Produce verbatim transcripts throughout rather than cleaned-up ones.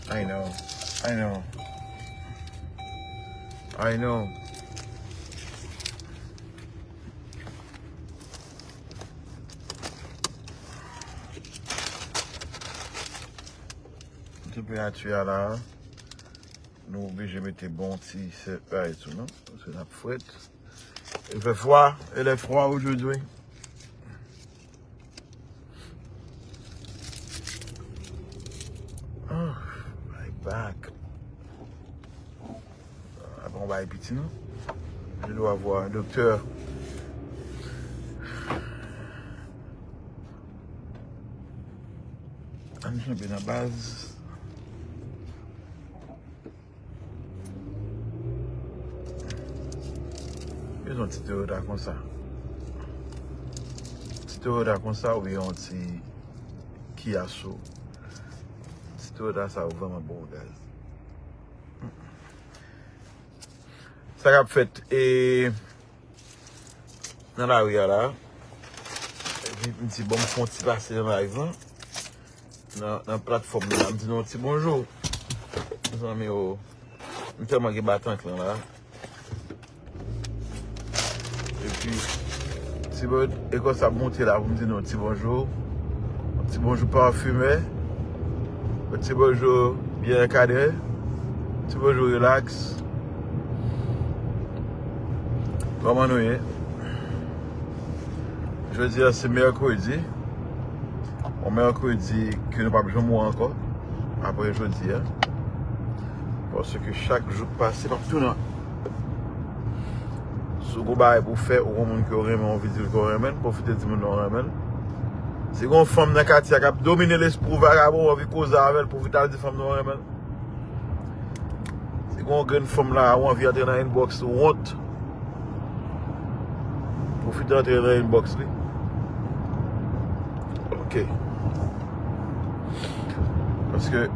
I know. I know. I know. Tanperati a la, nou oblije mete bon ti sèt bay tou, non? Paske n ap frèt. Il fait froid, il est froid aujourd'hui. Oh, my back. Ah, bon, bay piti, non? Je dois voir un docteur. Ann janbe nan baz. Bezwen ti Toyota konsa. Ti Toyota konsa oubyen yon ti Kia Soul. Ti Toyota sa yo vrèman bon gaz. Sa k ap fèt e nan lari a la. Epi m di bon, m fè yon ti pase nan live lan. Nan, nan platfòm nan la, m di nou yon ti bonjou. Mezanmi, oh, m tèlman gen batank lan la. Epi, ti bon, e konsa m monte la pou m di nou yon ti bonjou. Yon ti bonjou pafime. Yon ti bonjou byen ankadre. Yon ti bonjou rilaks. Kòman nou ye? Jodi a se mèkredi. Yon mèkredi ke nou p ap janm wè ankò apre jodi a. Paske chak jou k pase, m ap tounen. Si w gon bagay pou w fè, ou gon moun ke w renmen, w anvi di l ke w renmen l, pwofite di moun nan w renmen l. Si gon fanm nan katye a k ap domine lespri w, vagabon, w anvi koze avè l, pwofite al di fanm nan w renmen l. Si gon grenn fanm la, ou anvi antre nan inbox, ou wont. Pwofite antre nan inbox li. Ok. Paske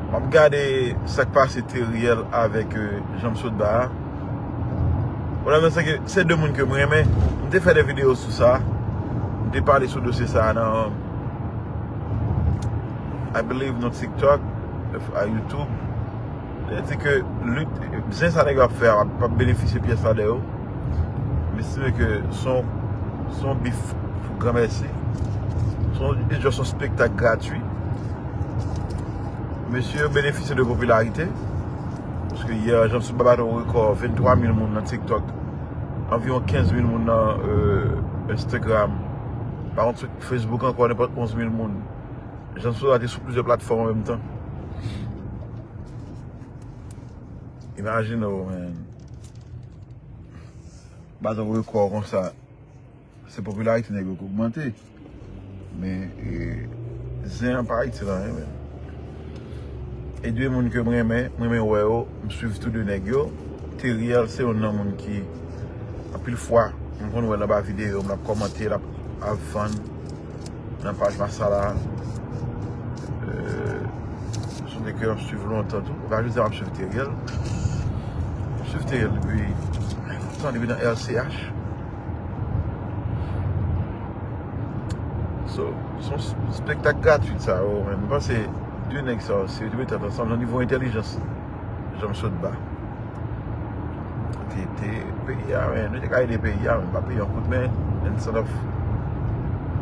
m ap gade sa k pase Teriel avèk, euh, Janm Sot Ba a. Pwoblèm nan se ke se de moun ke m renmen. M te fè de videyo sou sa. M te pale sou dosye sa a nan, I believe, nan TikTok, a YouTube. Li di ke lit, zen sa nèg yo ap fè a p ap benefisye pyès la de yo. M estime ke se yon, se yon bif pou granmèsi. Se yon, se just yon spektak gratwi. Mesye yo benefisye de popilarite. Paske yè, Janm Sot Ba bat yon rekò venntwa mil moun nan TikTok. Anviwon kenz mil moun nan, euh, Instagram. Pa kont sou Facebook ankò, nenpòt onz mil moun. Janm Sot Ba te sou plizyè platfòm an menm tan. Imajine w, man. Bat yon rekò konsa. Se popilarite nèg yo k ogmante. Men, e, zen an pa itil anyen, men. E de moun ke m renmen, m renmen wè yo, m swiv tou de nèg yo. Teriel se youn nan moun ki, anpil fwa, m konn wè l anba videyo m, l ap kòmante, l ap, ap vann nan paj Masala. Euh, se yon nèg ke m ap swiv lontan tou. E pa jodi a m ap swiv Teriel. M ap swiv Teriel depi lontan, depi nan R C H. So, se yon s-, spektak gratwit sa yo, men m panse de nèg sa yo, si yo te mete tèt ansanm nan nivo entèlijans, Janm Sot Ba. Te, te, peyi a, men, nou te ka ede peyi a, men pa peye yon kout men, instead of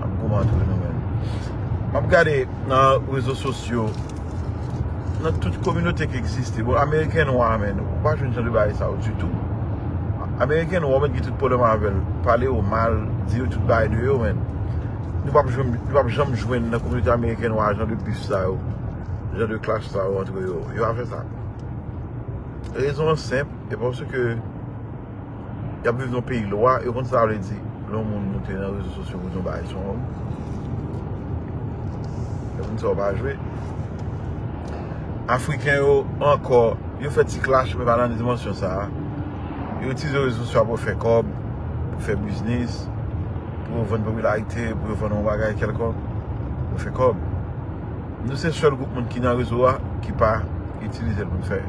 ap goumen antre nou, men. M ap gade nan rezo sosyo, nan tout kominote ki egziste. Bon, Ameriken nwa, men, ou pa jwenn jan de bagay sa yo ditou. Ameriken nwa, ou mèt gen tout pwoblèm avè l. Pale yo mal, di yo tout bagay de yo, men. Nou p ap jwenn, nou p ap janm jwenn nan kominote Ameriken nwa jan de bif sa yo, jan de clash sa yo antre yo. Yo pa fè sa. Rezon an senp, e paske y ap viv nan peyi lwa, yo konn sa vle di. Lè yon moun moute nan rezo sosyo pou di yon bagay sou yon moun, yo konn sa yo pa jwe. Afriken yo ankò, yo fè ti clash, men pa nan dimansyon sa a. Yo itilize rezo sosyo a pou yo fè kòb, pou yo fè biznis, pou yo vann popilarite, pou yo vann yon bagay kèlkonk, pou yo fè kòb. Nou se sèl gwoup moun ki nan rezo a ki pa itilize l pou n fè,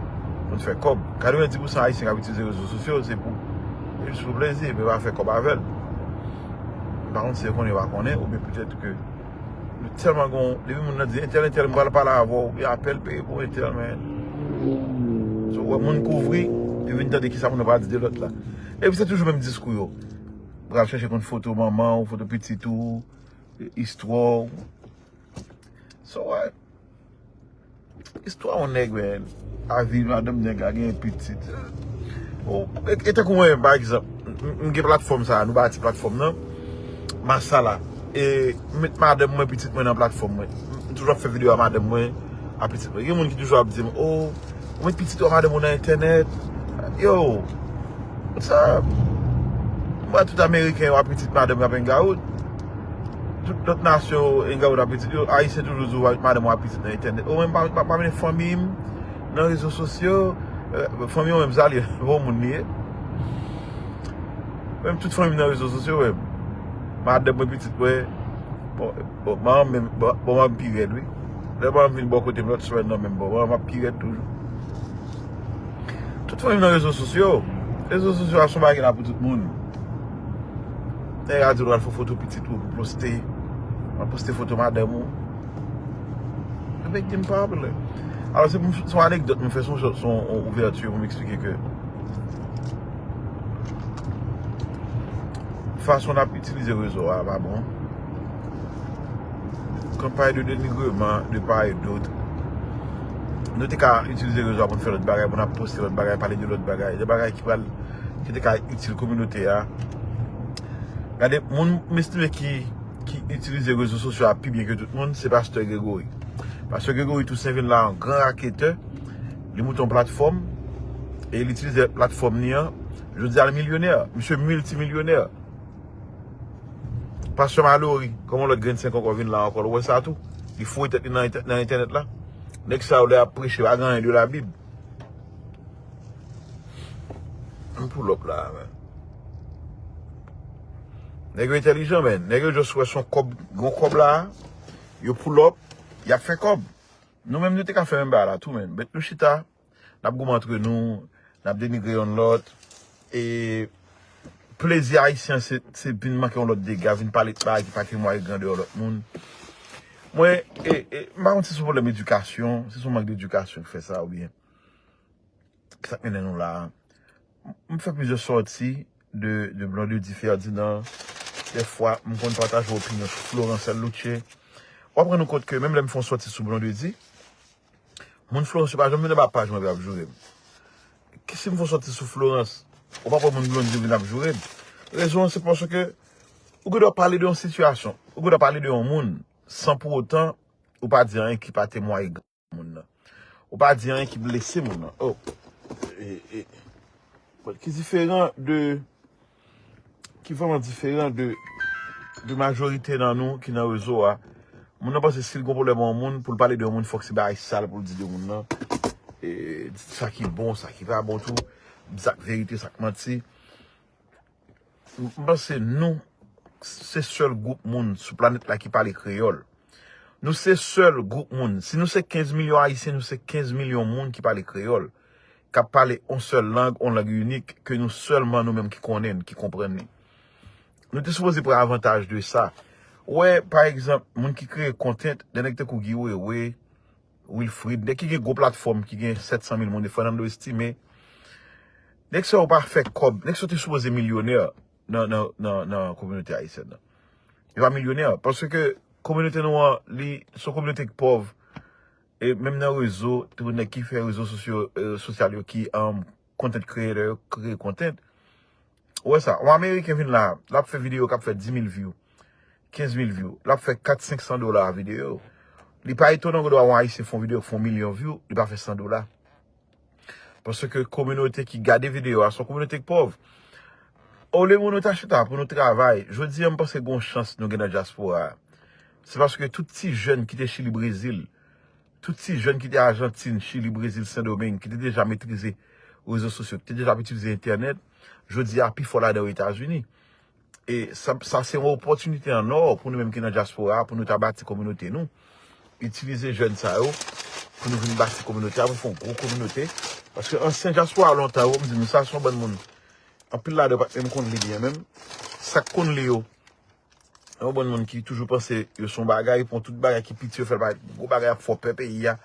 pou n fè kòb. Katrevenndis pousan Ayisyen k ap itilize rezo sosyo, se pou, se jis pou plezi, men pa fè kòb avè l. M pa konn si yo konnen yo pa konnen, oubyen petèt ke nou tèlman gon, depi moun nan di entèl, entèl, m pral pale avè w, oubyen apèl peye pou entèl, men. So, ou wè moun kouvri, yo vin tande kisa moun nan pral di de lòt la. Epi se toujou menm diskou yo. Pral chèche konn foto manman w, foto pitit ou, istwa w. So, wè. Istwa yon nèg, men, avi madanm nèg la gen pitit. Bon, e, e tankou mwen, pa egzanp, m, m gen platfòm sa, nou bati platfòm nan, Masala. E m met madanm mwen, pitit mwen nan platfòm mwen. M toujou ap fè videyo a madanm mwen, a pitit mwen. Gen moun ki toujou ap di m, "O, ou met pitit ou a madanm ou nan entènèt." Yo, sa, m wè tout Ameriken yo a pitit madanm yo ap hangout. Tout lòt nasyon yo hangout a pitit yo. Ayisyen toujou di w madanm ou a pitit nan entènèt. O, mwen pa, pa, pa mennen fanmi m nan rezo sosyo. Eh, fanmi w menm sa li ye, bon moun li ye. Menm tout fanmi m nan rezo sosyo, menm. Madanm mwen, pitit mwen. Bon, bon, manman m menm, bon, bon, manman m pi rèd, wi. Lè manman m vin bò kote m lòt semèn nan menm, bon, manman m ap pi rèd toujou. Tout fanmi m nan rezo sosyo. Rezo sosyo a se yon bagay la pou tout moun. Nèg a di w pral fè foto pitit ou pou poste. Pral poste foto madanm ou. Yo vle di m pa vle. Alò, se pou m, se yon anekdòt m fè, se yon, se yon ouvèti pou m eksplike ke fason n ap itilize rezo a pa bon. Campagne de dénigrement de part et d'autre. Nou te ka itilize rezo a pou n fè lòt bagay, pou n ap poste lòt bagay, pale de lòt bagay, de bagay ki pral, ki te ka itil kominote a. Gade, moun m estime ki, ki itilize rezo sosyo a pi byen ke tout moun, se pastè Gregory. Pastè Gregory Toussaint vin la an gran raketè, li moute yon platfòm, e li itilize platfòm li an. Jodi a, li milyonè, misye miltimilyonè. Pastè Malory, kòman lòt grenn senk ankò vin la ankò, ou wè sa tou? Li foure tèt li nan entè-, nan entènèt la. Nèg sa yo lè y ap preche, pa gen anyen de Labib. M pull up la, men. Nèg yo entèlijan, men. Nèg yo just wè se yon kòb, gon kòb la, yo pull up, y ap fè kòb. Nou menm, nou te ka fè menm bagay la tou, men. But nou chita, n ap goumen antre nou, n ap denigre yonn lòt. E plezi ayisyen, se, se vin manke yon lòt dega, vin pale bagay ki pa temwaye grandè yon lòt moun. Mwen, e, e, m pa konn si se yon pwoblèm edikasyon, si se yon mank dedikasyon ki fè sa, oubyen ki sa k mennen nou la a. M fè plizyè sòti de, de Blondedy Ferdinand. Dèfwa, m konn pataje opinyon sou Florence Luce. W ap rann ou kont ke menm lè m fè yon sòti sou Blondedy, moun Florence yo pa janm vin anba paj mwen pou y ap joure m. Ki si m fè yon sòti sou Florence, ou pa wè moun Blondedy vin ap joure m. Rezon an se paske ou gen dwa pale de yon sitiyasyon, ou gen dwa pale de yon moun, san pou otan ou pa di anyen ki pa temwaye moun nan. Ou pa di anyen ki blese moun nan. Oh. E, e, but ki diferan de, ki vrèman diferan de, de majorite nan nou ki nan rezo a. Moun nan panse si l gon pwoblèm ak yon moun, pou l pale de yon moun, fòk se bagay sal pou l di de moun nan. E, sa ki bon, sa ki pa bon tou, sa k verite, sa k manti. M, m panse nou, se sèl gwoup moun sou planèt la ki pale kreyòl. Nou se sèl gwoup moun. Si nou se kenz milyon Ayisyen, nou se kenz milyon moun ki pale kreyòl, k ap pale yon sèl lang, yon lang inik, ke nou sèlman nou menm ki konnen l, ki konprann li. Nou te sipoze pran avantaj de sa. Ou wè, pa egzanp, moun ki kreye content, de nèg tankou Guy Wewe, Wilfrid, nèg ki gen gwo platfòm, ki gen sèt san mil moun, de Fernando Estimé. Nèg sa yo pa fè kòb. Nèg sa yo te sipoze milyonè nan, nan, nan, nan kominote ayisyèn nan. Yo pa milyonè, paske kominote nou an, li, se yon kominote ki pòv. E menm nan rezo, tou nèg ki fè rezo sosyo, e, sosyal yo, ki, um, content creator yo, kreye content. Ou wè sa, yon Ameriken vin la, l ap fè videyo k ap fè dis mil view, kenz mil view. L ap fè kat, senk san dola videyo. Li pa etonan ou wè yon Ayisyen fè yon videyo k fè yon milyon view, li pa fè san dola. Paske kominote ki gade videyo a, se yon kominote ki pòv. Olye moun nou ta chita pou nou travay, jodi a m panse gen yon chans nou gen nan dyaspora a. Se paske tout ti jèn ki te Chili, Brezil, tout ti jèn ki te Ajantin, Chili, Brezil, Sendomeng, ki te deja metrize rezo sosyo, ki te deja ap itilize entènèt, jodi a pi fò ladan yo Etazini. E sa, sa se yon opòtinite an ò pou nou menm ki nan dyaspora a, pou nou ta bati kominote nou. Itilize jèn sa yo pou nou vin bati kominote a, pou fè yon gwo kominote. Paske ansyen dyaspora lontan yo, m di nou sa, se yon bann moun, anpil ladan yo pa t menm konn li byen menm. Sa k konn li yo, Yon bann moun ki toujou panse yo se yon bagay, pran tout bagay ki piti, yo fè l parèt gwo bagay, ap fè w pè peyi a.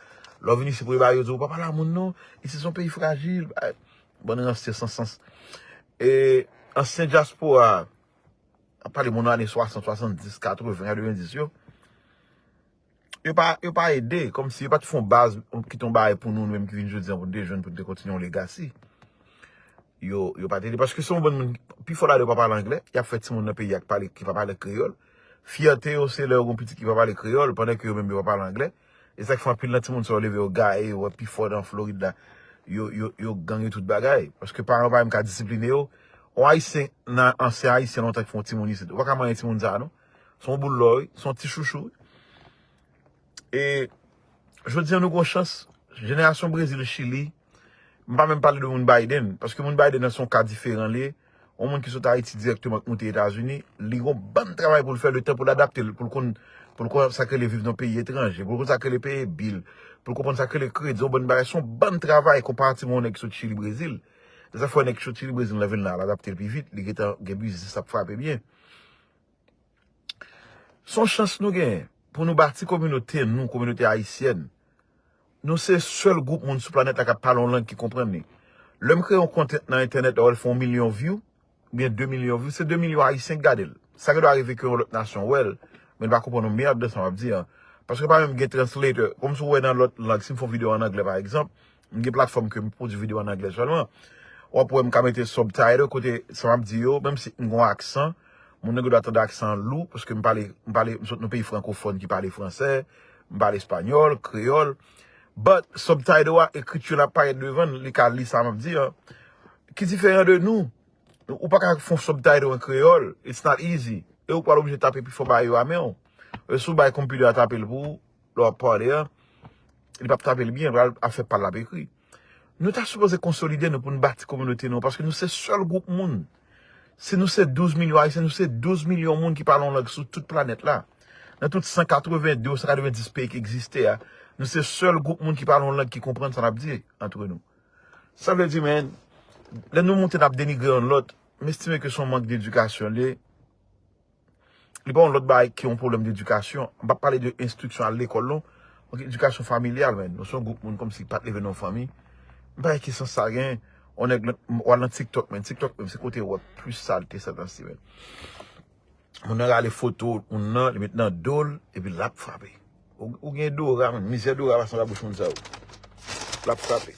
Lè w vin isi pou yo ba yo di w, pa pale a moun non, isi se yon peyi frajil. Bann ransye san sans. E ansyen dyaspora, ap pale moun ane swasant, swasanndis, katreven, katrevenndis yo, yo pa, yo pa ede, kòmsi yo pa t fè yon baz, yon, kite yon bagay pou nou, nou menm ki vin jodi a pou nou te jwenn, pou nou te kontinye yon legasi. Yo, yo pa t ede, paske se yon bann moun, pifò ladan yo pa pale anglè, y ap fè timoun nan peyi a ki pale, ki pa pale kreyòl. Fyète yo, se lè yo gen pitit ki pa pale kreyòl, pandan ke yo menm yo pa pale anglè. E sa k fè anpil nan timoun sa yo leve yo gaye, yo wè pifò nan Florid la, yo, yo, yo gang, yo tout bagay. Paske paran yo pa menm ka disipline yo. Yon Ayisyen, nan ansyen Ayisyen lontan ki fè yon timoun isit, ou pa ka manyen timoun sa a non. Se yon boul lò, wi. Se yon ti chouchou, wi. E jodi a nou gen yon chans, jenerasyon Brezil, Chili, m pa menm pale de moun Biden, paske moun Biden nan se yon ka diferan li ye. Yon moun ki sot Ayiti dirèkteman k moute Etazini, li gen yon bann travay pou l fè, letan pou l adapte l, pou l konn, pou l konn sa k rele viv nan peyi etranje, pou l konn sa k rele peye bil, pou l konprann sa k rele kredi, yon bann bagay, se yon bann travay konparatiman yon nèg ki sot Chili, Brezil. Se sa k fè yon nèg ki sot Chili, Brezil nan vin la, l adapte l pi vit, li gentan gen biznis ap frape byen. Se yon chans nou genyen pou nou bati kominote nou, kominote ayisyèn. Nou se sèl gwoup moun sou planèt la k ap pale yon lang ki konprann li. Lè m kreye yon kont nan entènèt la, wè l fè yon milyon view, oubyen de milyon view, se de milyon Ayisyen k gade l. Sa gen dwa rive ke yon lòt nasyon wè l, men l pa konprann yon mèd de sa m ap di a. Paske pa menm gen translator. Kòmsi w wè nan lòt lang, si m fè yon videyo ann anglè, pa egzanp, m gen platfòm ke m pwodui videyo ann anglè sèlman. W ap wè m ka mete subtitle kote sa m ap di yo, menm si m gen yon aksan, moun nan gen dwa tande aksan an lou, paske m pale, m pale, m sot nan peyi frankofòn ki pale fransè, m pale espanyòl, kreyòl. But, subtitle a, ekriti l ap parèt devan l, li ka li sa m ap di a. Ki diferan de nou? Ou pa ka fè yon subtitle an kreyòl, it's not easy. E ou pral oblije tape pifò bagay yo a men w. E si w bay konpitè a tape l pou ou, lè w ap pale a, li p ap tape l byen, l pral ap fè pa l ap ekri. Nou ta sipoze konsolide nou pou n bati kominote nou, paske nou se sèl gwoup moun. Si nou se douz milyon Ayisyen, nou se douz milyon moun ki pale yon lang sou tout planèt la. Nan tout san katreven de ou san katrevenndis peyi ki egziste a, nou se sèl gwoup moun ki pale yon lang ki konprann sa n ap di antre nou. Sa vle di, men, lè nou moute n ap denigre youn lòt, m estime ke se yon mank dedikasyon li ye. Li pa yon lòt bagay ki yon pwoblèm dedikasyon. M p ap pale de enstriksyon al lekòl non. Donk, edikasyon familyal, men. Nou se yon gwoup moun kòmsi ki pa t leve nan yon fanmi. M pa wè ki sans sa gen. Yon nèg nan, w al nan TikTok, men. TikTok, menm, se kote w wè plis salte sètansi, men. Moun nan rale foto moun nan, li met nan do l, epi l ap frape. Ou, ou gen Dora, menm. Mizè Dora pase anba bouch moun sa yo. L ap frape.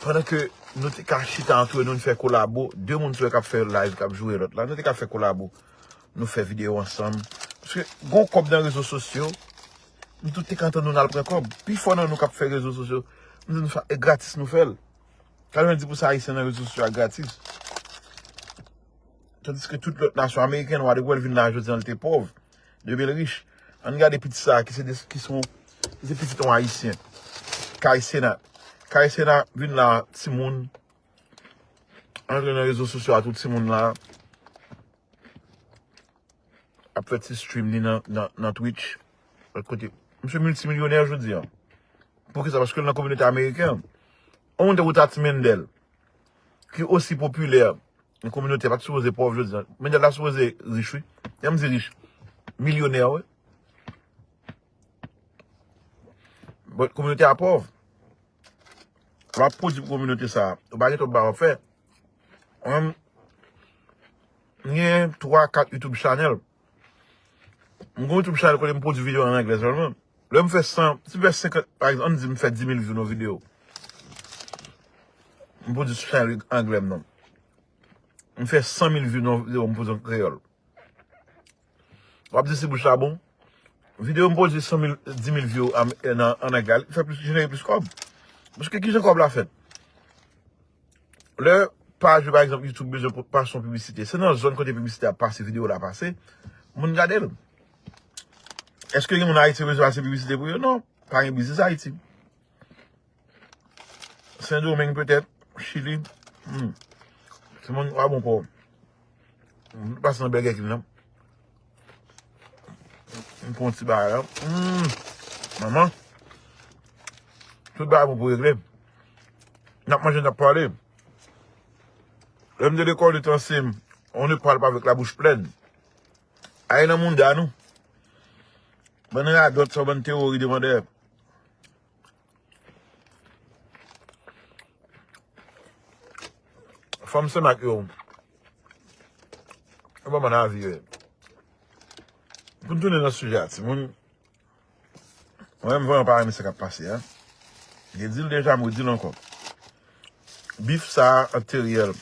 Pandan ke nou te ka chita antre nou, n fè kolabo, de moun sou yo k ap fè live, k ap joure lòt la, nou te ka fè kolabo, nou fè videyo ansanm. Paske gon kòb nan rezo sosyo, nou tout te ka antann nou n al pran kòb. Pifò nan nou k ap fè rezo sosyo, nou di nou sa, e gratis nou fè l. Katrevenndis pousan Ayisyen nan rezo sosyo a gratis. Tandiske tout lòt nasyon ameriken, w a depi w wè l vin la jodi a, l te pòv. Depi l rich. Ann gade piti sa a ki se de, ki se yon, ki se pitit yon Ayisyen. Kay Sena. Kay Sena vin la, timoun. Antre nan rezo sosyo a, tout timoun la. Ap fè ti stream li nan, nan, nan Twitch. Lòt kote. Misye miltimilyonè jodi a. Poukisa? Paske l nan kominote ameriken an. Yon moun tankou Tati Mendel, ki osi popilè nan kominote a, pa t sipoze pòv jodi a. Mendel ta sipoze rich, wi. Jan m di rich. Milyonè, wi. But kominote a pòv. W ap pwodui pou kominote sa a. Ou pa gen twòp bagay w ap fè. Mwen, m gen twa, kat YouTube channel. M gen YouTube channel kote m pwodui videyo an anglè sèlman. Lè m fè san, si m fè senkant, pa egzanp, ann di m fè dis mil view nan videyo. M pwodui sou channel anglè m nan. M fè san mil view nan videyo m pwodui an kreyòl. W ap di si bouch la bon. Videyo m pwodui san mil, dis mil view an, an, an anglè, li fè plis, jenere plis kòb. Paske kijan kòb la fèt? Lè paj ou, pa egzanp, YouTube bezwen pou, pase yon piblisite, se nan zòn kote piblisite a pase, videyo la pase, moun gade l. Èske gen moun Ayiti yo bezwen pase piblisite pou yo? Non. Pa gen biznis Ayiti. Sendomeng petèt, Chili. Hmm. Timoun pa bon pou ou. Hmm, pase nan Burger King nan. M pran yon ti bagay la. Hmm. Manman. Tout bagay bon pou regle. N ap manje, n ap pale. Lè m te lekòl, li te anseye m, on ne parle pas avec la bouche pleine. Ay nan mounda nou. Bann radòt sa, bann tewori devan dèyè. Fanm Senmak yo. Yo pa bann avi yo ye. Pou n tounen nan sijè a, timoun. Mwen menm vrèman pa renmen sa k ap pase a. Mwen di l deja, mwen di l ankò. Bif sa a ant Theriel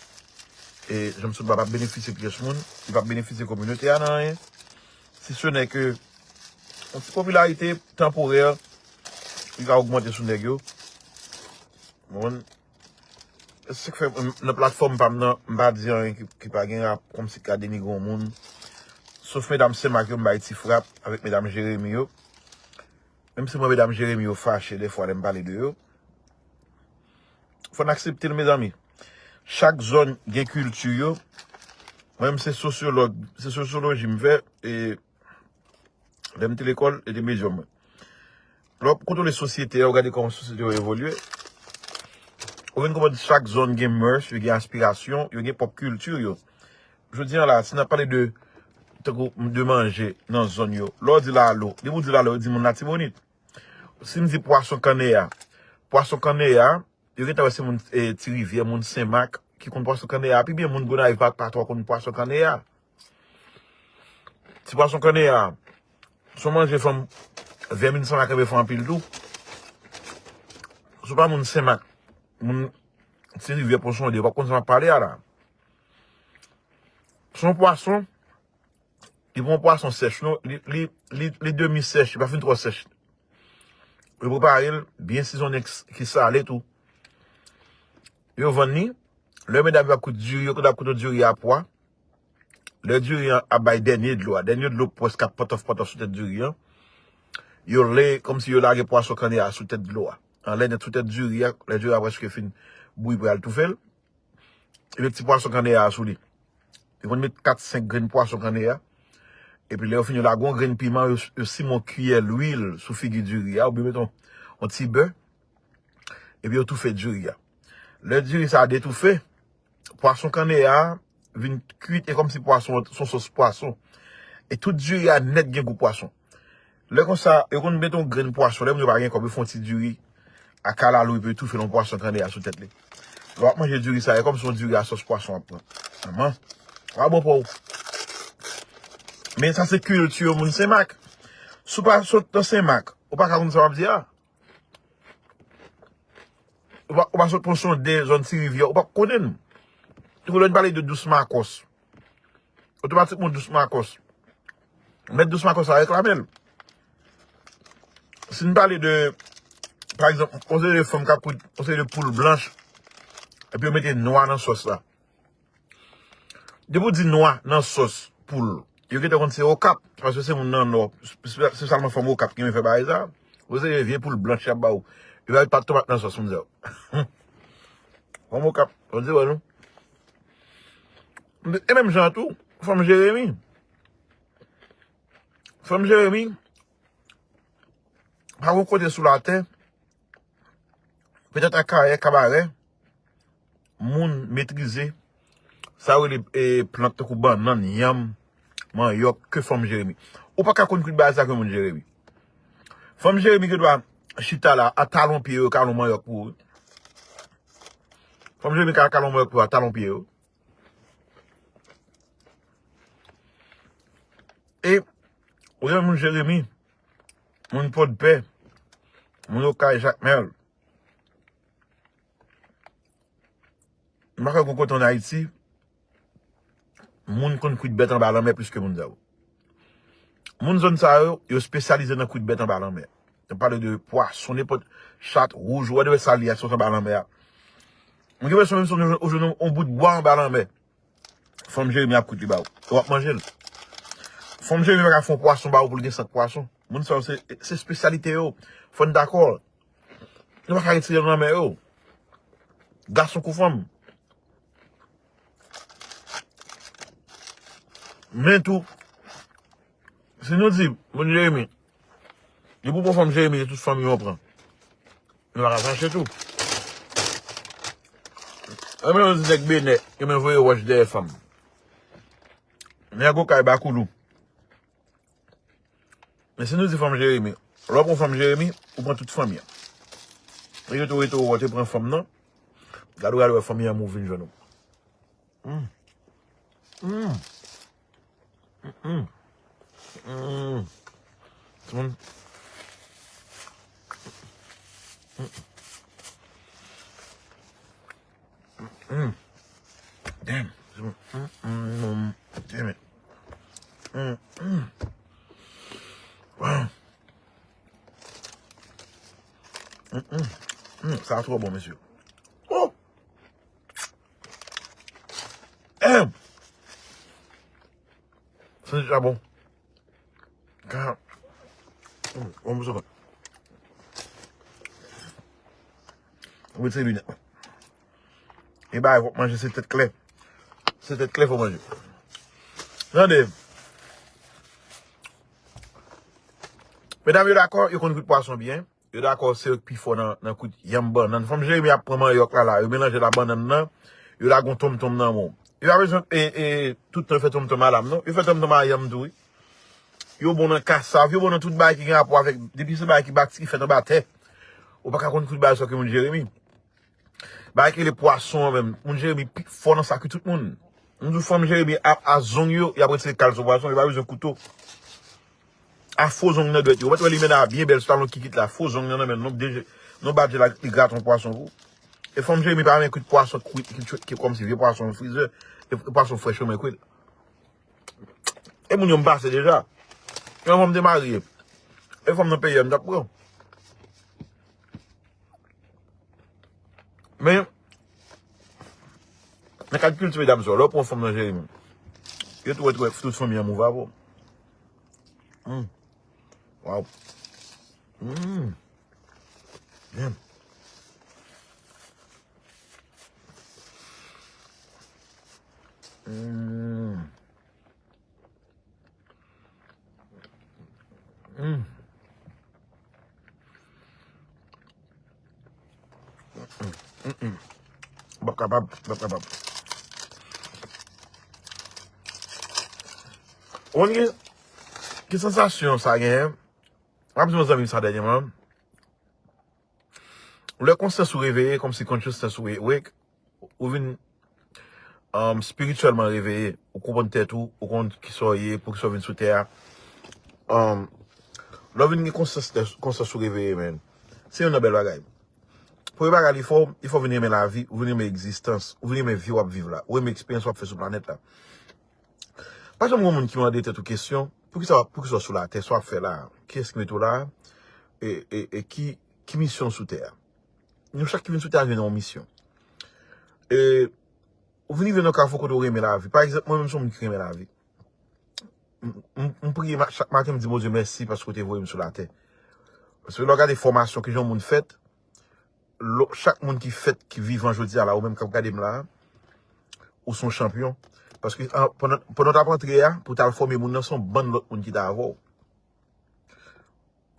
e Janm Soutba p ap benefisye pyès moun, li p ap benefisye kominote a nan anyen. Si ce n'est que yon ti popilarite tanporè li ka ogmante sou nèg yo. Bon, se sa k fè m, nan platfòm pa m nan, m pa di anyen ki, ki pa gen rap, kòmsi k ka denigre yon moun. Sof medam Senmak yo, m bay ti frap avèk medam Jeremi yo. Menm si mwen medam Jeremi yo fache defwa lè m pale de yo. Fò n aksepte l, mezanmi. Chak zòn gen kilti yo. Mwen menm se sosyològ, se sosyoloji m fè, e lè m te lekòl, e te medyòm mwen. Lè w ap kontwole sosyete a, w gade kòman sosyete yo evolye. Ou vin konprann chak zòn gen mœurs, yo gen aspirasyon, yo gen pwòp kilti yo. Jodi a la, si n ap pale de, tankou de manje nan zòn yo, lè w di lalo, depi w di lalo, yo di moun Latibonit. Si m di pwason kanneya, pwason kanneya, yo gentan wè se moun, e, Ti Rivyè, moun Senmak ki konn pwason kanneya. Pi byen moun Gonayiv pa, pa twò konn pwason kanneya. Ti pwason kanneya, se yon manje fanm, vèmin Senmak renmen fè anpil tou. Si w pa moun Senmak, moun Ti Rivyè, Pon Sonde, w p ap konn sa m ap pale a la. Se yon pwason, li pa yon pwason sèch non, li, li, li, li demi sèch, li pa fin twò sèch. Yo prepare l byen sizonnen k-, ki sale tou. Yo vann li. Lè medam yo ap kout diri, yo ap kout diri a pwa. Lè diri an ap bay dènye dlo a, dènye dlo prèske ap pòtòf pòtòf sou tèt diri an. Yo le, kòmsi yo lage pwason kanneya sou tèt dlo a. Anlè nèt sou tèt diri a, lè diri a prèske fin bouyi pou y al toufe l. Epi ti pwason kanneya a sou li. Yo konn met kat senk grenn pwason kanneya. Epi lè yo fini, yo lage yon grenn piman, yo, yo simen yon kiyè lwil sou figi diri a, oubyen met yon, yon ti bè. Epi yo toufe diri a. Lè diri sa a detoufe, pwason kanneya a vin kwit, e kòmsi pwason, se yon sòs pwason. E tout diri a nèt gen gou pwason. Lè konsa, yo konn met yon grenn pwason. Lè moun yo pa gen kòb, yo fè yon ti diri a kalalou, epi yo toufe l yon pwason kanneya sou tèt li. Lè w ap manje diri sa, e kòmsi yon diri a sòs pwason w ap pran. Manman, w a bon pou ou. Men sa se kilti moun Senmak. Si w pa sot nan Senmak, ou pa ka konn sa w ap di a. Ou pa, ou pa sot Pon Sonde, zòn Ti Rivyè, ou p ap konnen l. Tankou lè n pale de Dous Makòs, otomatikman Dous Makòs. Mèt Dous Makòs la reklame l. Si n pale de, pa egzanp, yon seri de fanm k ap kwit yon seri de poul blanch, epi yo mete nwa nan sòs la. Depi w di nwa nan sòs poul, yo gentan konn se Okap, paske se moun nan Nò, espe-, espesyalman fanm Okap ki renmen fè bagay sa. Yo se vye poul blanch y ap ba w. Yo pa met pat tomat nan sòs, moun sa yo. Fanm Okap, yo di wè nou. E menm jan tou, fanm Jeremi. Fanm Jeremi, pa gon kote sou latè, petèt Akayè, Kabarè, moun metrize sa yo rele, e, plant tankou bannann, yanm, manyòk, ke fanm Jeremi. Ou pa ka konn kwit bagay sa ke moun Jeremi. Fanm Jeremi gen dwa chita la, a talon pye yo, kalon manyòk pou ou. Fanm Jeremi ka kalon manyòk pou ou, a talon pye yo. E, ou gen moun Jeremi, moun Pòdpè, moun Okay, Jakmèl. M pa kwè gon kote ann Ayiti, moun konn kwit bèt anba lanmè plis ke moun sa yo. Moun zòn sa yo, yo espesyalize nan kwit bèt anba lanmè. Yo pale de pwason, nenpòt chat, wouj, whatever sa l ye a, sot anba lanmè a. Mwen gen enpresyon menm si w jwenn yon bout bwa anba lanmè, fanm Jeremi ap kwit li ba w. E w ap manje l. Fanm Jeremi pa ka fè yon pwason ba w pou l gen sant pwason. Moun sa yo, se, se espesyalite yo. Fò n dakò. Nou pa ka retire l nan men yo. Gason kou fanm. Men tou, si nou di, moun Jeremi, li pou pran fanm Jeremi, se tout fanm yo pran. Nou pa ka fache tou. Ann men nou di nèg Benè, yo men voye wòch dèyè fanm. Nèg Okay Bakoulou. Men si nou di fanm Jeremi, lè w pran fanm Jeremi, ou pran tout fanmi an. E yo tou rete ou te pran fanm nan. Gade w al wè fanmi an move vin jwenn ou. Mm. Mm. Mm. Mm. Timoun. Mm. Damn. Mm, mm, mm. Damn it. Mm, mm. Wow. Mm, mm. Mm, sa twò bon, mesye. Oh! Damn! Santi sa bon. Ka. Mm, bon, bon, bon. Ou mete linèt mwen. E bagay w ap manje se tèt klè. Se tèt klè fò manje. Tande. Medam yo dakò, yo konn kwit pwason byen. Yo dakò se yo k pi fò nan, nan kwit yanm bannann. Fanm Jeremi ap pran manyòk la la. Yo melanje l a bannann nan. Yo lage yon tonmtonm nan men w. Yo pa bezwen e, e, tout tan yo fè tonmtonm a lam non. Yo fè tonmtonm a yanm tou wi. Yo bon nan kasav, yo bon nan tout bagay ki gen rapò avèk, depi se bagay ki bati, ki fèt anba tè. Ou pa ka konn kwit bagay sa ke moun Jeremi. Bagay ki rele pwason an menm. Moun Jeremi pi fò nan sa ke tout moun. M di w fanm Jeremi a, a zong yo, y ap retire kal sou pwason, yo pa bezwen kouto. A fo zong nan dwèt yo. Ou mèt wè limena a byen bèl sou talon kikit la. Fo zong nan nan men l, non, deje, non badje la, li grate yon pwason pou. E fanm Jeremi pa renmen kwit pwason kwit, ki, ki, ki kòmsi vye pwason frizè, e pwason frèch yo men kwit. E moun yo m pase deja. Yon fanm te marye. E fanm nan peyi a m t ap pran. Men, nan kad kilti medam sa, lè w pran fanm nan Jeremi, yo tou wè, tou wè tout fanmi an move avè w. Hmm. Wow. Hmm. Damn. Hmm. Mm. Mm, mm, mm. M p ap kapab, m p ap kapab. Ou konn ki, ki sansasyon sa genyen? M ap di yon zanmi m sa dènyèman. Lè konsyans ou reveye, kòmsi consciousness ou awake, ou vin, um, espirityèlman reveye, ou konprann tèt ou, ou konn kisa w ye, poukisa w vin sou tè a. Um, lè w vin gen konsyans, konsyans ou reveye, man, se youn nan bèl bagay. Premye bagay, li fè w, li fè w vin renmen lavi, ou vin renmen egzistans, ou vin renmen vi w ap viv la, ou renmen eksperyans w ap fè sou planèt la. Pa janm gen moun ki mande tèt ou kesyon, poukisa, poukisa w sou latè, sa w ap fè la, kiyès ki mete w la, e, e, e ki, ki misyon w sou tè a? Nou chak ki vin sou tè a, nou gen yon misyon. E, ou vin rive nan kafou kote w renmen lavi. Pa egzanp, mwen menm se yon moun ki renmen lavi. M, m, m priye ma-, chak maten, m di Bondye mèsi paske w te voye m sou latè. Paske lè w gade fòmasyon, kijan yon moun fèt, lè, chak moun ki fèt, ki vivan jodi a la, ou menm k ap gade m la, ou se yon chanpyon. Paske, an, pandan, pandan w t ap antre a, pou w t al fòme moun nan, se yon bann lòt moun ki t avè w.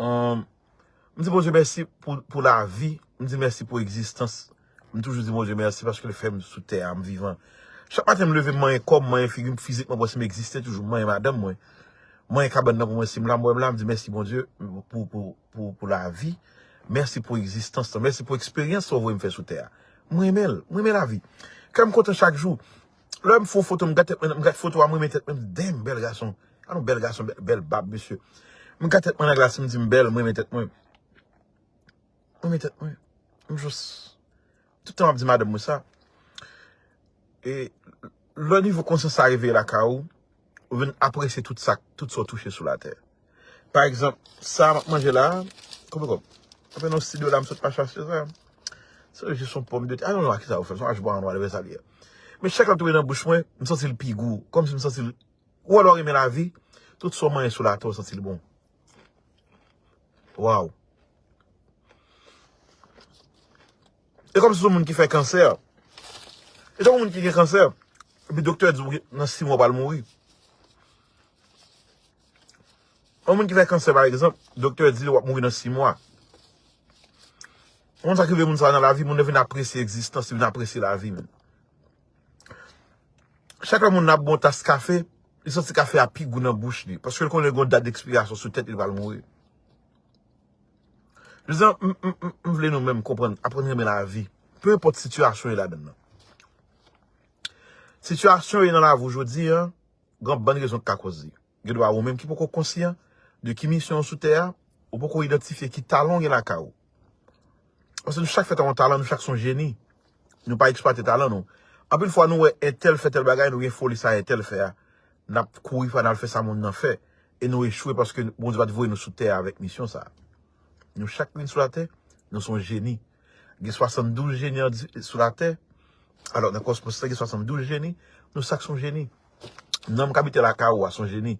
Ahn, m di Bondye mèsi pou, pou lavi, m di mèsi pou egzistans. M toujou di Bondye mèsi paske l fè m sou tè a, m vivan. Chak maten m leve, m manyen kò m, manyen figi m, fizikman, pou si m egziste toujou, m manyen madanm mwen. M manyen kabann nan pou mwen, si m la, m wè m la, m di mèsi Bondye pou, pou, pou, pou lavi. Mèsi pou egzistans lan, mèsi pou eksperyans sa w voye m fè sou tè a. M renmen l, m renmen lavi. Kè m kontan chak jou. Lè m fè yon foto, m gade tèt mwen, m gade foto a, m renmen tèt mwen, m di, damn, bèl gason. A yon bèl gason, bèl, bèl bab, mesye. M gade tèt mwen nan glas, m di m bèl, m renmen tèt mwen. M renmen tèt mwen. M just, tout tan m ap di madanm mwen sa. E lè nivo konsyans sa reveye lakay ou, ou vin apresye tout sa, tout sa w touche sou latè. Pa egzanp, sa m ap manje la, konbyen kòb? Anfen, nan estidyo la, m sot pa chache sa. Se jis yon pòmdetè. I don't know a kisa yo fè l. Se yon aji bwa nwa, whatever sa li ye. Men chak lè l tonbe nan bouch mwen, m santi l pi gou. Kòmsi m santi l. Ou wè lè w renmen lavi, tout sa w manyen sou latè, w santi l bon. Wow. E kòmsi se yon moun ki fè kansè. E tankou moun ki gen kansè, epi doktè di w nan sis mwa w pral mouri. Yon moun ki fè kansè, pa egzanp, doktè di w ap mouri nan sis mwa. Ou konn sa k rive moun sa nan lavi, moun nan vin apresye egzistans, li vin apresye lavi menm. Chak lè moun nan ap bwè yon tas kafe, Li santi kafe a pi gou nan bouch li. Paske l konnen l gen yon dat dekspirasyon sou tèt li, li pral mouri. Jodi a, m, m, m, m vle nou menm konprann, aprann renmen lavi. Pe enpòt sitiyasyon w ye ladan l lan. Sitiyasyon w ye nan lavi w jodi a, gen yon bann rezon k ka koz li. Gen dwa ou menm ki poko konsyan de ki misyon w sou tè a, ou poko idantifye ki talan w gen lakay ou. Paske nou chak fèt ak yon talan, nou chak se yon jeni. Nou pa eksplwate talan nou. Anpil fwa nou wè entèl fè tèl bagay, nou gen foli sa entèl fè a. N ap kouri fwa n al fè sa moun nan fè. E nou echwe paske Bondye pa t voye nou sou tè a avèk misyon sa a. Nou chak ki vin sou latè, nou se yon jeni. Gen swasanndouz jeni an di- sou latè. Alò, nan kòsmòs la, gen swasanndouz jeni. Nou chak se yon jeni. Nanm k abite lakay ou a se yon jeni.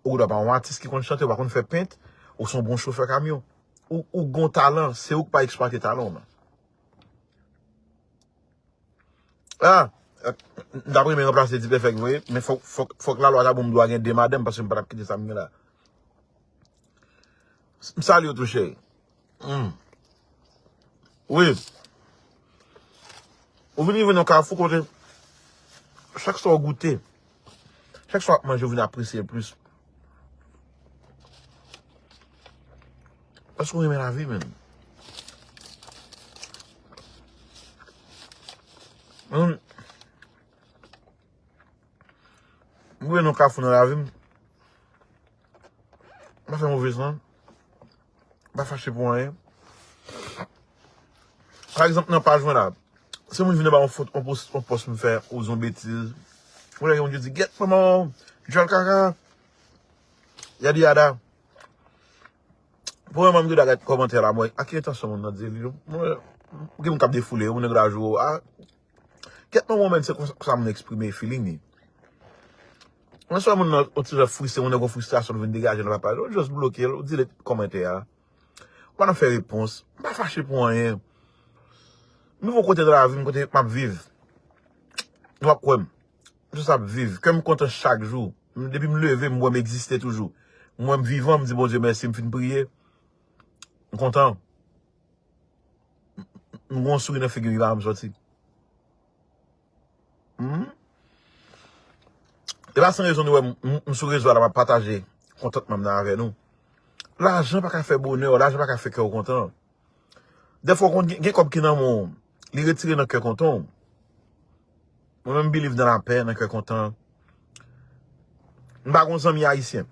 Ou dwa pa yon atis ki konn chante, ou pa konn fè pent, ou se yon bon chofè kamyon. Ou, ou gen yon talan, se ou k pa eksplwate talan w lan. Ah, m t ap renmen ranplase Ti Pèfèk vre, men fòk, fòk, fòk lalwa ta ban m dwa gen de madanm, paske m pa t ap kite sa m gen la. M salye w tou, cheri. Hmm. Wi. Ou vin rive nan kafou kote chak sa w goute, chak sa w ap manje, ou vin apresye l plis. Paske w renmen lavi, menm. Hmm. M rive nan kafou nan lavi m. M pa fè move san. M pa fache pou anyen. Pa egzanp, nan paj mwen la, se moun vin anba yon fot, yon pòs, yon pòs m fè, oze yon betiz. Ou wè, yon di, "Gèt manman w, djòl kaka." Yadi yada. Premyèman, m gade kòmantè la, mwen, a ki entansyon moun nan di li? Mwen, gen moun k ap defoule, moun nan grajou, a, kèt nan moman, se konsa moun eksprime feeling li. Mwen, swa moun nan, yon ti jan fristre, moun nan gon fristrasyon, l vin degaje nan lapaj, ou just bloke l, ou delete kòmantè a. Ou pa nan fè repons. M pa fache pou anyen. M rive yon kote nan lavi m, kote m ap viv. Nou p ap kwè m. M just ap viv. Kè m kontan chak jou. M, depi m leve, m wè m egziste toujou. M wè m vivan, m di Bondye mèsi, m fin priye. M kontan. M, m, m gen yon souri nan figi m, li pa janm sòti. Hmm? E pa san rezon nou wè m, m, m sou rezo a la, m ap pataje kontantman m nan avè nou. Lajan pa ka fè bonè w, lajan pa ka fè kè w kontan. Dèfwa, w konn gen, gen kòb ki nan men w, li retire nan kè kontan w. Mwen menm, m believe nan lapè, nan kè kontan. M pa gon zanmi ayisyen.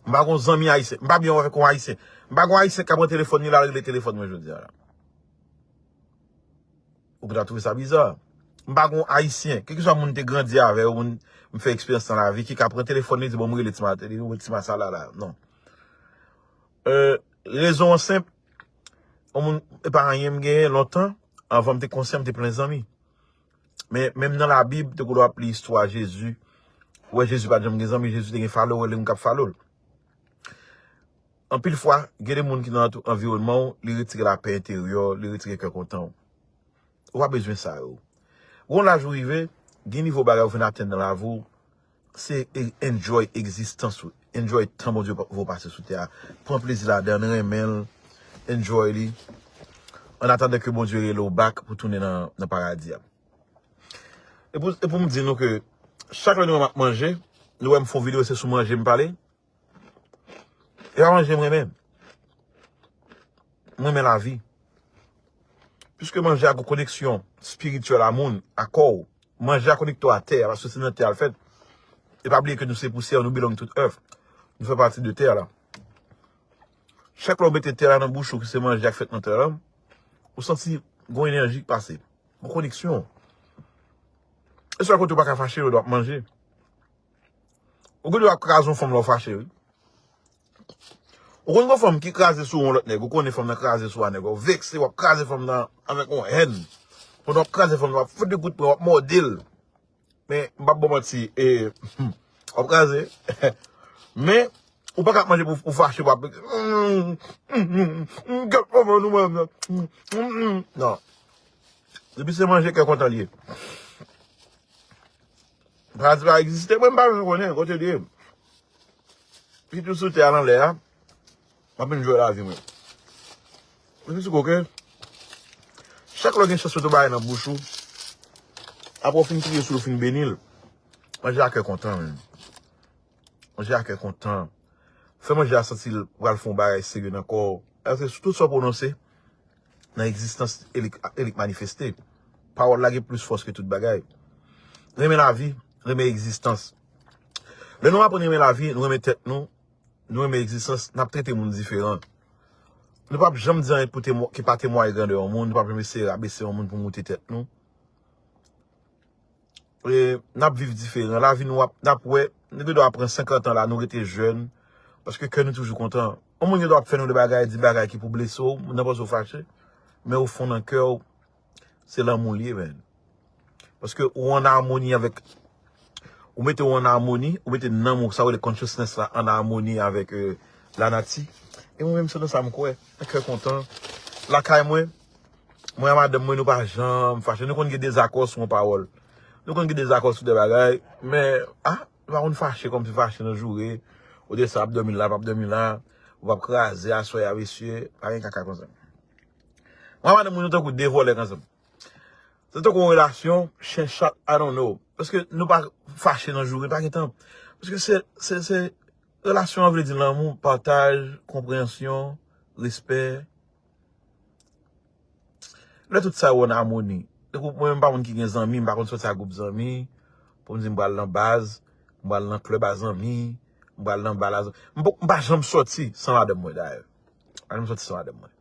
M pa gon zanmi ayisyen. M pa byen avèk yon ayisyen. M pa gon ayisyen k ap pran telefòn li, l al regle telefòn mwen jodi a la. Ou gentan twouve sa biza. M pa gon ayisyen. Kèlkeswa moun m te grandi avè yo, moun m fè eksperyans nan lavi, ki ka pran telefòn li, di, "Bon, m rele ti ma-, li rele ti masala la." Non. Euh, rezon an senp. Yon moun, e pa anyen m genyen lontan, anvan m te konsyan, m te plen zanmi. Men, menm nan Labib, te gon lè w ap li istwa Jezi. Ou wè Jezi pa t janm gen zanmi, Jezi te gen falò, ou wè li menm k ap falò l. Anpil fwa, gen de moun ki nan antou-, anviwònman w, li retire lapè enteryè w, li retire kè kontan w. Ou pa bezwen sa yo. Gon laj ou rive, gen nivo bagay ou fin atenn nan lavi w, se e-, enjoy egzistans ou, enjoy tan Bondye voye w pase sou tè a. Pran plezi ladan l, renmen l, enjoy li. An atandan ke Bondye rele w back pou tounen nan, nan paradi a. E pou, e pou m di nou ke chak lè nou wè m ap manje, nou wè m fè yon videyo, se sou manje m pale. E pa manje m renmen. M renmen lavi. Piske manje a gon koneksyon espirityèl a moun, a kò w. Manje a konekte w a tè a, paske se nan tè a l fèt. E pa bliye ke nou se pousyè, nou belong to earth. Nou fè pati de tè a la. Chak lè w mete tè a la nan bouch ou, ki se manje a k fèt nan tè a la, ou santi gon enèji k pase. Gon koneksyon. E sèl kote ou pa ka fache, lè w ap manje. Ou gen dwa ap kraze yon fanm lè w fache, wi. Ou konn gon fanm ki kraze sou yon lòt nèg, ou konnen fanm nan kraze sou a nèg, ou vekse, w ap kraze fanm nan avèk yon hèn. Pandan w ap kraze fanm nan, w ap fout li kout pwen, w ap mòde l. Men, m p ap ba w manti, e, w ap kraze. Men, ou pa ka ap manje pou, pou fache, w ap, mm, mm, mm, mm, gèt manman nou menm nan. Mm, mm, mm. Non. Depi se manje, kè kontan li ye. Paradi pa egziste, mwen m pa bezwen konnen kote l ye. Pitit ou sou tè a, nan lè a, m ap enjoy lavi mwen. Mwen se koke. Chak lè w gen chans mete yon bagay nan bouch ou, apre w fin kriye sou li, w fin beni l, manje a kè kontan, menm. Manje a kè kontan. Fè manje a santi l pral fè yon bagay serye nan kò w. Èske tout sa w pwononse nan egzistans e li, e li k manifeste? Pawòl la gen plis fòs ke tout bagay. Renmen lavi, renmen egzistans. Lè nou aprann renmen lavi, nou renmen tèt nou, nou renmen egzistans, n ap trete moun diferan. Nou p ap janm di anyen pou temwa-, ki pa temwaye grandè yon moun, nou p ap janm eseye rabese yon moun pou moute tèt nou. E, n ap viv diferan. Lavi nou ap, n ap wè, nou gen dwa pran senkant an la, nou rete jèn, paske kè nou toujou kontan. Yon moun gen dwa ap fè nou de bagay, di bagay ki pou blese w, moun nan panse w fache, men o fon nan kè w, se lanmou l ye, man. Paske ou an amoni avèk, ou mete w an amoni, ou mete nanm ou, sa w rele consciousness la, an amoni avèk, euh, lanati. E mwen menm, se nan sa m kwè. Nan kè kontan. Lakay mwen, mwen ak madanm mwen, nou pa janm fache. Nou konn gen dezakò sou yon pawòl. Nou konn gen dezakò sou de bagay, men, ah, nou pa konn fache kòmsi fache nan joure. Ou de sa ap dòmi la, p ap dòmi la. Ou p ap kraze aswè a, mesye. Pa gen kaka konsa. Mwen ak madanm mwen, nou tankou de vòlè ansanm. Se tankou yon relasyon, chen chat, I don't know. Paske nou pa fache nan joure, pa gen tan. Paske se, se, se, relasyon an vle di lanmou, pataj, konpreyansyon, respè. Lè tout sa yo an amoni. Tankou mwen menm pa moun ki gen zanmi, m pa konn sòti ak gwoup zanmi, pou m di m pral nan baz, m pral nan klèb a zanmi, m pral nan bal a zanmi. M pa, m pa janm sòti san madanm mwen dayè. M pa janm sòti san madanm mwen.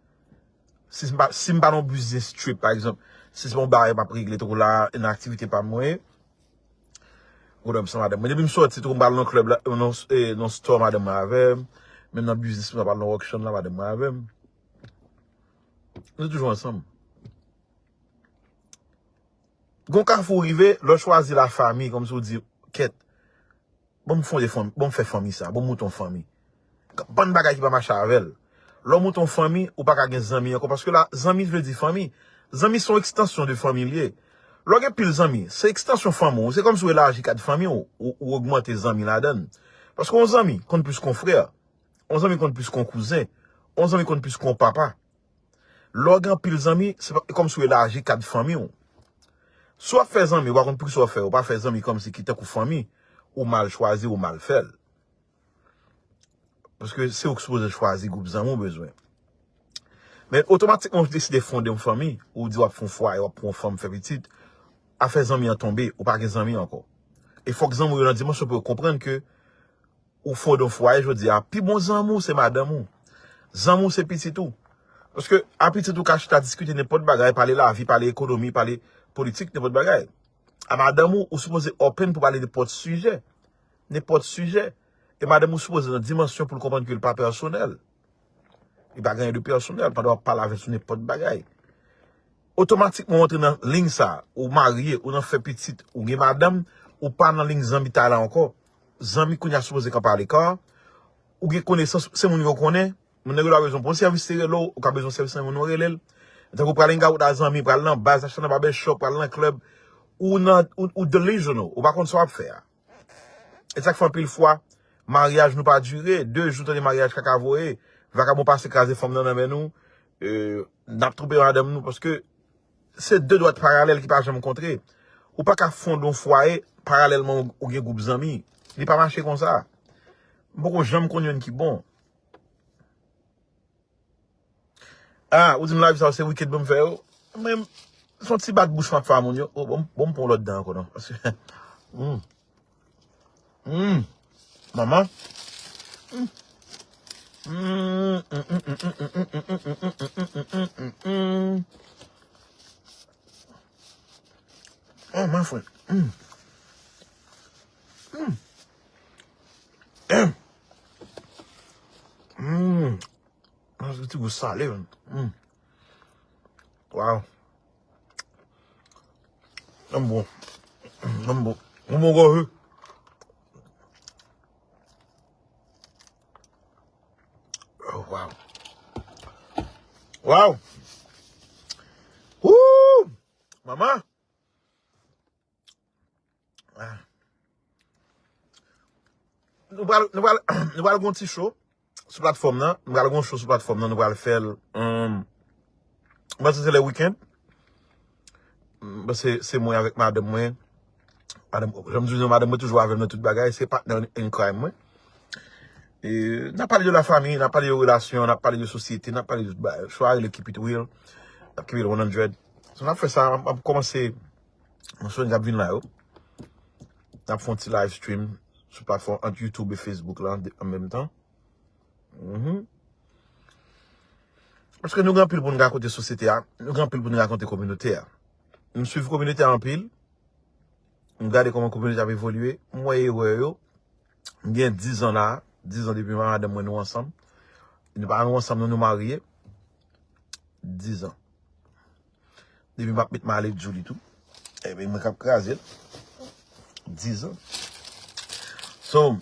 Si m pa, si m pa nan yon business trip, pa egzanp, si se pa yon bagay m ap regle, tankou la, nan aktivite pa m mwen, ou dòmi san madanm mwen. Depi m sòti, tankou m pral nan klèb la, nan, eh, nan store, madanm mwen avè m. Menm nan biznis mwen, m pral nan auction la, madanm mwen avè m. Nou toujou ansanm. Gon kafou rive, lè w chwazi lafanmi, kòmsi w di, kèt, Ban m fonde fanmi, ban m fè fanmi sa, ban m moute yon fanmi. Bann bagay ki pa mache avè l. Lè w moute yon fanmi, ou pa ka gen zanmi ankò, paske la, zanmi vle di fanmi. Zanmi se yon ekstansyon de fanmi l ye. Lè w gen pil zanmi, se ekstansyon fanmi w, se kòmsi w elaji kad fanmi w, ou, ou ogmante zanmi ladan l. Paske yon zanmi konn plis ke yon frè, yon zanmi konn plis ke yon kouzen, yon zanmi konn plis ke yon papa. Lè w gen anpil zanmi, se pa, e kòmsi w elaji kad fanmi w. Si w ap fè zanmi, w pa konn poukisa w fè, w pa fè zanmi kòmsi ki tankou fanmi, ou mal chwazi, ou mal fè l. Paske se ou ki sipoze chwazi gwoup zanmi w bezwen. Men otomatikman, ou deside fonde yon fanmi, ou di w ap fè yon fwaye, w ap pran yon fanm, fè pitit, afè zanmi an tonbe, ou pa gen zanmi ankò. E fòk zanmi w yo nan dimansyon pou yo konprann ke ou fonde yon fwaye jodi a, pi bon zanmi w se madanm ou. Zanmi w se pitit ou. Paske a pitit ou ka chita diskite nenpòt bagay, pale lavi, pale ekonomi, pale politik, nenpòt bagay. A madanm ou, ou sipoze open pou pale nenpòt sijè. Nenpòt sijè. E madanm ou sipoze nan dimansyon pou l konprann ke l pa pèsonèl. Li pa gen anyen de pèsonèl pandan w ap pale avè l sou nenpòt bagay. Otomatikman, w antre nan liy sa, ou marye, ou nan fè pitit, ou gen madanm, ou pa nan liy zanmitay la ankò. Zanmi kounye a sipoze kanpe aleka, ou gen konesans, se moun yo konnen, moun nan gen dwa bezwen pou yon sèvis, se rele w, ou ka bezwen sèvis nan moun, ou rele l. Tankou pral hangout a zanmi, pral nan baz, achte nan barbershop, pral nan klèb, ou nan, ou, ou delusional, ou pa konn sa w ap fè a. E sa k fè anpil fwa, maryaj nou pa dire, de jou tande maryaj kaka voye, vakabon pase kraze fanm nan nan men nou, e, n ap twonpe madanm nou, paske se de dwat paralèl ki pa janm kontre. Ou pa ka fonde yon fwaye paralèlman ou, ou gen gwoup zanmi. Li pa mache konsa. M poko janm konn youn ki bon. Ah, ou di m live sa yo se wicked pou m fè yo. Men, se yon ti bat bouch m ap fè a moun yo. Oh, bon, bon, m pran lòt dan ankò non. Paske, hmm. Hmm. Manman. Hmm. Hmm, hmm, hmm. Oh, my friend. Hmm. Hmm. Hmm. Nan ti gou sale, man. Mm. Wow. Nan bon. Nan bon. Nan bon gòje. Oh, wow. Wow. Woo! Manman. Ah. Nou pral, nou pral, nou pral gon ti show sou platfòm nan. Nou pral gon show sou platfòm nan. Nou pral fè l, um, m panse se lè weekend. M panse se mwen avèk madanm mwen. Madanm, jan m di nou, madanm mwen toujou avè m nan tout bagay. Se partner in crime mwen. E, n ap pale de la famille, n ap pale de relasyon, n ap pale de sosyete, n ap pale de tout bagay. So a rele Keep It Real, n ap keep it one hundred. So n ap fè sa, m ap kòmanse moun ki ap vin la yo. N ap fè yon ti live stream sou platfòm ant YouTube e Facebook la an menm tan. Mhm. Paske nou gen anpil pou n rakonte sosyete a, nou gen anpil pou n rakonte kominote a. M swiv kominote a anpil, m gade kòman kominote a ap evolye, m wè erè yo. M gen diz an la, diz an depi mwen madanm mwen nou ansanm. Nou pa nou ansanm non, nou marye. Diz an. Depi m ap met m ale Djouly tou. Ebyen mwen k ap kraze l. Diz an. So,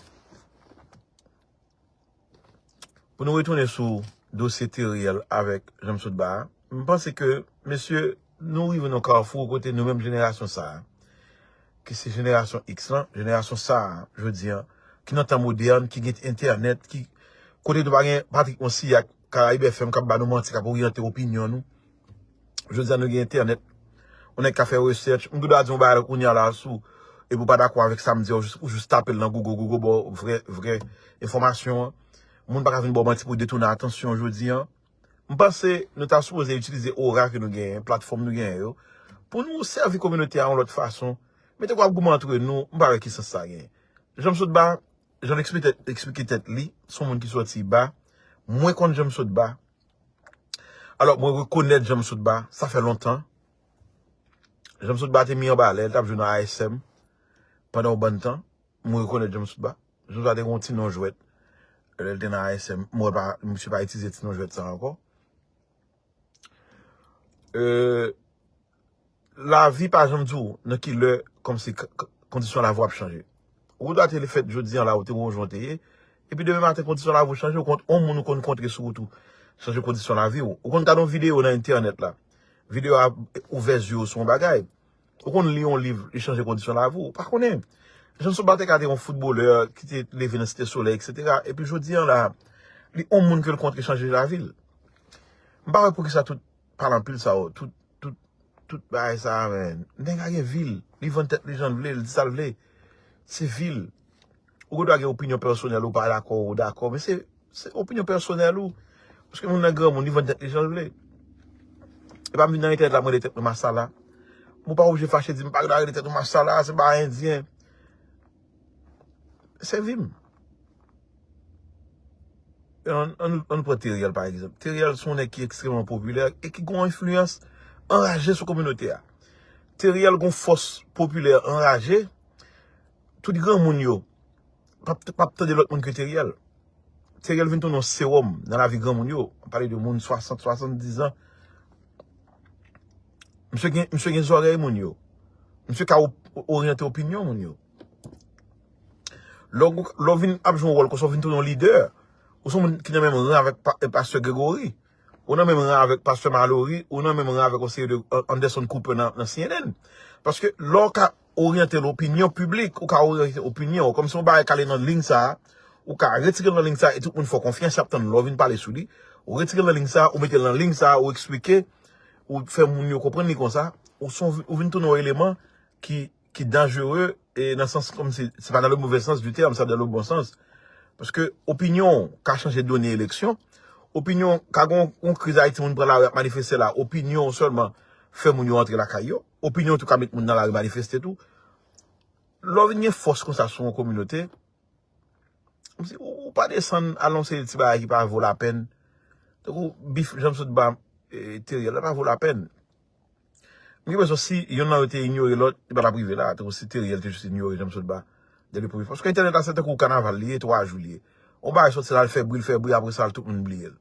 pou nou retounen sou dosye Teriel avèk Janm Sotba a, m panse ke, mesye, nou rive nan kafou kote nou menm jenerasyon sa a, ki se jenerasyon X lan, jenerasyon sa a, jodi a, ki nan tan modèn, ki gen entènèt, ki kote nou pa gen Patrick Monsiak, Caraïbes F M k ap ba nou manti, k ap oryante opinyon nou. Jodi a nou gen entènèt. Yon nèg ka fè research. M gen dwa di yon bagay kounye a la sou, epi w pa dakò avèk sa m di a, ou jis, ou jis tape l nan Google, Google ba w vrè, vrè enfòmasyon an. Moun pa ka vin ba w manti pou detounen atansyon jodi a. M panse nou ta sipoze itilize ora ke nou genyen, platfòm nou genyen yo, pou nou sèvi kominote a yon lòt fason. Men tankou ap goumen antre nou, m pa wè ki sans sa genyen. Janm Sotba, jan l eksplike, eksplike tèt li, se yon moun ki sòti ba. Mwen konn Janm Sotba. Alò, mwen rekonèt Janm Sotba, sa fè lontan. Janm Sotba te mi anba lè, l t ap jwe nan A S M pandan yon bann tan. Mwen rekonèt Janm Sotba. Janm Sotba te gen yon ti non jwèt. Lè l te nan A S M, mwen pa, misye pa itilize ti non jwèt sa ankò. Euh, lavi pa janm di w nan ki lè kòmsi k-, k-, kondisyon lavi w ap chanje. Ou dwa te fèt jodi an la, ou te wè yon jan w te ye, epi demen maten kondisyon lavi w chanje, ou konn yon moun ou konn kontre sou wout ou chanje kondisyon lavi w. Ou konn gade yon videyo nan entènèt la, videyo a ouvè zye w sou yon bagay. Ou konn li yon liv, li chanje kondisyon lavi w. Ou pa konnen. Janm Sotba te ka te yon foutbolè ki te leve nan Site Solèy, etsetera. Epi jodi an la, li yon moun ke l kontre chanje lavi l. M pa wè poukisa tout pale anpil sa yo, tout, tout, tout bagay sa a, men. Nèg la gen vi l, li vann tèt li jan l vle, li di sa l vle. Se vi l. Ou gen dwa gen opinyon pèsonèl, ou pa dakò, ou dakò, men se, se opinyon pèsonèl ou. Paske moun nan granmoun, li vann tèt li jan l vle. E pa m vin nan entènèt la, mwen rele tèt mwen Masala. Ou pa oblije fache di m pa rele tèt mwen Masala, se pa endyen. Se vi m. Ann, ann, ann pran Teriel, pa egzanp. Teriel se yon nèg ki ekstrèmman popilè e ki gen yon enfliyans anraje sou kominote a. Teriel gen yon fòs popilè anraje. Tout granmoun yo p ap, p ap tande lòt moun ke Teriel. Teriel vin tounen yon sewòm nan lavi granmoun yo. M pale de moun swasant, swasanndiz an. Misye gen, misye gen zòrèy moun yo. Misye ka o-, oryante opinyon moun yo. Lè w, lè w vin ap jwe yon wòl konsa, w vin tounen yon lidè. Ou se yon moun ki nan menm ran avèk pa-, pastè Gregory. Ou nan menm ran avèk pastè Malory, ou nan menm ran avèk yon seri de An-, Anderson Cooper nan, nan C N N. Paske lè w ka oryante lopinyon piblik, ou ka oryante opinyon w. Kòmsi yon bagay k ale nan liy sa a, ou ka retire l nan liy sa a, e tout moun fè w konfyans, y ap tann lè w vin pale sou li. Ou retire l nan liy sa a, ou mete l nan liy sa a, ou eksplike, ou fè moun yo konprann li konsa, ou se yon vi-, ou vin tounen yon eleman ki ki danjere, e nan sans kòmsi, se pa dans le mauvais sens du terme, se dans le bon sens. Paske opinyon w ka chanje done eleksyon. Opinyon w ka gen yon, yon kriz Ayiti, moun pran lari ap manifeste la. Opinyon w sèlman fè moun yo antre lakay yo. Opinyon w tou ka met moun nan lari manifeste tou. Lè w vin gen fòs konsa sou yon kominote, kòmsi ou, ou pa desann al nan yon seri de ti bagay ki pa vo lapèn. Tankou bif Janm Sotba, e, Teriel, la pa vo lapèn. M gen enpresyon si yonn nan yo te inyore lòt, li pa t ap rive la. Tankou si Teriel te jis inyore Janm Sotba dè le premye. Paske entènèt la, se tankou kanaval li ye, twa jou li ye. Yon bagay sòti la, l fè bri, l fè bri, apre sa, tout moun bliye l.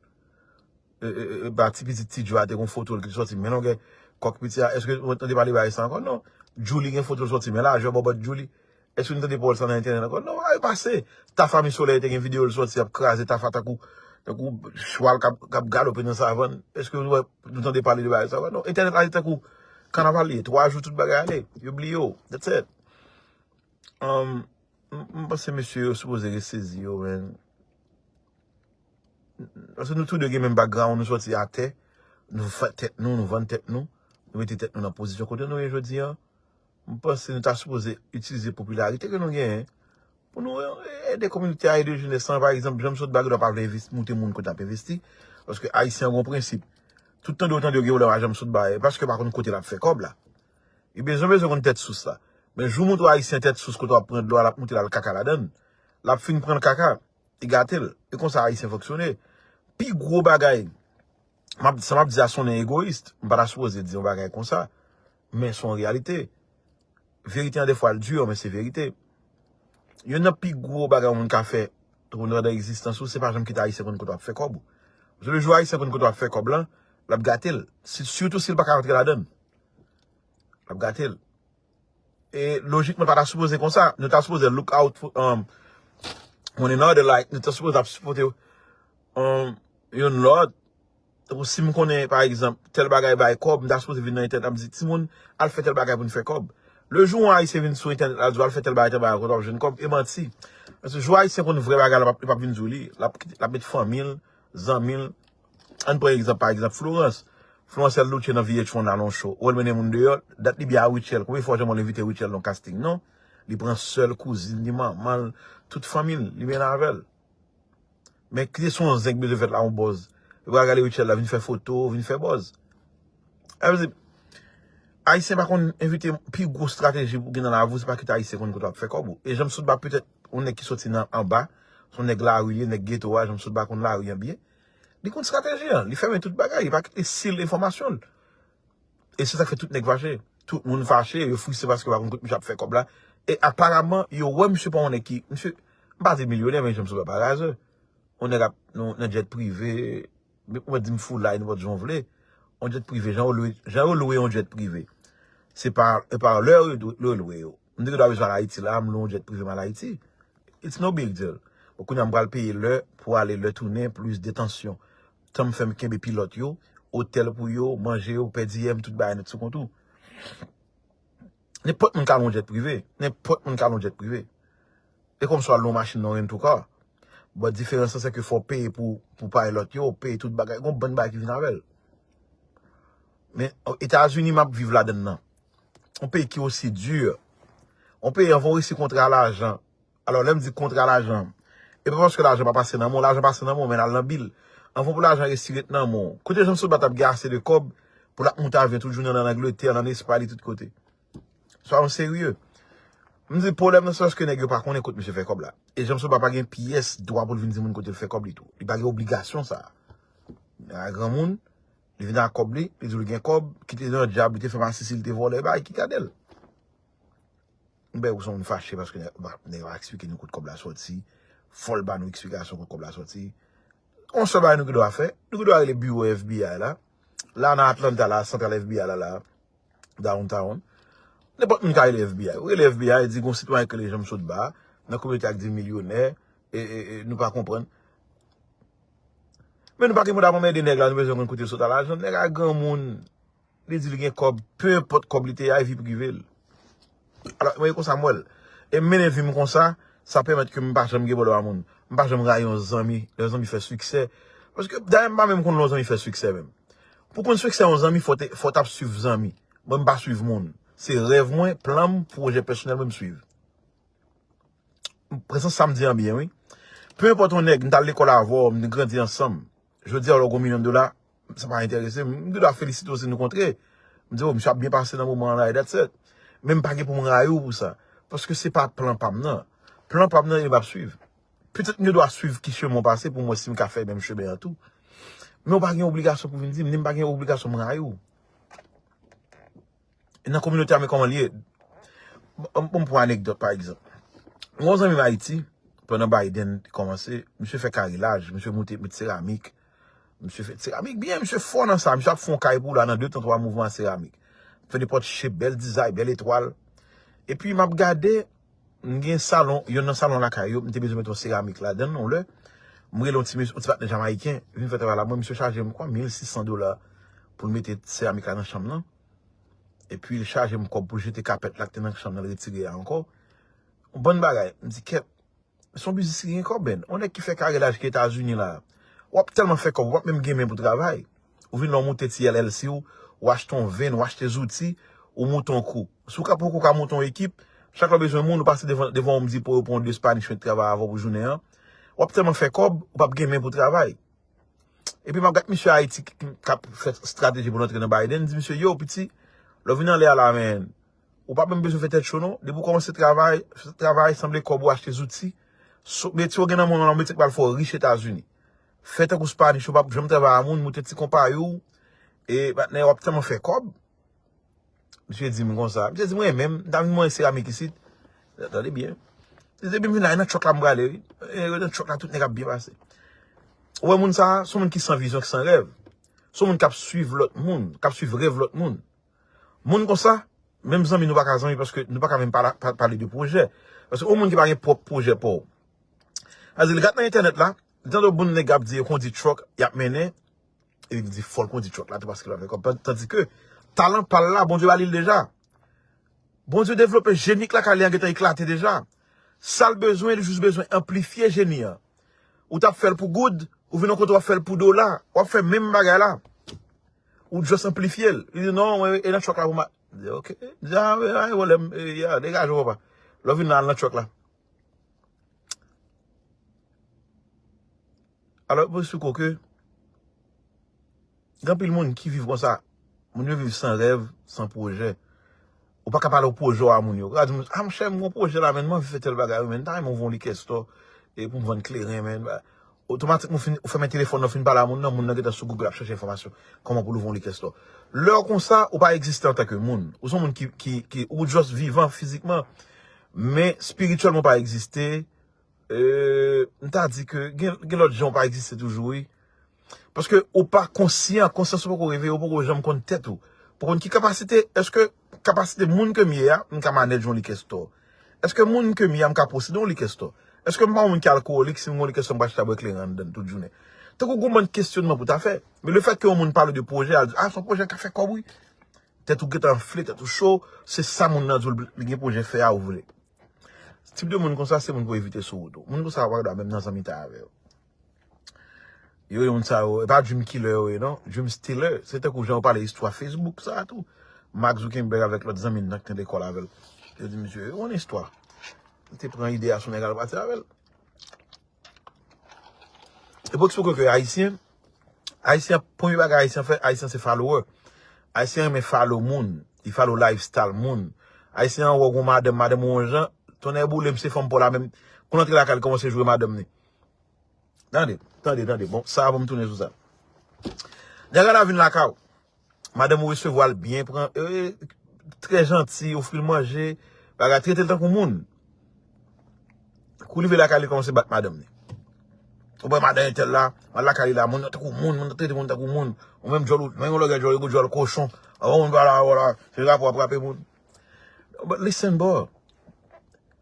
E, e, e, e, ba ti pitit Ti Djo a te gen foto l ki te sòti men longè kòk piti a. Èske ou tande pale bagay sa ankò? Non. Djouly gen foto l sòti men lajè bòbòt Djouly. Èske nou tande pawòl sa nan entènèt ankò? Non, bagay yo pase. Tafa Mi Solèy te gen videyo l sòti ap kraze Tafa tankou, tankou chwal k ap, k ap galope nan savann. Èske nou wè, nou tande pale de bagay sa ankò? Non, entènèt la se tankou kanaval li ye. Twa jou tout bagay ale. Yo bliye w. That's it. Um, m, m panse mesye yo sipoze resezi yo, men. Paske nou tou de gen menm background, nou sòti atè, nou fè tèt nou, nou vann tèt nou, nou mete tèt nou nan pozisyon kote nou ye jodi a. M panse nou ta sipoze itilize popilarite ke nou genyen Pou nou ede kominote a, ede jenès lan, pa egzanp, Janm Sotba gen dwa pa vle envesti, moute moun kote l ap envesti. Paske Ayisyen an gen yon prensip. Tout tande w tande yo gen pwoblèm a Janm Sotba, e paske yo pa konn kote l ap fè kòb la. Li bezwen bezwen konn tèt sous la. Men jou w montre Ayisyen tèt sous kote w ap pran dlo a, l ap moute l al kaka ladan l. L ap fin pran l kaka, li gate l. E konsa Ayisyen fonksyone. Pi gwo bagay, m ap, sa m ap di a sonnen egoyis, m pa ta sipoze di yon bagay konsa. Men se yon reyalite. Verite an defwa l di, men se verite. Youn nan pi gwo bagay yon moun ka fè, pou nan egzistans ou, se pa janm kite Ayisyen konn kote w ap fè kòb ou. Paske le jou Ayisyen konn kote w ap fè kòb lan, l ap gate l. Si, sitou si l pa ka rantre ladan l. L ap gate l. E lojikman, pa ta sipoze konsa. Nou ta sipoze look out for, um, one another, like, nou ta sipoze ap sipòte, um, youn lòt. Tankou si m konnen, pa egzanp, tèl bagay bay kòb, m ta sipoze vin nan entènèt, ap di, "Timoun, al fè tèl bagay pou n fè kòb." Le jou yon Ayisyen vin sou entènèt la, di w, "Al fè tèl bagay, tèl bagay, kote w ap jwenn kòb," e manti. Paske jou Ayisyen konn vrè bagay la, l ap, l ap vin di w li, l ap, l ap met fanmi l, zanmi l. Ann pran egzanp, pa egzanp, Florence. Florence, el luche nan V H one la, nan show. Ou wè l mennen moun deyò, dat li byen a Rutshelle. Konbyen fwa Jean Paul envite Rutshelle nan casting, non? Li pran sè l, kouzin li, manman l, tout fanmi l, li mennen avè l. Men kite se yon zen k bezwen fèt la, yon buzz. Yo pral gade Rutshelle la, vin fè foto, vin fè buzz. Sa vle di, Ayisyen pa konn envite, pi gwo estrateji pou gen nan lavi w, se pa kite Ayisyen konn kote w ap fè kòb ou. E Janm Sotba petèt yon nèg ki soti nan anba, se yon nèg lari li ye, nèg geto a, Janm Sotba konn lari an byen. Li konn estrateji an, li fèmen tout bagay, li pa kite sil enfòmasyon l. E se sa k fè tout nèg fache. Tout moun fache, yo fristre paske yo pa konn kote misye ap fè kòb la. E aparaman, yo wè misye pa yon nèg ki, misye, m pa di milyonè, men Janm Sotba pa razè. Yon nèg ap, nan, nan jet prive, men ou mèt di m foulay, nenpòt jan w vle. Yon jet prive, jan yo lwe, jan yo lwe yon jet prive. Se pa, e pa lè yo, yo lwe yo. M te gen dwa bezwen al Ayiti la, m lwe yon jet prive, m al Ayiti. It's no big deal. Bon, kounye a m pral peye lè pou ale, lè tounen, plis detansyon. Tan m fè m kenbe pilòt yo, otèl pou yo, manje yo, pèdiyè m, tout bagay nèt sou kont ou. Nenpòt moun ka lwe yon jet prive. Nenpòt moun ka lwe yon jet prive. E kòmsi w al lwe yon machin nan rental car. But diferans lan, se ke fò w peye pou, pou pilot yo, w peye tout bagay. Gon bann bagay ki vin avè l. Men, Etazini, m ap viv ladann nan. Yon peyi ki osi di. Yon peyi, anvan w resi kontre a lajan. Alò, lè m di kontre a lajan, e pa paske lajan pa pase nan men w, lajan pase nan men w, men l al nan bil. Anvan pou lajan resi ret nan men w. Kote Janm Sotba t ap gen ase de kòb pou l ap moute avyon tout jounen nan Angletè, nan Espay, li tout kote. Soyons sérieux. M di pwoblèm nan se paske nèg yo pa konnen kote misye fè kòb la. E Janm Sotba pa gen pyès dwa pou l vin di moun kote l fè kòb li tou. Li pa gen obligasyon sa a. Nèg la granmoun, li vin ak kòb li, li di w li gen kòb, kite nan dyab, li te fè masisi, li te vòlè, bay ki gade l. M bay ou se yon moun fache paske nèg nèg la eksplike nou kote kòb la sòti, fò l ba nou eksplikasyon kote kòb la sòti. Yon sèl bagay nou gen dwa fè, nou gen dwa rele biwo F B I la, la nan Atlanta la, santral F B I la, la, downtown. Nenpòt moun ka rele F B I. Ou rele F B I, di gon sitwayen ki rele Janm Sotba, nan kominote a k di milyonè, e, e, e nou pa konprann. Men nou pa gen moun ap anmède nèg la, nou bezwen konn kote l sot a lajan. Nèg la granmoun, li di li gen kòb, pe enpòt kòb li te ye a, e vi prive l. Alò, mwen, e konsa m wè l. E m mennen vi m konsa, sa pèmèt ke m pa janm gen pwoblèm a moun. M pa janm rayi yon zanmi, lè yon zanmi fè siksè. Paske, dayè, m pa menm konn lè yon zanmi fè siksè menm. Pou konn siksè yon zanmi, fò te, fò w t ap swiv zanmi. Mwen, m pa swiv moun. Se rèv mwen, plan m, pwojè pèsonèl mwen, m swiv. Prezans sa m di an byen, wi. Pe enpòt yon nèg, m t al lekòl avè w, m grandi ansanm. Jodi a, lè w gen yon milyon dola, sa pa enterese m. M gen dwa felisite w si nou kontre. M di, "O, misye ap byen pase nan moman an la, e that's it." Men m pa gen pou m rayi w pou sa. Paske se pa plan pa m nan. Plan pa m nan, e m ap swiv. Petèt m gen dwa swiv ki chemen w pase pou m wè si m ka fè menm chemen an tou. Men w pa gen obligasyon pou vin di m, ni m pa gen obligasyon m rayi w. Nan kominote a, men kòman l ye. Bon, bon, pou anekdòt, pa egzanp. Mwen, yon zanmi m Ayiti, pandan Biden te kòmanse, misye fè karilaj, misye moute, met seramik, misye fè seramik byen, misye fò nan sa, misye ap fè yon kay pou w la nan de tan twa mouvman seramik. Fè nenpòt chep, bèl dizay, bèl etwal. Epi m ap gade, m gen salon, yonn nan salon lakay yo, m te bezwen mete yon seramik ladan l yon lè. M rele yon ti mesye, yon ti patnè jamayiken, vin fè travay la, mwen, misye chaje m kwa, mil sis san dola pou l mete seramik la nan chanm nan. Epi l chaje m kòb pou l jete kapèt la k te nan chanm nan, l retire a ankò. Yon bann bagay. M di, "Kèt, se yon biznis ki gen kòb, men." Yon nèg ki fè karilaj ki Etazini la. W ap tèlman fè kòb, w ap menm gen men pou travay. Ou vin la, w moute ti L L C w, w achte yon venn, w achte zouti, ou moute yon kou. Si w ka poko ka moute yon ekip, Chak lè w bezwen moun, ou pase devan, devan yon Home Depot, yo pran yon de Spanish, yo travay avè w pou jounen an. W ap tèlman fè kòb, ou p ap gen men pou travay. Epi m ap gade misye Ayiti ki, ki, k ap fè estrateji pou l antre nan Biden, di misye, yo, piti, lè w vin anlè a la, men, ou pa menm bezwen fè tèt cho, non. Depi w kòmanse travay, fè travay, sanble kòb ou achte zouti. So, metye w gen nan men w lan, metye k pral fè w rich Etazini. Fè tankou Spanish, ou p ap janm travay a moun, moute ti konpayi w, e patnè, w ap tèlman fè kòb. Misye di m konsa. Misye di m, mwen menm, m ta vin mwen seramik isit. Tande byen. Misye di, depi m vin la, e nan truck la m prale, wi. E nan truck la, tout nèg ap byen pase. Ou wè moun sa a, se yon moun ki san vizyon, ki san rèv. Se yon moun k ap swiv lòt moun, k ap swiv rèv lòt moun. Moun konsa, menm zanmi nou pa ka zanmi paske nou pa ka menm pala- pa- pale de pwojè. Paske yon moun ki pa gen pwòp pwojè pa w. Sa di, li gade nan entènèt la, li tande yon moun nèg ap di yo kondi truck, y ap mennen, e li di fò l kondi truck la tou paske l ap fè kòb. Tandike, talan pa l la, Bondye ba li l deja. Bondye devlope jeni k lakay li an gentan eklate deja. Sa l bezwen, li jis bezwen anplifye jeni an. Ou t ap fè l pou goud, ou vin yon kote w ap fè l pou dola, w ap fè menm bagay la. Ou just anplifye l. Li di, non, mwen, e nan truck la pou ma. Di, ok. Di, a, a, a, pwoblèm, e, ya, degaje w, papa. Lè w vin la, al nan truck la. Alò, pou eksplike w ke, gen anpil moun ki viv konsa. Moun yo viv san rèv, san pwojè. Ou pa ka pale w pwojè w a moun yo. Ou ka di moun, a, monchè, m gon pwojè la, men m anvi fè tèl bagay, wi, men m ta renmen ouvri yon likè store, e pou m vann kleren, men. Otomatikman, ou fin, ou fèmen telefòn nan, ou fin pale a moun nan, moun nan gentan sou Google ap chèche enfòmasyon, kòman pou l ouvri yon likè store. Lè w konsa, ou pa egziste antanke moun. Ou se yon moun ki, ki, ki, ou just vivan fizikman, men espirityèlman ou pa egziste. E, m ta di ke gen, gen lòt jan ou pa egziste toujou, wi. Paske ou pa konsyan, konsyans ou poko reveye, ou poko janm konn tèt ou. Pou konn ki kapasite, èske kapasite moun ke m ye a, m ka manage yon likè store? Èske moun ke m ye a, m ka posede yon likè store? Èske m pa yon moun ki alkowolik, si m gen yon likè store, m pral chita bwè kleren anndan tout jounen? Tankou gon bann kesyonman pou ta fè. Men lefètke yon moun pale de pwojè, al di, a, se yon pwojè k ap fè kòb, wi. Tèt ou gentan anfle, tèt ou cho, se sa moun nan di w li gen pwojè fè a ou vle. Tip de moun konsa, se moun pou evite sou wout ou. Moun konsa, ou pa dwe menm nan zanmite avè yo. Yo, yo, moun sa yo, e pa dream killer yo ye, non. Dream stealer. Se tankou jan yo pale istwa Facebook sa a tou. Mark Zuckerberg avèk lòt zanmi l nan ki te lekòl avè l. Yo di, misye, yo, yon istwa. Li te pran ide a sou nèg al pati avè l. E pou eksplike ke Ayisyen, Ayisyen, premye bagay Ayisyen fè, Ayisyen se follower. Ayisyen renmen follow moun. Li follow lifestyle moun. Ayisyen an wè w gon madanm, madanm ou yon jan, tonnè boule m se fanm pa w la menm. Kou l antre lakay li kòmanse joure madanm ni. Tande, tande, tande. Bon, sa a pou m tounen sou sa. Nèg la vin lakay ou. Madanm ou resevwa l byen, pran, e, trè janti, ofri l manje, bagay, trete l tankou moun. Kou l rive lakay li, kòmanse bat madanm ni. Ou wè madanm entèl la, al lakay li la, moun nan tankou moun, moun nan trete moun tankou moun. Ou menm djòl ou, menm yon lògè djòl, ou djòl kochon. Avan moun pale, wala, se rapò ap frape moun. But listen, bro.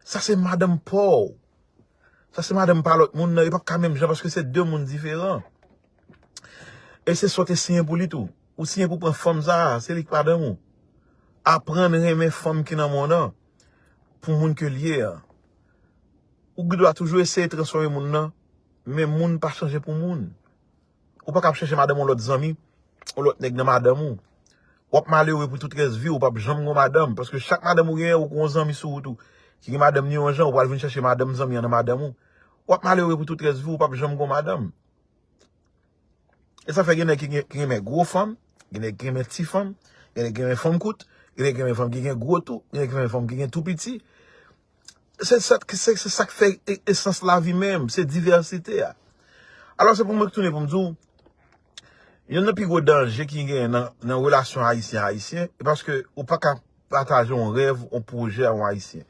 Sa se madanm pa w. Sa se madanm pa lòt moun nan, yo p ap ka menm jan paske se de moun diferan. E se sa w te siyen pou li tou. Ou siyen pou pran fanm sa a, se li k madanm ou. Aprann renmen fanm ki nan men w nan pou moun ke l ye a. Ou gen dwa toujou eseye transfòme moun nan, men moun pa chanje pou moun. Ou pa ka ap chèche madanm yon lòt zanmi, yon lòt nèg nan madanm ou. W ap malere pou tout rès vi w, ou p ap janm gon madanm. Paske chak madanm ou genyen, ou gon zanmi sou wout ou ki gen madanm ni yon jan, ou pral vin chèche madanm zanmi an nan madanm ou. W ap malere pou tout rès vi w, ou p ap janm gon madanm. E sa fè gen nèg ki gen, ki renmen gwo fanm, gen nèg ki renmen ti fanm, gen nèg ki renmen fanm kout, gen nèg ki renmen fanm ki gen gwo tou, gen nèg ki renmen fanm ki gen tou piti. Se sa k, se, se sa k fè e- esans lavi menm, se divèsite a. Alò, se pou mwen k tounen pou m di w, youn nan pi gwo danje ki genyen nan, nan relasyon ayisyen-ayisyen, e paske ou pa ka pataje yon rèv, yon pwojè a yon ayisyen.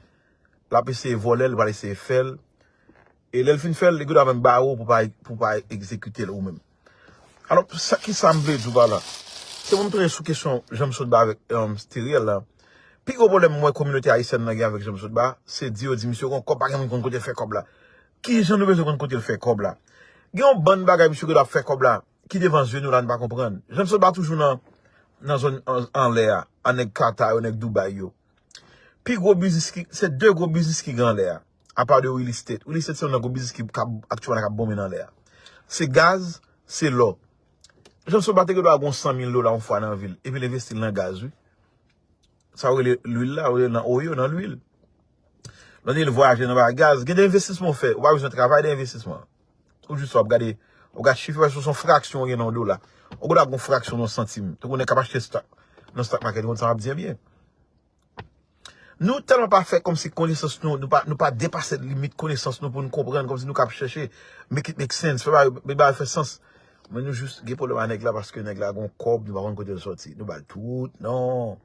L ap eseye vòlè l, li pral eseye fè l. E lè l fin fè l, li gen dwa menm bare w pou pa, pou pa egzekite l ou menm. Alò, sa, ki sa m vle di w pa la? Se pou m tounen sou kesyon Jean Sotba avèk, um, Theriel la. Pi gwo pwoblèm m wè kominote ayisyèn nan gen avèk Jean Sotba, se di yo di misye gon kòb, pa gen moun konn kote l fè kòb la. Ki jan nou bezwen konn kote l fè kòb la? Gen yon bann bagay misye gen dwa ap fè kòb la, ki devan zye nou la nou pa konprann. Jean Sotba toujou nan, nan zòn an, anlè a, a nèg Kata yo, nèg Dubai yo. Pi gwo biznis ki, se de gwo biznis ki gen anlè a. Apa de real estate. Real estate se youn nan gwo biznis ki k ap, aktyèlman k ap bonmen nan lè a. Se gaz, se lò. Jean Sotba te gen dwa gon san mil dola yon fwa nan vi l, epi l envesti l nan gaz, wi. Sa yo rele lwil la, yo rele nan oil, nan lwil. Lè w te vle vwayaje nan bagay gaz, gen de envestisman w fè. Ou pa bezwen travay de envestisman. Ou jis w ap gade, w ap gade chif, paske se yon fraksyon w gen nan yon dola. Yon dola gon fraksyon nan yon santim. Tankou nèg k ap achte stock nan stock market, ou konn sa m ap di an byen. Nou tèlman pa fè kòmsi konesans nou, nou pa, nou pa depase limit konesans nou pou nou konprann, kòmsi nou ka ap chèche make it make sense, fè bagay, make bagay fè sans. Men nou jis gen pwoblèm a nèg la paske nèg la gon kòb, nou pa konn kote l sòti. Nou ba l tout, non.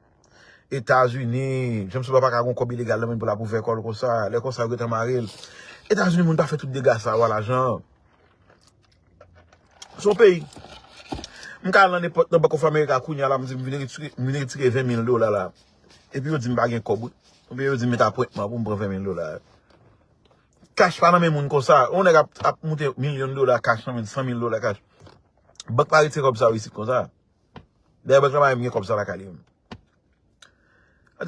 Etazini, James Bond pa ka gon kòb ilegal nan men pou l ap ouvè kò l konsa. Lè konsa, yo gentan mare l. Etazini, moun pa fè tout dega sa yo a lajan. Se yon peyi. M ka al nan nenpòt nan Bank of America kounye a la, m di m vin retire, m vin retire ven mil dola la. Epi yo di m pa gen kòb, wi. Oubyen yo di m met apwentman pou m pran ven mil dola. Kach pa nan men moun konsa. Yon nèg ap, ap moute milyon dola kach nan men, san mil dola kach. Bank pa retire kòb sa yo isit konsa. Dayè, bank la pa menm gen kòb sa lakay li menm.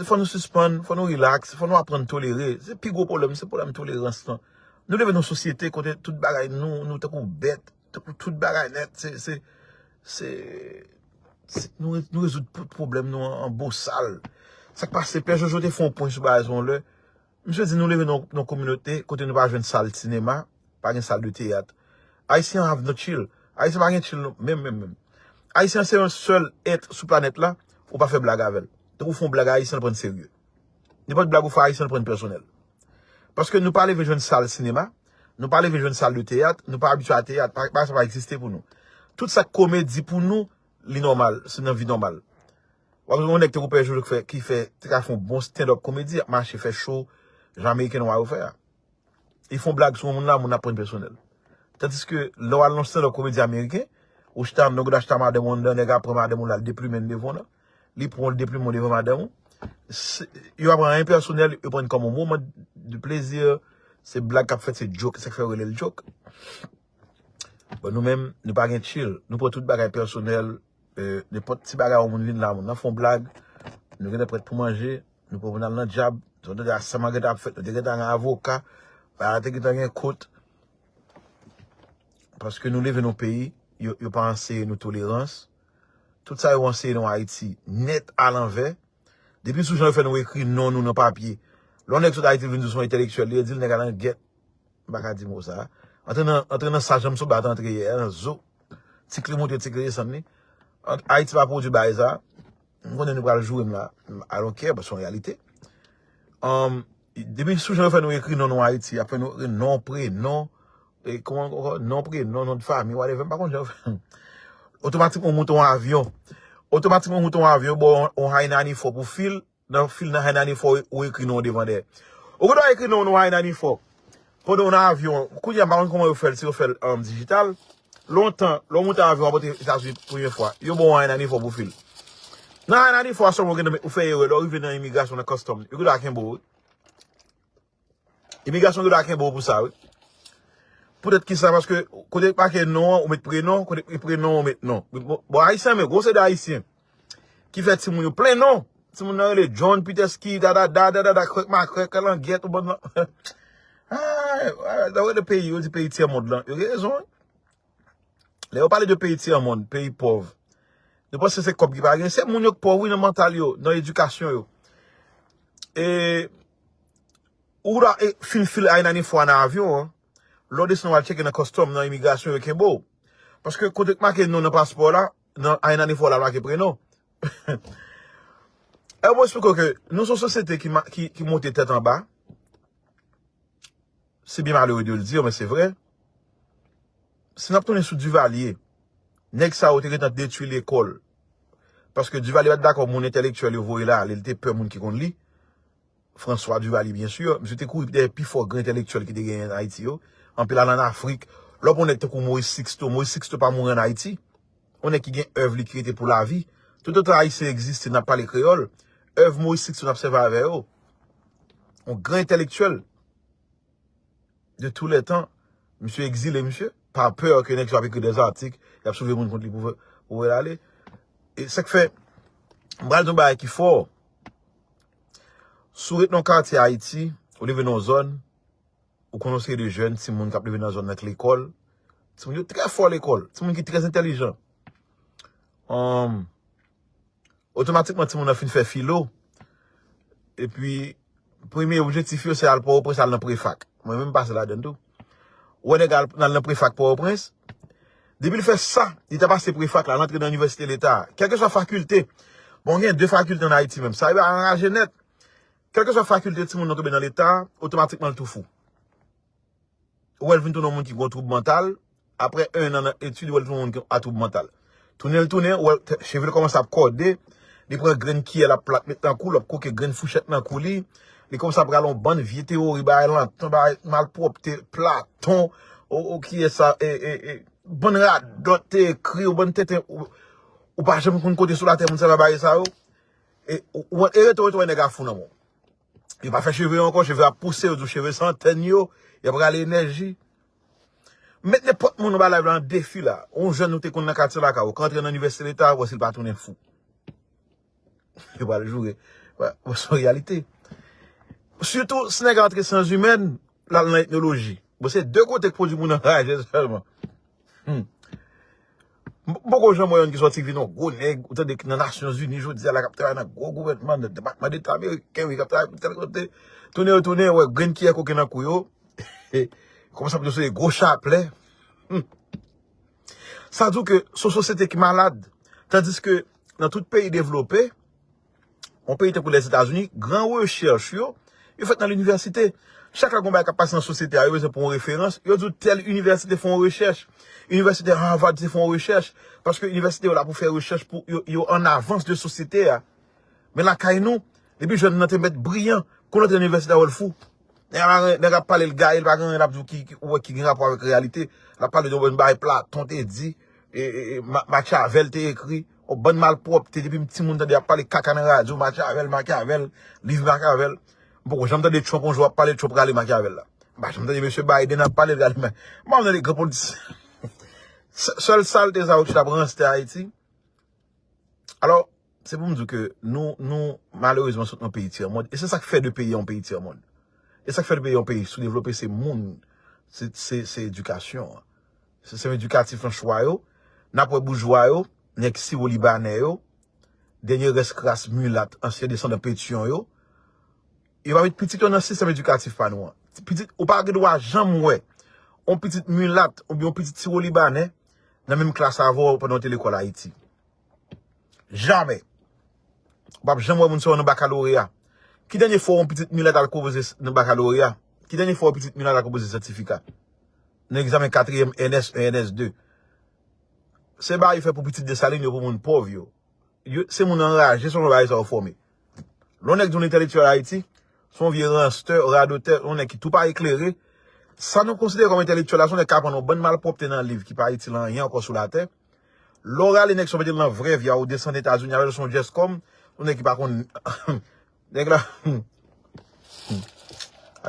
Fò nou sispann, fò nou rilaks, fò nou aprann tolere. Se pi gwo pwoblèm, se pwoblèm tolerans lan. Nou leve nan yon sosyete kote tout bagay nou, nou tankou bèt, tankou tout bagay nèt, se, se, se, se nou, nou rezoud tout pwoblèm nou an, an bosal. Sa k pase, Pè Jojo te fè yon pwen sou bagay sa yon lè. Misye di nou leve nan, nan yon kominote kote nou pa jwenn sal sinema, pa gen sal de teyat. Ayisyen have no chill. Ayisyen pa gen chill non, menm, menm, menm. Ayisyen se yon sèl èt sou planèt la, ou pa fè blag avè l. Tankou w fè yon blag a Ayisyen, l pran n serye. Nenpòt blag ou fè a Ayisyen, l pran n pèsonèl. Paske nou pa leve jwenn sal sinema, nou pa leve jwenn sal de teyat, nou pa abitye a teyat, pa, pa, sa pa egziste pou nou. Tout sa k komedi pou nou, li nòmal, se nan vi nòmal. W ap jwenn yon nèg tankou Pè Jojo k fè, ki fè, te ka fè yon bon stand-up comedy, ap mache fè show jan Ameriken nwa yo fè a. Li fè yon blag sou yon moun la, moun nan pran l pèsonèl. Tandiske lè w al nan stand-up comedy ameriken, ou chita anndan, ou gentan chita madanm ou anndan, nèg la pran madanm ou la, l deplimen l devan w la. Li pran w, l deplimen w devan madanm ou. Se, yo pa pran anyen pèsonèl, yo pran l kòm yon moman de plezi. Se blag k ap fèt, se joke, se sa k fè yo rele l joke. Bon, nou menm, nou pa gen chill. Nou pran tout bagay pèsonèl. Eh, nenpòt ti bagay yon moun vin la, moun nan fè yon blag, nou gentan prèt pou manje, nou pran pou n al nan djab. Sa w tande a, sa malgre ta ap fèt, nou te gentan gen avoka, bagay la te gentan gen kout. Paske nou leve nan yon peyi, yo, yo pa anseye nou tolerans. Tout sa yo anseye nou Ayiti, nèt alanvè. Depi sou jan yo fè nou ekri non nou nan papye. Lè yon nèg sot Ayiti vin di w se yon entèlektyèl, li di l nèg a nan gèt. M pa ka di mo sa. Antre nan, antre nan sa Janm Soba t antre yè a, nan zo. Ti kle monte, ti kle desann li. Ant-, Ayiti pa pwodui bagay sa. M konnen nou pral joure m la. I don't care, but se yon reyalite. Um, depi sou jan yo fè nou ekri non nou Ayiti, y ap fè nou ekri non, prenon, e kòman ankò? Non, prenon, non de fanmi, whatever, m pa konn jan yo fè. Otomatikman, ou moute yon avyon. Otomatikman, ou moute yon avyon, bon, yon Hainan Inifò pou fil, nan fil nan Hainan Inifò, ou ekri non devan dèyè. Ou gen dwa ekri non nou Hainan Inifò. Pandan w nan avyon, kounye a, m pa konn kòman yo fè l, si yo fè l, um, dijital. Lontan, lè w monte avyon, w ap antre Etazini premye fwa, yo ba w yon Hainan Inifò pou fil. Nan Hainan Inifò a sèlman, ou gen, ou fè erè, lè w rive nan imigrasyon, nan custom, yo gen dwa kenbe w, wi. Imigrasyon gen dwa kenbe w pou sa, wi. Poutèt ki sa? Paske kote make non an, ou met prenon, kote prenon an, ou met non. Bon, bon, Ayisyen, men gwo se de Ayisyen ki fè timoun yo plen non. Timoun nan rele John, Piteski, dadada, dadada, krèk makrèk, kalangyèt, ou bann nan. Ah, ah, lè w rele peyi, yo di peyi tyèmond lan. Yo gen rezon, wi. Lè yo pale de peyi tyèmond, peyi pòv, yo panse se kòb ki pa gen. Se moun yo k pòv, wi, nan mantal yo, nan edikasyon yo. E, ou la, e, fin fil Hainan Inifò a nan avyon an, lè w desann w al tcheke nan custom, nan imigrasyon, yo kenbe w. Paske kote k make non nan paspò la, nan Hainan Inifò la make prenon. E mwen eksplike w ke nou se yon sosyete ki ma-, ki, ki monte tèt anba. Se byen malere de l di, men se vre. Si n ap tounen sou Duvalier, nèg sa yo te gentan detwi lekòl. Paske Duvalier pa t dakò moun entèlektyèl yo voye la ale, li te pè moun ki konn li. François Duvalier, byen si, misye te kouri dèyè pi fò gran entèlektyèl ki te genyen an Ayiti yo. Anpil al ann Afrik. Lè w pran yon nèg tankou Moïse Sixto, Moïse Sixto pa mouri ann Ayiti. Yon nèg ki gen èv li ki rete pou lavi. Toutotan Ayisyen egziste, n ap pale kreyòl. Èv Moïse Sixto n ap sèvi avè yo. Yon gran entèlektyèl de tous les temps. Misye egzile, misye. Pa pè ke nèg sa ap ekri dè zatik, y ap soulve moun kont li pou, pou voye l ale. E sa k fè, m pral di yon bagay ki fò. Si w ret nan yon katye Ayiti, ou leve nan yon zòn, ou konn yon seri de jèn, timoun k ap leve nan zòn nan k lekòl. Timoun yo trè fò lekòl. Timoun ki trè entèlijan. Ahn, otomatikman, timoun nan fin fè filo. Epi, Premye objektif yo se al Pòtoprens, al nan Prefak. Mwen menm m pase ladann tou. Ou wè nèg al nan, nan Prefak Pòtoprens, depi l fè sa, li ta pase Prefak la, l antre nan Inivèsite Leta a. Kèlkeswa fakilte, bon, gen de fakilte ann Ayiti menm. Sa yo anraje nèt. Kèlkeswa fakilte timoun nan tonbe nan Leta a, otomatikman l tou fou. Ou wè l vin tounen yon moun ki gen yon twoub mantal. Apre en an nan etid, ou wè l tounen yon moun ki a twoub mantal. Tounen l tounen, ou wè l, cheve l kòmanse ap kòde. Li pran grenn kiyè l ap plat met nan kou l, l ap koke grenn fouchèt nan kou li. Li kòmanse ap rale yon bann vye teyori, bagay lantan, bagay malpwòpte, Platon, o, o, kiyès sa, e, e, e, bann radòt te ekri, yon bann tenten, ou, ou pa janm konn kote sou latè moun sa yo bay sa yo. E, ou, ou, e rete, ou rete wè nèg a fou nan men w. Yo pa fè cheve yo ankò, cheve ap pouse, yo di w cheve se antèn yo, y ap rale enèji. Met nenpòt moun anba live la an defi la. Yon jèn ou te konn nan katye lakay ou, k antre nan inivèsite Leta, wè si l pa tounen fou. Yo pral joure. Wè, se yon reyalite. Sitou, si nèg la antre syans imèn, l al nan etnoloji. Bon, se de kote k pwodui moun anraje sèlman. Hmm. M m poko janm wè youn ki sòti vin yon gwo nèg, ou tande ki nan Nasyonzini jodi a la k ap travay nan gwo gouvènman, nan Depatman Deta ameriken, wi, k ap travay pou tèl kote. Tounen yo tounen, wè grenn kiyè koke nan kou yo. Kòmanse ap di yo se de gwo chaplè. Hmm. Sa di w ke se yon sosyete ki malad. Tandiske nan tout peyi devlope, yon peyi tankou Lèzetazini, gran rechèch yo, yo fèt nan linivèsite. Chak lè gon bagay k ap pase nan sosyete a, yo bezwen pran yon referans, yo di w tèl inivèsite fè yon rechèch. Inivèsite Harvard te fè yon rechèch. Paske inivèsite yo la pou fè rechèch pou yo, yo an avans de sosyete a. Men lakay nou, depi jèn nan te mèt briyan, kou l antre nan inivèsite a, w wè l fou. Nèg ap, nèg ap pale, l gaye, l pa gen anyen l ap di w ki, ki, ou wè ki gen rapò avèk reyalite. L ap pale de yon bann bagay Platon te di, e, e, e, Ma- Machiavel te ekri, yon bann malpwòpte, depi m timoun tande y ap pale kaka nan radyo, Machiavel, Machiavel, liv Machiavel. M poko janm tande Trump yon jou ap pale, Trump rale Machiavel la. M pa janm tande mesye Biden ap pale, l rale Ma- M pa janm tande gran politisyen. Sè- Sèl salte sa yo ki t ap ranse tè Ayiti. Alò, se pou m di w ke nou, nou, malerezman, sot nan peyi tyèmond. E se sa k fè de peyi a yon peyi tyèmond. E sa k fè de peyi a yon peyi soudevlope, se moun, se, se, se edikasyon an. Se sistèm edikatif lan chwa yo. N ap wè boujwa yo, nèg siwo libanè yo, dènye rès kras milat, ansyen desandan Petyon yo, yo pa met pitit yo nan sistèm edikatif pa nou an. Pitit, ou pa gen dwa janm wè yon pitit milat oubyen yon pitit siwo libanè nan menm klas avè w pandan w te lekòl Ayiti. Jamè. Ou p ap janm wè moun sa yo nan bakaloreya. Ki dènye fwa yon pitit milat al konpoze s- nan bakaloreya? Ki dènye fwa yon pitit milat al konpoze sètifika? Nan egzamen katriyèm N S en, N S de. Se bagay yo fè pou pitit Desalin yo, pou moun pòv yo. Yo, se moun anraje, se yon bagay sa yo fòme. Lè yon nèg di yon entèlektyèl Ayiti, se yon vye ranstè, radotè, yon nèg ki tou pa eklere. Sa nou konsidere kòm entèlektyèl la, se yon nèg k aprann yon bann malpwòpte nan liv ki pa itil anyen ankò sou latè. Lè w rale nèg sa w mete l nan vrè vi a, ou desann Etazini avè l, se yon djès kòm, yon nèg ki pa konn, nèg la,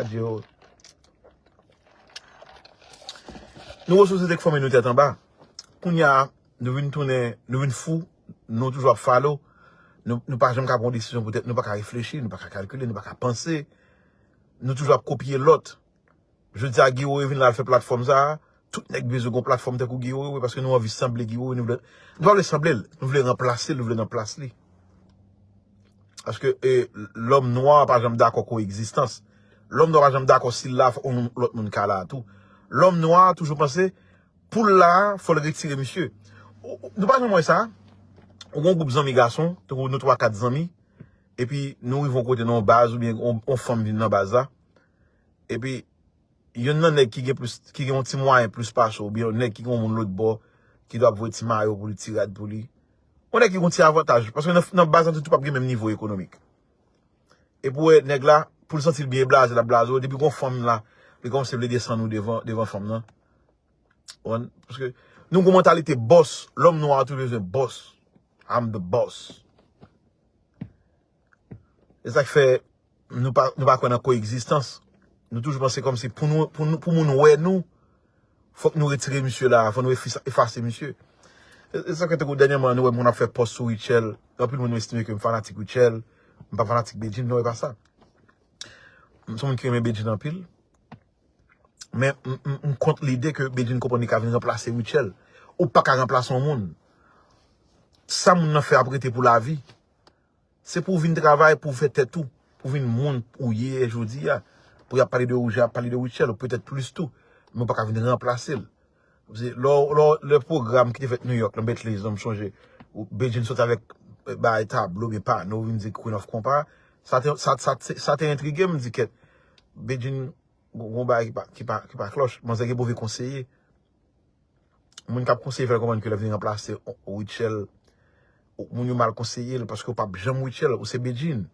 adye o. Nou wè sosyete k fòme nou tèt anba. Kounye a, nou vin tounen, nou vin fou, nou toujou ap falo, nou, nou pa janm ka pran yon desizyon pou tèt, nou pa ka reflechi, nou pa ka kalkile, nou pa ka panse, nou toujou ap kopye lòt. Jodi a, Guy Wewe vin la, l fè platfòm sa a. Tout nèg bezwen gon platfòm tankou Guy Wewe, paske nou anvi sanble Guy Wewe, nou vle, nou pa vle sanble l, nou vle ranplase l, nou vle nan plas li. Paske, e, lòm nwa pa janm dakò koegzistans. Lòm nwa pa janm dakò si l la, fòk yon lòt moun ka la tou. Lòm nwa toujou panse, pou l la, fò l retire misye. Ou- ou- Nou pa janm wè sa? Ou gon gwoup zanmi gason, tankou nou twa, kat zanmi, epi nou rive yon kote nan yon baz, oubyen yon, yon fanm vin nan baz la, epi youn nan nèg ki gen plis, ki gen yon ti mwayen plis pase w, oubyen yon nèg ki gen yon moun lòt bò, ki dwe ap voye ti mayo pou li, ti rad pou li. Yon nèg ki gen yon ti avantaj, paske nan, nan baz la, nou tout p ap gen menm nivo ekonomik. Epi w wè nèg la, pou l santi l byen blaze, l ap blaze w, depi gon fanm la, li kòmanse vle desann ou devan, devan fanm nan. Ou konprann? Paske nou gon mantalite bòs, lòm nwa a toujou bezwen bòs. I'm the boss. E sa k fè nou pa, nou pa kwè nan koegzistans. Nou toujou panse kòmsi pou nou, pou nou, pou moun wè nou, fòk nou retire misye la, fòk nou efisa- efase misye. E, e sa k fè tankou dènyèman, nou wè moun ap fè pòs sou Rutshelle. Anpil moun estime ke m fanatik Rutshelle, m pa fanatik Bedjine, non, e pa sa. M se yon moun ki renmen Bedjine anpil. Men m, m, m kont lide ke Bedjine konprann li ka vin ranplase Rutshelle. Ou pa ka ranplase yon moun. Sa moun nan fè ap rete pou lavi. Se pou w vin travay, pou w fè tèt ou. pou vin moun ou ye jodi a. Pou y ap pale de ou jan y ap pale de Rutshelle, ou petèt plis tou. Men ou pa ka vin ranplase l. Lè, lè, lè pwogram ki te fèt New York, nan Bentley, m sonje, Bedjine sot avèk, eh, bay tablo, byen pano, vin di Queen of Konpa. Sa te, sa, sa, sa te entrige m, m di, kèt, Bedjine, gon, gon bagay ki pa, ki pa, ki pa klòch. Manzè gen move konseye. Moun k ap konseye fè l konprann ke lè vin ranplase Rutshelle, moun yo mal konseye l, paske ou p ap janm Rutshelle, ou se Bedjine.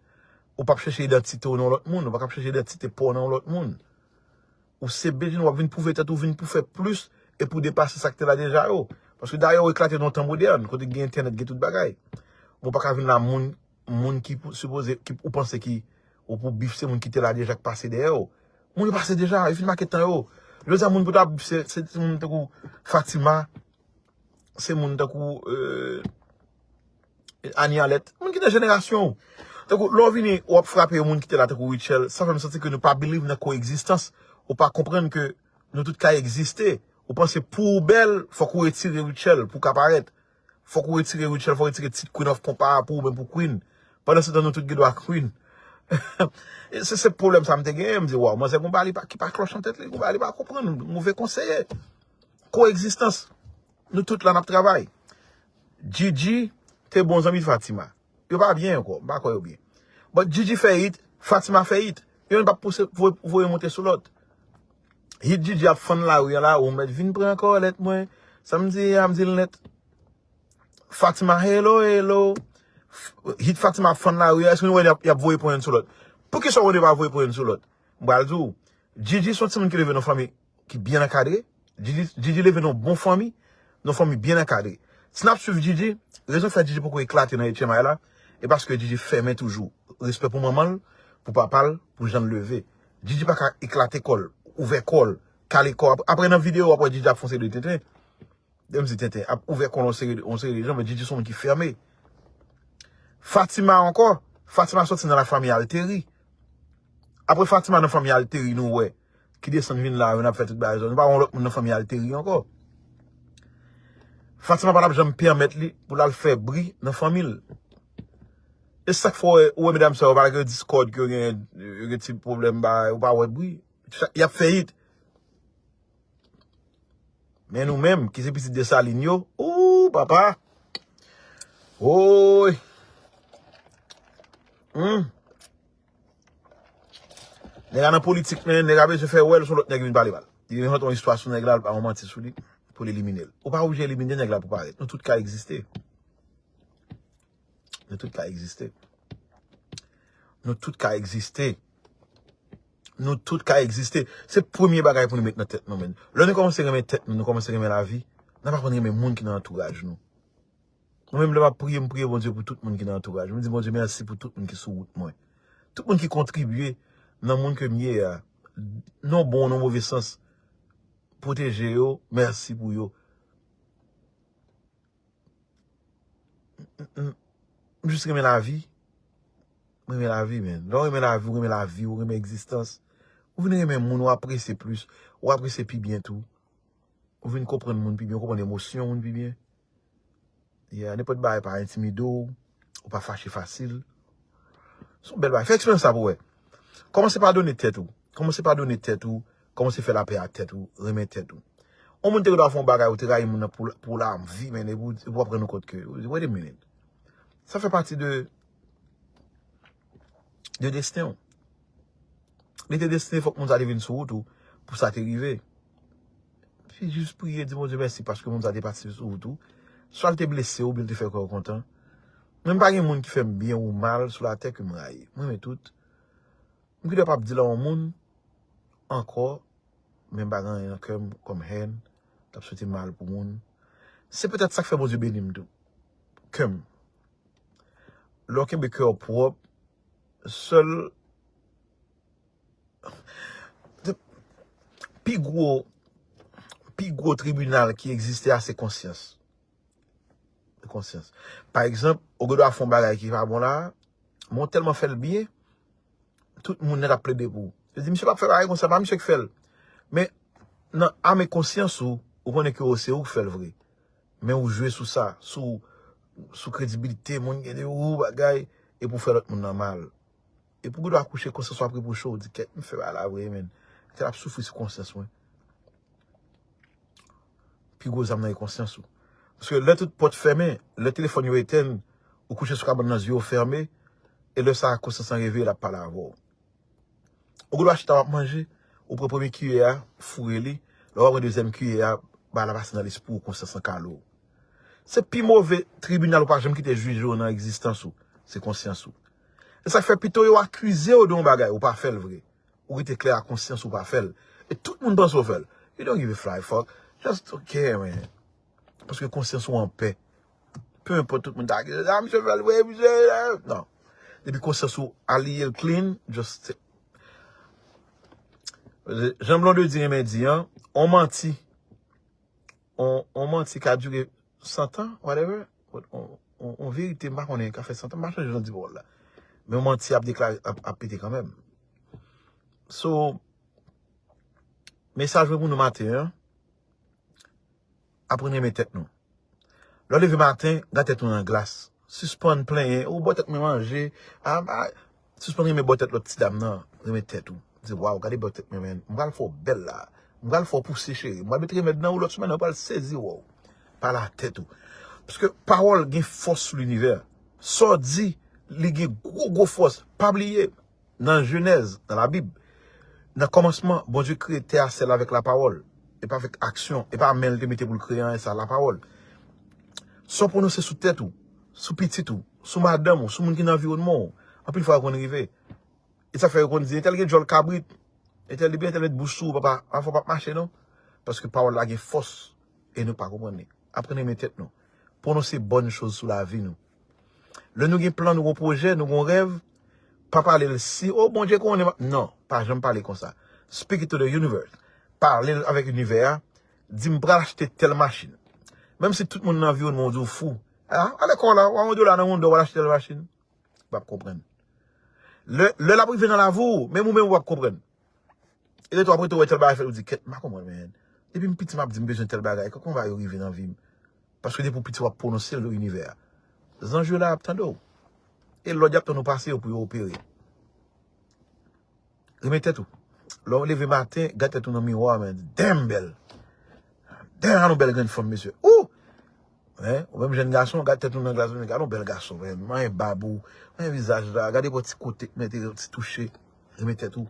Ou p ap chèche idantite w nan yon lòt moun, ou pa ka ap chèche idantite pa w nan yon lòt moun. Ou se Bedjine, w ap vin pwouve tèt ou, vin pou fè plis e pou depase sa k te la deja yo. Paske dayè ou eklate nan yon tan modèn, kote gen entènèt, gen tout bagay. Men w pa ka vin la moun, moun ki pou, sipoze, ki, ou panse ki, ou pou bif se moun ki te la deja, k pase dèyè w. Moun yo pase deja, yo fin make tan yo. Jodi a moun pou ta bif se, se, se moun tankou Fatima, se moun tankou, euh, Annie Alerte, moun ki nan jenerasyon w. Tankou, lè w vini, w ap frape yon moun ki te la tankou Rutshelle, sa fè m santi ke nou pa believe nan koegzistans. Ou pa konprann ke nou tout ka egziste. Ou panse pou w bèl, fòk ou retire Rutshelle pou w ka parèt. Fòk ou retire Rutshelle, fòk ou retire tit Queen of Konpa a pou ou menm pou Queen. Pandan se tan nou tout gen dwa Queen. E se, se pwoblèm sa m te genyen, m di, waw, manzè gon bagay li pa, ki pa klòch nan tèt li, gon bagay li pa konprann, move konseye. Koegzistans. Nou tout la n ap travay. Gigi te bon zanmi Fatima. Yo pa byen ankò, m pa kwè yo byen. But Gigi fè hit, Fatima fè hit. Youn p ap pouse, voye, voye monte sou lòt. Hit Gigi ap fann lari a la, ou mèt vin pran kòlèt mwen. Sa m di a, m di l nèt. Fatima, hello, hello. F-, hit Fatima ap fann lari a, èske nou wè y ap, y ap voye pran youn sou lòt? Poukisa w pa voye pran youn sou lòt? M pral di w, Gigi se yon timoun ki leve nan fanmi ki byen ankadre. Gigi, Gigi leve nan yon bon fanmi, nan yon fanmi byen ankadre. Si n ap swiv Gigi, rezon k fè Gigi poko eklate nan H M I la, e paske Gigi fèmen toujou. Respè pou manman l, pou papa l, pou jan l leve. Gigi pa ka eklate kò l, ouvè kò l, kale kò. Ap-, apre nan videyo, w ap wè Gigi ap fè yon seri de tenten. Menm si tenten ap ouvè kò l yon seri, yon seri de jan, men Gigi se yon moun ki fèmen. Fatima ankò, Fatima soti nan la famille Alteri. Apre Fatima nan fanmi Alteri, nou wè, ki desann vin la, yo n ap fè tout bagay sa. Nou pa wè yon lòt moun nan fanmi Alteri ankò. Fatima pa t ap janm pèmèt li pou l al fè bri nan fanmi l. E sa k fè w wè, ou wè medam sa yo, pa gen Discord, ke yo gen, yo gen ti pwoblèm, ba, ou pa wè bri. Y ap fè hit. Men nou menm, ki se pitit Desalin yo, ooh, papa! Woy! Hmm. Nèg la nan politik, men nèg la bezwen fè wè l se yon lòt nèg vin pale mal. Li invante yon istwa sou nèg la, l pa yon manti sou li, pou l elimine l. Ou pa oblije elimine nèg la pou parèt. Nou tout ka egziste. Nou tout ka egziste. Nou tout ka egziste. Nou tout ka egziste. Se premye bagay pou nou met nan tèt nou, men. Lè nou kòmanse renmen tèt nou, nou kòmanse renmen lavi, n ap aprann renmen moun ki nan antouraj nou. Mwen menm, lè m ap priye, m priye Bondye pou tout moun ki nan antouraj mwen. M di, Bondye, mèsi pou tout moun ki sou wout mwen. Tout moun ki kontribye nan moun ke m ye a, nan bon, nan move sans. Pwoteje yo, mèsi pou yo. M, m, m jis renmen lavi. M renmen lavi, men. Lè w renmen lavi, ou renmen lavi, ou renmen egzistans. Ou vin renmen moun, ou apresye plis, ou apresye pi byen tou. Ou vin konprann moun pi byen, ou konprann emosyon moun pi byen. Yeah, nenpòt bagay pa entimide w, ou pa fache fasil. Se yon bèl bagay. Fè eksperyans sa pou w wè. Kòmanse padone tèt ou. Kòmanse padone tèt ou. Kòmanse fè lapè ak tèt ou. Renmen tèt ou. Yon moun te gen dwa fè yon bagay, ou te rayi moun nan pou, pou lavi, men epi w, epi w ap rann ou kont ke, wait a minute. Sa fè pati de, de desten w. Li te destine fòk moun sa te vin sou wout ou pou sa te rive. Epi jis priye, di Bondye mèsi paske moun sa te pati sou wout ou. Swa l te blese w, oubyen l te fè kè w kontan. Men m pa gen moun ki fè m byen ou mal sou latè ke m rayi. M renmen tout. M gen dwa p ap di l a yon moun ankò, men m pa gen anyen nan kè m kòm hèn, t ap swete mal pou moun. Se petèt sa k fè Bondye beni m tou. Kè m. Lè w kenbe kè w pwòp, sèl, pi gwo, pi gwo tribinal ki egziste a, se konsyans. Konsyans. Pa egzanp, ou gen dwa fè yon bagay ki pa bon la, men w tèlman fè l byen, tout moun nèt ap plede pou ou. Yo di, misye p ap fè bagay konsa, pa misye k fè l. Men, nan ame konsyans ou, ou konnen ke se ou k fè l vre. Men ou jwe sou sa, sou, sou kredibilite moun gen de ou, bagay, epi w fè lòt moun nan mal. Epi w gen dwa kouche konsyans ou ap repwoche w, di, "Kèt, m fè bagay la vre, men. Kèt ap soufri sou konsyans mwen." Pi gwo zam nan e konsyans ou. Paske lè tout pòt fèmen, lè telefòn yo etenn, ou kouche sou kabann nan, zye w fèmen, e lè sa a konsyans lan reveye, l ap pale avè w. Ou gen dwa chita w ap manje, ou pran premye kiyè a, foure li, lè w ap pran dezyèm kiyè a, bagay la pase nan lespri w, konsyans lan kale w. Se pi move tribinal ou pa janm kite jije w nan egzistans ou, se konsyans ou. E sa k fè pito yo akize w de yon bagay, ou pa fè l vre. Ou rete klè a konsyans ou pa fè l. E tout moun panse w fè l. You don't give a fly fuck. Just don't care, man. Paske konsyans ou anpè. Pe enpòt tout moun ta akize, "Ah, misye fè l vre, misye, eh." Non. Depi konsyans ou aliye l clean, just, jan Blondedy renmen di an, on manti, on, on manti ka dire san tan, whatever. On, on, on verite, m pa konnen, ka fè san tan, m pa chanje jan di pawòl la. Men on manti ap deklare, ap, ap pete kanmenm. So, mesaj mwen pou nou maten an, aprann renmen tèt nou. Lè w leve maten, gad tèt ou nan glas. Sispann plenyen, "Ou bò tèt mwen manje." A, a, sispann renmen bò tèt lòt ti dam nan. Renmen tèt ou. Di, "Waw, gade bò tèt mwen, men. M pral fè w bèl la. M pral fè w pouse, cheri. M pral mete remèd nan ou lòt semèn, ou pral sezi, waw." Pale a tèt ou. Paske pawòl gen fòs sou linivè. Sa w di, li gen gwo, gwo fòs. Pa bliye. Nan Jenèz, nan Labib, nan kòmansman, Bondye kreye tè a sèl avèk lapawòl, e pa avèk aksyon, e pa men l te mete pou l kreye anyen, sa lapawòl. Sa w pwononse sou tèt ou, sou pitit ou, sou madanm ou, sou moun ki nan anviwònman w, anpil fwa yo konn rive. E sa fè yo konn di, "Entèl gen djòl kabrit, entèl li byen, entèl met bouch sou ou, papa, afè w p ap mache non." Paske pawòl la gen fòs, e nou pa konprann li. Aprann renmen tèt nou. Pwononse bòn choz sou lavi nou. Lè nou gen plan, nou gen pwojè, nou gen rèv, pa pale l si, "O, Bondye konnen m ap," non, pa janm pale konsa. Speak it to the universe. Pale l avèk inivè a. Di, "M pral achte tèl machin." Menm si tout moun nan anviwònman w di w fou. A, alekò la, w a yon dola nan yon do, w al achte tèl machin. W ap konprann. Lè, lè l ap rive nan lavi w, menm ou menm w ap konprann. E lè tou apre tou wè tèl bagay fèt, ou di, "Kèt, m pa konprann, men. Depi m piti, m ap di m bezwen tèl bagay. Kòman bagay yo rive nan vi m?" Paske depi w piti, w ap pwononse l nan inivè a. Zanj yo la ap tande w. E lòd y ap tann ou pase yo pou yo opere. Renmen tèt ou. Lè w leve maten, gad tèt ou nan miwa, men. Damn bèl. Damn, an nou bèl grenn fanm, mesye. Ou! Hein? Ou menm jèn gason, gad tèt ou nan glas, men gad yon bèl gason, men. Manyen bab ou, manyen vizaj la, gade bò ti kote, mete yon ti touche. Renmen tèt ou.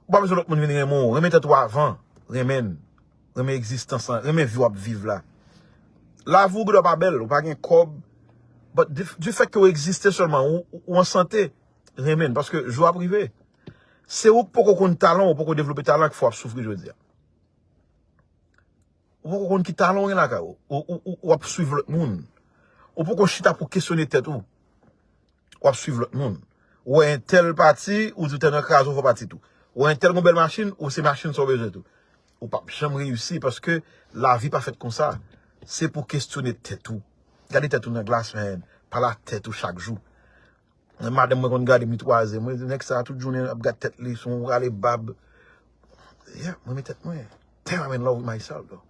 Ou pa bezwen lòt moun vin renmen w. Renmen tèt ou avan. Renmen n. Renmen egzistans lan. Renmen vi w ap viv la. Lavi w gen dwa pa bèl, ou pa gen kòb. But du, du fait que w egziste sèlman, ou, ou, ou an sante, renmen n. Paske jou ap rive. Se ou k poko konn talan w, ou poko devlope talan k fè w ap soufri jodi a. Ou poko konn ki talan w gen lakay ou. Ou, ou, ou, w ap swiv lòt moun. Ou poko chita pou kesyone tèt ou. W ap swiv lòt moun. Ou wè entèl pati, ou di w tèl nan kraze, ou fè pati tou. Ou wè entèl gon bèl machin, ou se machin sa w bezwen tou. Ou p ap janm reyisi paske lavi pa fèt konsa. Se pou kesyone tèt ou. Gade tèt ou nan glas, men. Pale a tèt ou chak jou. Madanm mwen konn gade m, li twazè. Mwen di, "Nèg sa a tout jounen ap gad tèt li, se yon rale bab." Yeah, mwen renmen tèt mwen. Damn, I'm in love with myself, though.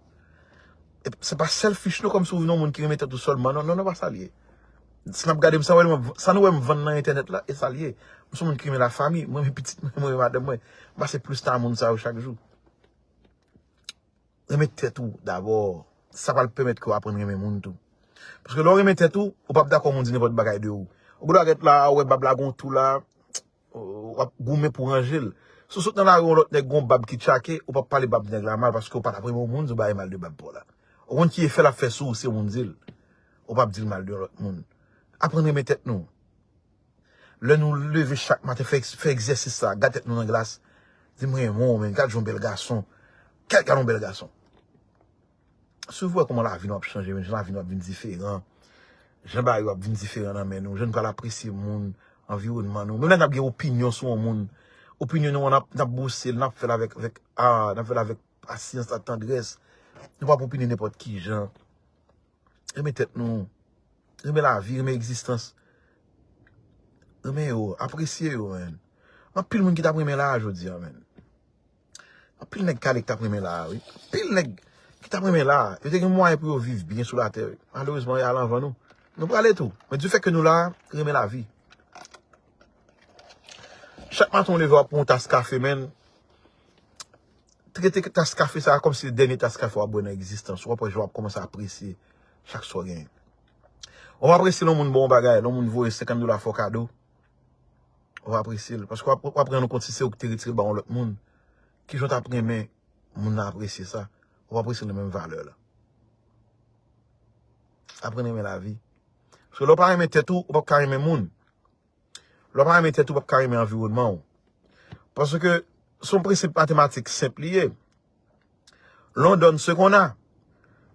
E se pa selfish, non, kòmsi w vin yon moun ki renmen tèt ou sèlman. Non, non, non, pa sa l ye. Si n ap gade m, sa, wè, sa nou wè m vann nan entènèt la, e sa l ye. M se yon moun ki renmen lafanmi, mwen renmen pitit mwen, mwen renmen madanm mwen. M pase plis tan a moun sa yo chak jou. Renmen tèt ou dabò. Sa pral pèmèt ke w aprann renmen moun tou. Paske lè w renmen tèt ou, ou p ap dakò moun di nenpòt bagay de ou. Ou gen dwa ret la, ou wè bab la gon tou la, w ap goumen pou ranje l. Si w sot nan lari, yon lòt nèg gon bab ki tchake, ou p ap pale bab nèg la mal paske w pa t ap renmen yon moun di w bagay mal de bab pa w la. Ou konn ki efè l ap fè sou ou si yon moun di l. Ou p ap di l mal de yon lòt moun. Aprann renmen tèt nou. Lè nou leve chak maten, fè, fè egzèsis sa, gad tèt nou nan glas. Di, "M renmen w, men, gad jan w bèl gason. Gad, gad yon bèl gason." Si w wè kòman lavi nou ap chanje, men, jan lavi nou ap vin diferan. Jan bagay yo ap vin diferan nan men nou. Jan nou pral apresye moun, anviwònman nou. Menm lè n ap gen opinyon sou yon moun, opinyon nou an, n ap, n ap bwose l, n ap fè l avèk, avèk, a, n ap fè l avèk pasyans ak tandrès. Nou p ap opine nenpòt ki jan. Renmen tèt nou. Renmen lavi, renmen egzistans. Renmen yo, apresye yo, men. Anpil moun ki t ap renmen la a jodi a, men. Anpil nèg kale ki t ap renmen la a, wi. Anpil nèg ki t ap renmen la a. Yo te gen mwayen pou yo viv byen sou latè, wi. Malerezman, y al anvan nou. Nou prale tou. Men du fait que nou la a, renmen lavi. Chak maten w leve, w ap pran yon tas kafe, menn. Trete tas kafe sa a kòmsi se dènye tas kafe w ap bwè nan egzistans ou. W ap wè jan w ap kòmanse apresye chak sa w genyen. W ap apresye lè yon moun ba w yon bagay, lè yon moun voye senkant dola fè w kado. W ap apresye l. Paske w ap, w ap rann ou kont si se ou ki te retire l ba yon lòt moun. Kijan w t ap renmen moun nan apresye sa? W ap apresye l nan menm valè la. Aprann renmen lavi. Paske lè w pa renmen tèt ou, ou p ap ka renmen moun. Lè w pa renmen tèt ou, w p ap ka renmen anviwònman w. Paske se yon prensip matematik senp li ye. L'on donne ce qu'on a.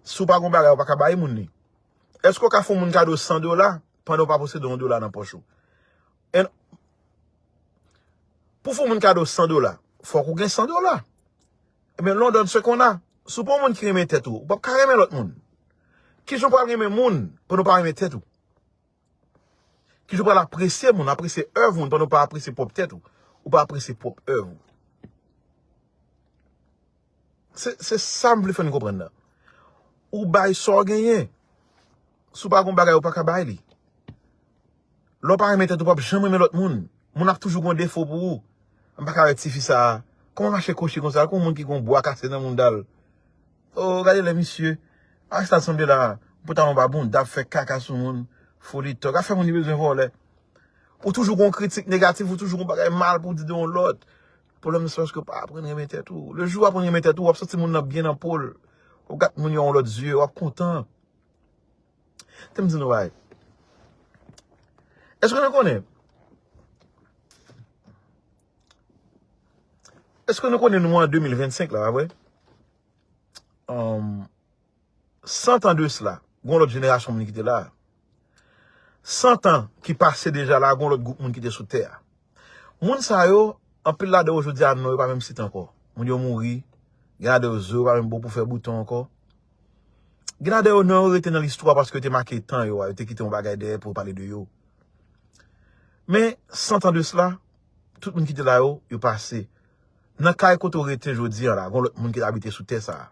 Si w pa gen yon bagay, ou pa ka bay moun li. Èske w ka fè yon moun kado san dola pandan w pa posede yon dola nan pòch ou? And pou w fè yon moun kado san dola, fòk ou gen san dola. Ebyen, l'on donne ce qu'on a. Si w pa yon moun ki renmen tèt ou, ou p ap ka renmen lòt moun. Kijan w pral renmen moun pandan w pa renmen tèt ou? Kijan w pral apresye moun, apresye èv moun, pandan w pa apresye pwòp tèt ou? Ou pa apresye pwòp èv ou. Se, se sa m vle fè n konprann la. Ou bay sa w genyen. Si w pa gen yon bagay, ou pa ka bay li. Lè w pa renmen tèt ou, w p ap janm renmen lòt moun. Moun ap toujou gen yon defo pou ou. M pa ka wè tifi sa a. Kòman l mache kochi konsa? L kon moun ki gen yon bwa kase nan mounda l. Oh, gade lè misye. Acha l sanble la. Pantalon ba bounda, ap fè kaka sou moun. Foli tòg. Afè moun li bezwen vòlè. Ou toujou gen yon kritik negatif, ou toujou gen yon bagay mal pou w di de yon lòt. Pwoblèm nan se paske w pa aprann renmen tèt ou. Le jou w aprann renmen tèt ou, w ap santi moun nan byen nan po l. W ap gad moun yo yon lòt zye, w ap kontan. Te m di nou bagay. Èske nou konnen? Èske nou konnen nou an de mil vennsenk la, pa vre? Anm, san tan de sila, gen yon lòt jenerasyon moun ki te la. San tan ki pase deja la, gen yon lòt gwoup moun ki te sou tè a. Moun sa yo, anpil ladan yo jodi a, non yo pa menm site ankò. Moun yo mouri, gen ladan yo zo yo pa menm bon pou fè bouton ankò. Gen ladan yo, non yo rete nan listwa paske yo te make tan yo a, yo te kite yon bagay dèyè pou yo pale de yo. Men, san tan de sila, tout moun ki te la yo, yo pase. Nan kay kote w rete jodi a la, gen lòt moun ki abite sou tè sa a.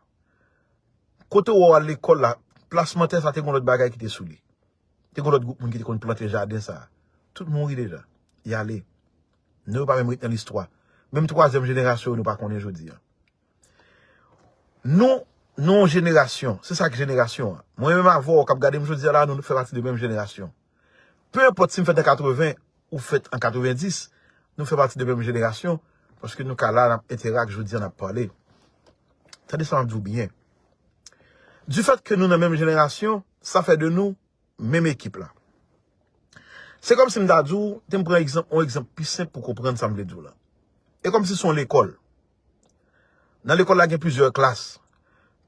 Kote w al lekòl la, plasman tè sa te gen lòt bagay ki te sou li. Te gen lòt gwoup moun ki te konn plante jaden sa. Tout mouri deja. Y ale. Non yo pa menm ret nan listwa. Menm twazyèm jenerasyon yo nou pa konnen jodi a. Nou, nou yon jenerasyon. Se sa k jenerasyon an. Mwen menm avè w k ap gade m jodi a la, nou fè pati de menm jenerasyon. Pe enpòt si m fèt an katreven, ou fèt an katrevendis, nou fè pati de menm jenerasyon, paske nou ka la, n ap enterak jodi a, n ap pale. Tande sa m ap di w byen. Du fait que nou nan menm jenerasyon, sa fè de nou menm ekip la. Se kòmsi m ta di w, te m pran egzanp, yon egzanp pi senp pou konprann sa m vle di w la. E kòmsi se yon lekòl. Nan lekòl la gen plizyè klas.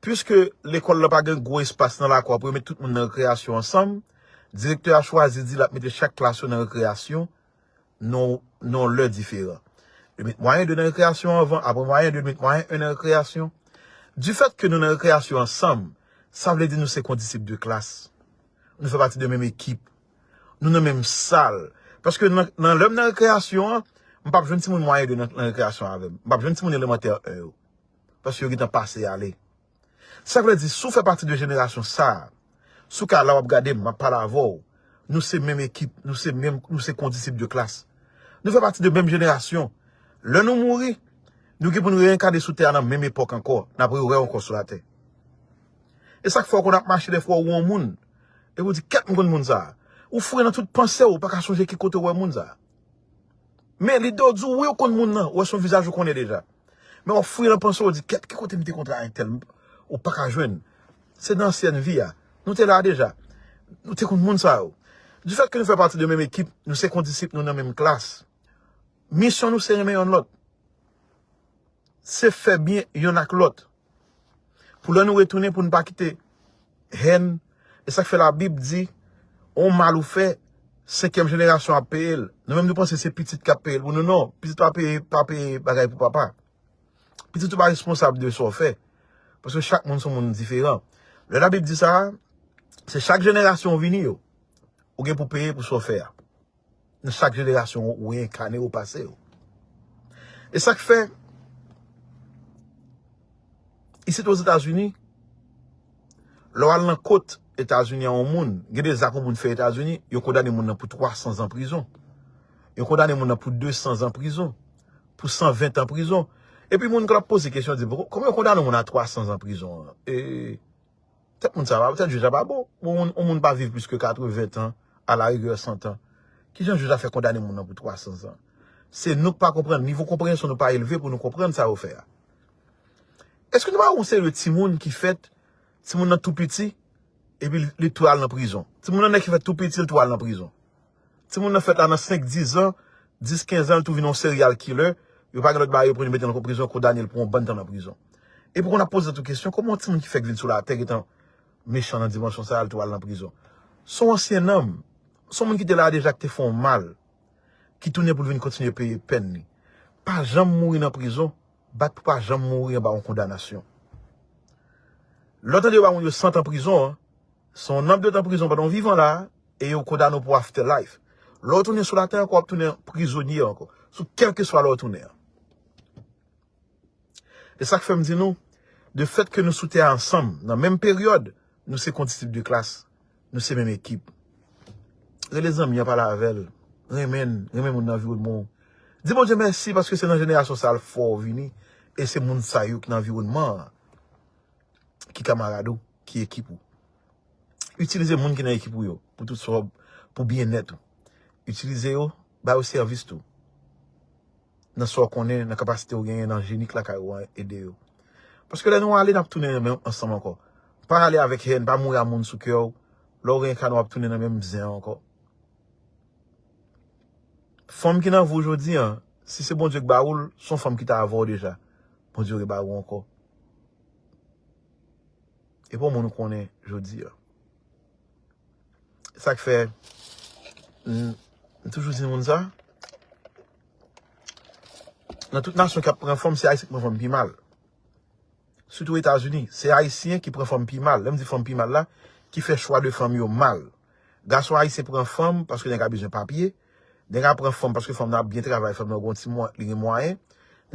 Piske lekòl la pa gen gwo espas nan lakou a pou yo met tout moun nan rekreyasyon ansanm, direktè a chwazi di l ap mete chak klas yo nan rekreyasyon nan, nan lè diferan. Li met mwayen de nan rekreyasyon anvan, apre mwayen de, li met mwayen en nan rekreyasyon. Du fait que nou nan rekreyasyon ansanm, sa vle di nou se kondisip de klas. Nou fè pati de menm ekip. Nou nan menm sal. Paske nan, nan lè m nan rekreyasyon an, m p ap jwenn timoun mwayen de nan, nan rekreyasyon avè m. M p ap jwenn timoun elemantè en yo. Paske yo gentan pase ale. Sa vle di, si w fè pati de jenerasyon sa a, si w ka la w ap gade m, m ap pale avè w, nou se menm ekip, nou se menm, nou se kondisip de klas. Nou fè pati de menm jenerasyon. Lè nou mouri, nou gen pou n reyenkane sou tè a nan menm epòk ankò, n ap rewè ankò sou latè. E sa k fè w konn ap mache dèfwa ou wè yon moun, epi w di, "Kèt, m konn moun sa a." Ou foure nan tout panse w, ou pa ka sonje ki kote w wè moun sa a. Men lide w di w wi w konn moun nan, ou wè se yon vizaj ou konnen deja. Men w ap fouye nan panse w, w di, "Kèt, ki kote m te kontre a entèl?" Ou pa ka jwenn. Se nan ansyen vi a. Nou te la deja. Nou te konn moun sa yo. Du fait que nou fè pati de menm ekip, nou se kondisip, nou nan menm klas. Misyon nou se renmen yonn lòt. Se fè byen yonn ak lòt. Pou lè nou retounen, pou n pa kite hèn. E sa k fè Labib di, on mal ou fè, senkyèm jenerasyon ap peye l. Nou menm nou panse se pitit k ap peye l pou nou. Non, pitit pa peye, pa peye bagay pou papa. Pitit ou pa responsab de sa w fè. Paske chak moun se yon moun diferan. Lè Labib di sa, se chak jenerasyon w vini yo, ou gen pou peye pou sa w fè a. Nan chak jenerasyon ou reyenkane, ou pase yo. E sa k fè, isit Ozetazini, lè w al nan kot Etazini a yon moun, gen de zak yon moun fè Etazini, yo kondane moun nan pou twa san zan prizon. Yo kondane moun nan pou de san zan prizon, pou san ven tan prizon. Epi moun k ap poze kesyon di, "Kòman yo kondane moun a twa san zan prizon an?" E, tèt moun sa pa, tèt jij la pa bon. Bon, yon moun pa viv plis ke katreven tan, alarigè san tan. Kijan jij la fè kondane moun nan pou twa san zan? Se nou k pa konprann, nivo konpreyansyon nou pa elve pou nou konprann sa yo fè a. Èske nou pa wè yon seri de timoun ki fèt, timoun nan tou piti, epi li, li tou al nan prizon? Timoun nan nèg ki fèt tou piti, li tou al nan prizon. Timoun nan fèt la nan senk, dis zan, dis, kenz zan, li tou vin yon serial killer. Yo pa gen lòt bagay, yo pran li mete l nan prizon, kondane l pou yon bann tan nan prizon. Epi konn ap poze tèt ou kesyon, kòman yon timoun ki fèk vin sou latè, gentan mechan nan dimansyon sa a, li tou al nan prizon? Se yon ansyen nanm, se yon moun ki te la deja, ki te fè yon mal, ki tounen pou l vin kontinye peye pèn li. Pa janm mouri nan prizon, bat pou pa janm mouri anba yon kondanasyon. Lè w tande yo ba moun yo san tan prizon an, se yon nanm de tan prizon pandan w vivan la, e yo kondane w pou afterlife. Lè w tounen sou latè ankò, w ap tounen prizonye ankò. Sou kèlkeswa lè w tounen an. E sa k fè m di nou, de fèt ke nou sou tè a ansanm, nan menm peryòd, nou se kondisip de klas, nou se menm ekip. Rele zanmi an, pale avè l, renmen l, renmen moun nan anviwònman w. Di Bondye mèsi paske se nan jenerasyon sa a l fè w vini, e se moun sa yo ki nan anviwònman an, ki kamarad ou, ki ekip ou. Itilize moun ki nan ekip ou yo pou tout sa w, pou byennèt ou. Itilize yo, ba yo sèvis tou. Nan sa w konnen, nan kapasite w genyen, nan jeni k lakay ou an, ede yo. Paske lè nou ale, n ap tounen menm ansanm ankò. Pa ale avèk hèn, pa mouri a moun sou kè w. Lè w reyenskarne, w ap tounen nan menm zen an ankò. Fanm ki nan vi w jodi an, si se Bondye k ba ou l, se yon fanm ki ta avè w deja. Bondye reba ou ankò. E pa yon moun ou konnen jodi a. Sa k fè, m, m toujou di moun sa, nan tout nasyon k ap pran fanm, se Ayisyen k pran fanm pi mal. Sitou Etazini, se Ayisyen ki pran fanm pi mal. Lè m di fanm pi mal la, ki fè chwa de fanm yo mal. Gason ayisyen pran fanm paske nèg la bezwen papye. Nèg la pran fanm paske fanm nan ap byen travay, fanm nan gon ti mwa-, li gen mwayen.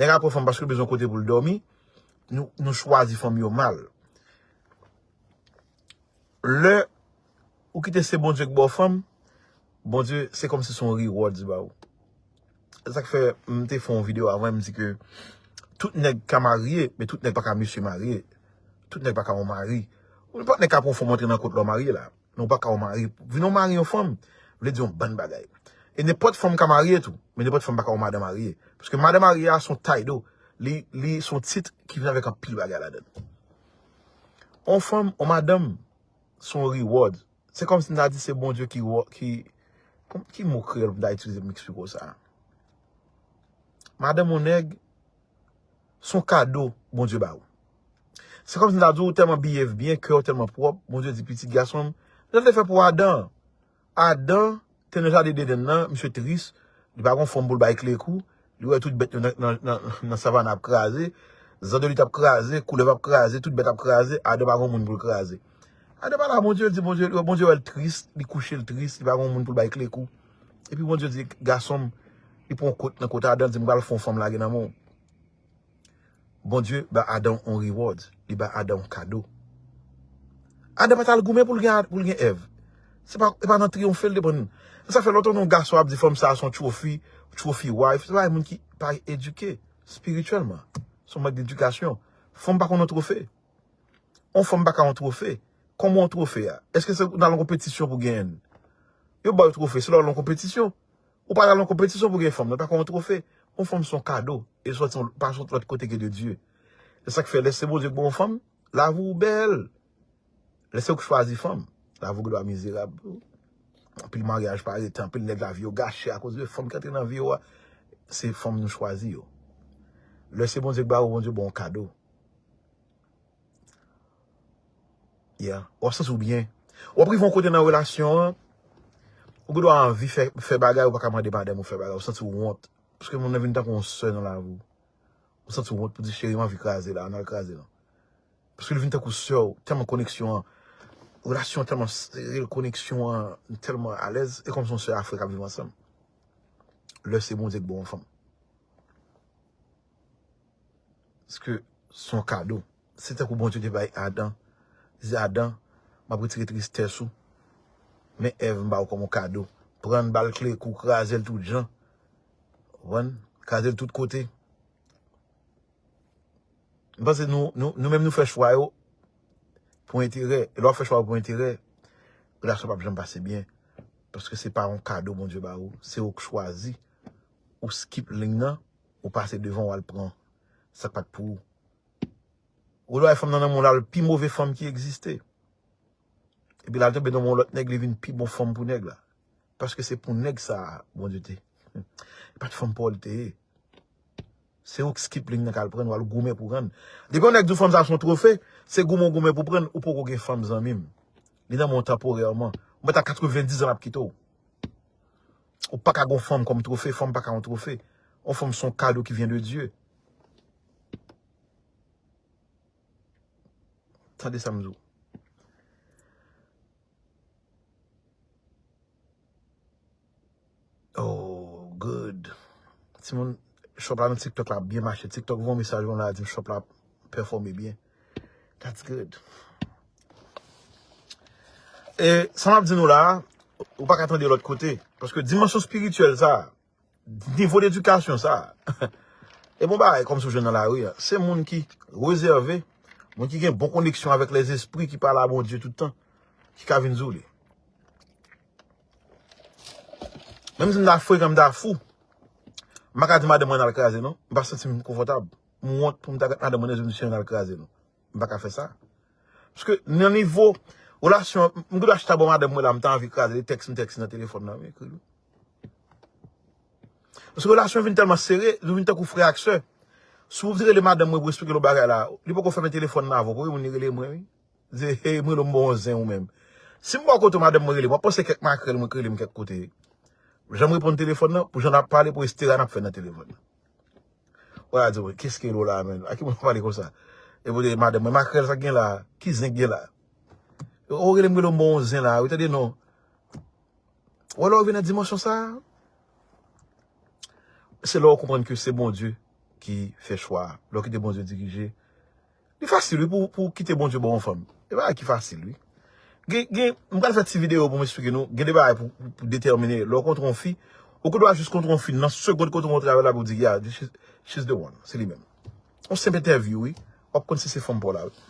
Nèg la pran fanm paske l bezwen kote pou l dòmi. Nou, nou chwazi fanm yo mal. Lè ou kite se Bondye k ba w fanm, Bondye, se kòmsi se yon reward li ba ou. Se sa k fè m te fè yon videyo avan, m di ke tout nèg ka marye, men tout nèg pa ka mesye marye. Tout nèg pa ka yon mari. Nenpòt nèg ka pran yon fanm antre nan kont lè w marye la. Men w pa ka yon mari. Vin yon mari yon fanm, vle di yon bann bagay. E nenpòt fanm ka marye tou, men nenpòt fanm pa ka yon madan marye. Paske madan marye a se yon title. Li, li se yon tit ki vin avèk anpil bagay ladan l. Yon fanm, yon madanm, se yon reward. Se kòmsi m ta di se Bondye ki, ki, ki mo kreyòl pou m ta itilize pou m eksplike w sa? Madanm yon nèg, se yon kado Bondye ba ou. Se kòmsi m ta di w, ou tèlman behave byen, kè w tèlman pwòp, Bondye di, pitit gason m, jan l te fè pou Adan. Adan te nan jaden Edenn nan, misye tris, li pa gon fanm pou l bay kle kou, li wè tout bèt yo nan, nan, nan, nan savann ap kraze, zandolit ap kraze, koulèv ap kraze, tout bèt ap kraze, Adan pa gon moun pou l kraze. Adan pale a Bondye, l di Bondye, Bondye wè l tris, li kouche l tris, li pa gon moun pou l bay kle kou. Epi Bondye di, gason m, li pran yon kot nan kot Adan, l di, m pral fè yon fanm lage nan men w. Bondye ba Adan yon reward, li ba Adan yon kado. Adan pa t al goumen pou l gen, pou l gen Èv. Se pa, se pa nan triyonfe l te pran. Se sa fè lè w tande yon gason ap di fanm sa a se yon trophy, trophy wife, se pa moun ki pa edike espirityèlman. Se yon mank dedikasyon. Fanm pa konn yon twofe. Yon fanm pa ka yon twofe. Kòman yon twofe a? Èske se nan yon konpetisyon pou genyen l? Yo ba yo twofe, se lè w nan yon konpetisyon. Ou pa nan yon konpetisyon pou gen fanm, nan pa ka yon twofe. Yon fanm se yon kado. E sòti yon, pa sot lòt kote ke de Dye. Se sa k fè, lè se Bondye k ba w yon fanm, lavi w bèl. Lè se ou k chwazi fanm, lavi w gendwa mizerab. Anpil maryaj pa rete, anpil nèg lavi yo gache akoz de fanm ki antre nan vi yo a. Se fanm nou chwazi yo. Lè se Bondye k ba ou, Bondye ba w yon kado. Yeah. W ap santi w byen. W ap rive yon kote nan relasyon an, ou gendwa anvi fè, fè bagay, ou pa ka mande madanm ou fè bagay, ou santi w wont. Paske moun nan vin tankou yon sè nan lavi w. Ou santi w wont pou di, cheri, m anvi kraze la, ann al kraze la. Paske li vin tankou sè w, tèlman koneksyon an, relasyon an tèlman sere, koneksyon an tèlman alèz, e kòmsi yon sè a frè k ap viv ansanm. Lè se Bondye k ba w yon fanm. Paske se yon kado. Se tankou Bondye te bay Adan. Li di, Adan, m ap retire tristès ou. Men Èv m ba w kòm yon kado. Pran l, ba l kle kou, kraze l tout jan. Ou konprann? Kraze l tout kote. M panse nou, nou, nou menm nou fè chwa yo pou enterè. E lè w ap fè chwa yo pou enterè, relasyon p ap janm pase byen. Paske se pa yon kado Bondye ba ou. Se ou k chwazi. Ou skip liy nan, ou pase devan, w al pran sa k pa t pou ou. Ou lè w wè fanm nan nan men w la, l pi move fanm ki egziste. Epi l al tonbe nan men yon lòt nèg, li vin pi bon fanm pou nèg la. Paske se pou nèg sa a Bondye te. E pa t fanm pa w li te ye. Se ou k skip liy nan k al pran, w al goumen pou rann. Depi yon nèg di w fanm sa se yon twofe, se goumen w goumen pou pran, ou poko gen fanm zanmi m. Li nan men w tanporèman. Ou mèt a katrevendiz an l ap kite w. Ou pa ka gen yon fanm kòm twofe, fanm pa ka yon twofe. Yon fanm se yon kado ki vyen de Dye. Tande sa m di w. Oh, good. Timoun, shop la nan TikTok la ap byen mache. TikTok voye yon mesaj ban m la, di m shop la ap pèfòme byen. That's good. E sa m ap di nou la, ou pa ka tande lòt kote. Paske dimansyon espirityèl sa, nivo ledikasyon sa, e bon bagay kòmsi w jwenn nan lari a. Se moun ki rezève, moun ki gen bon koneksyon avèk lèzespri ki pale a Bondye tout tan, ki ka vin di w li. Menm si m ta frekan, m ta fou, m pa ka di madanm mwen n al kraze, non. M pa santi m konfòtab. M wont pou m ta gad madanm mwen nan je m di, cheri, n al kraze, non. M pa ka fè sa. Paske nan nivo relasyon, m gen dwa chita bò madanm mwen la, m ta anvi kraze li, tèks m tèks li nan telefòn nan, m ekri l. Paske relasyon vin tèlman sere, nou vin tankou frè ak sè. Si w di rele madanm mwen pou eksplike l yon bagay la, li poko fèmen telefòn nan avè w, premye moun li rele mwen, wi. Di, hey, m rele w, m ba w yon zen ou menm. Si m bò kote w, madanm mwen rele m, w ap panse kèk makrèl mwen k rele m kèk kote. Jan m reponn telefòn nan, pou jan n ap pale, pou estera n ap fè nan telefòn nan. Wè, a di, mwen, qu'est-ce que Lola, menm? A ki moun ap pale konsa? E pou di, madanm mwen, makrèl sa k gen la? Ki zen k gen la? O, rele m, rele m, bon, zen la, wi, tande non. Wè, lè w rive nan dimansyon sa a, se lè w konprann ke se Bondye ki fè chwa a. Lè w kite Bondye dirije, li fasil, wi, pou, pou kite Bondye ba w yon fanm. E bagay ki fasil, wi. Gen, gen, m pral fè ti videyo pou m eksplike nou. Gen de bagay pou, pou, pou detèmine. Lè w kontre yon fi, ou gen dwa jis kontre yon fi nan segond kote w kontre avè l la pou w di, yeah, this is, she's the one. Se li menm. Yon senp entèvyou, wi. W ap konn si se fanm pa w la, wi.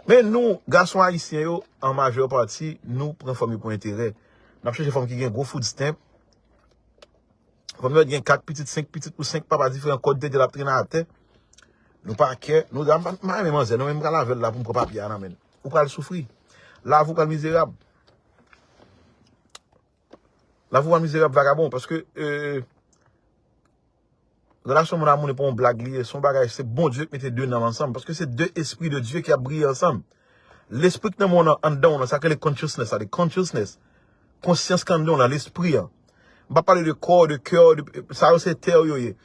Men nou, gason ayisyen yo, an majè pati, nou pran fanm yo pou enterè. N ap chèche fanm ki gen gwo food stamp, fanm yo gen kat pitit, senk pitit, pou senk papa diferan, kòd tete l ap trennen atè. Nou pa kè, nou, m pa, m pa renmen manzè, non, men m pral avè l la pou m pran papye a nan men l. Ou pral soufri. Lavi w pral mizerab. Lavi w pral mizerab, vagabon, paske, euh, relasyon moun a moun e pa yon blag li ye, se yon bagay, se Bondye k mete de nanm ansanm, paske se de espri de Dye ki ap briye ansanm. Lespri k nan moun nan, anndan w nan, sa k rele consciousness la, the consciousness. Konsyans k anndan w lan, lespri an. M pa pale de kò, de kè, de, sa yo se tè yo ye.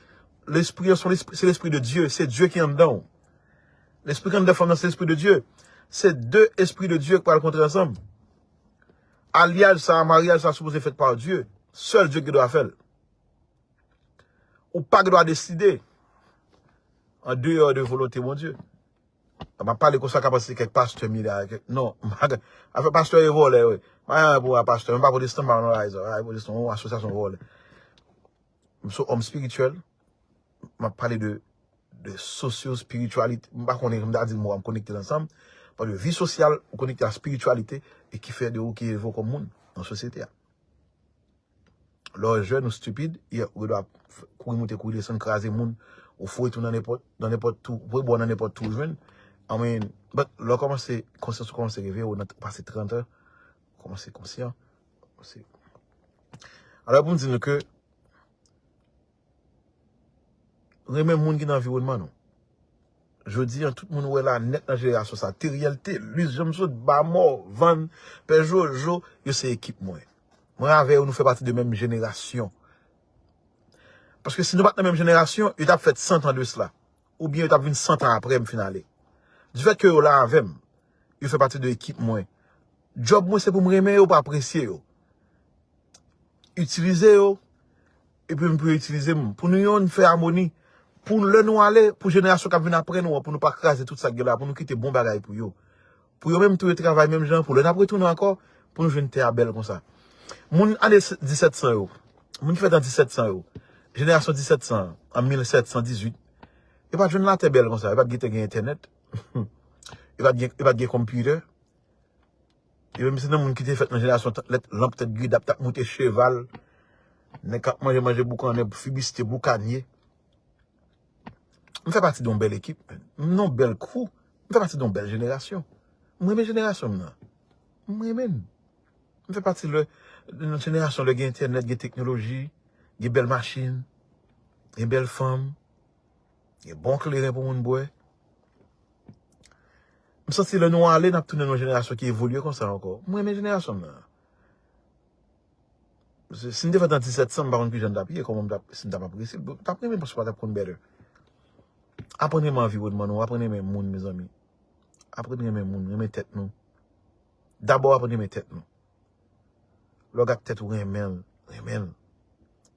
Lespri an se lespri, se lespri de Dye, se Dye ki anndan w. Lespri k anndan fanm nan se lespri de Dye. Se de espri de Dye k pral kontre ansanm. Alyaj sa, maryaj sa sipoze fèt pa Dye. Sèl Dye ki dwa fè l. Ou pa gen dwa deside an deyò de volonte Bondye. M ap pale konsa ka panse kèk pastè milya, kèk, non, afè pastè e vòlè, wi. Mwen pa pou a pastè, mwen pa pwotestan, mwen pa nan rayiz, ay pwotestan, yon asosyasyon vòlè. M se yon òm espirityèl, m ap pale de, de sosyo-espirityalite. M pa konnen, m ta di mo a, m konekte l ansanm. Pale de vi sosyal, ou konekte a espirityalite, e ki fè de ou ki elve w kòm moun nan sosyete a. Lè w jèn ou stipid, ou gen dwa kouri moute, kouri desann, kraze moun, ou foure tou nan nenpòt, nan nenpòt tou, ou foure bò nan nenpòt tou ou jwenn. I mean, but lè w kòmanse, konsyans ou kòmanse reveye, ou nan, ou pase trant an, ou kòmanse konsyan. Se, alò, pou m di nou ke, renmen moun ki nan anviwònman nou. Jodi a, tout moun ou wè la nèt nan jenerasyon sa, Teriel, Telus, Janmsot, Bamò, Vann, Pè Jojo, yo se ekip mwen. Mwen avè yo, nou fè pati de menm jenerasyon. Paske si nou pa t nan menm jenerasyon, yo t ap fèt san tan de sila. Oubyen yo t ap vin san tan apre m fin ale. Difèt ke yo la avè m, yo fè pati de ekip mwen. Djòb mwen se pou m renmen yo, pou apresye yo. Itilize yo, epi m pou yo itilize m. Pou nou youn fè amoni. Pou lè nou ale, pou jenerasyon k ap vin apre nou an, pou nou pa kraze tout sa k gen la, pou nou kite bon bagay pou yo. Pou yo menm tou yo travay menm jan, pou lè n ap retounen ankò, pou nou jwenn tè a bèl konsa. Moun ane disèt san yo, moun ki fèt an disèt san yo, Jenerasyon disèt san an, an mil sèt san dizuit, yo pa t jwenn latè bèl konsa, yo pa t gentan gen entènèt, yo pa t gen, yo pa t gen konpitè. Yo menm se nan moun ki te fèt nan jenerasyon t- lèt- lanp tèt gridap t ap moute cheval, nèg k ap manje manje boukannen, fibiste, boukanye. M fè pati de yon bèl ekip, man. M nan yon bèl crew. M fè pati de yon bèl jenerasyon. M renmen jenerasyon m nan. M renmen l. M fè pati lè, nan jenerasyon lè gen entènèt, gen teknoloji, gen bèl machin, gen bèl fanm, gen bon kleren pou moun bwè. M santi lè nou ale, n ap tounen nan yon jenerasyon ki evolye konsa ankò. M renmen jenerasyon m nan. Si m te fèt an disèt san, m pa konn kijan m t ap ye, kòman m t ap, si m t ap apresye l. M t ap renmen paske w pa t ap konn better. Aprann renmen anviwònman nou, aprann renmen moun, mezanmi. Aprann renmen moun, renmen tèt nou. Dabò aprann renmen tèt nou. Lè w gad tèt ou, renmen l, renmen l.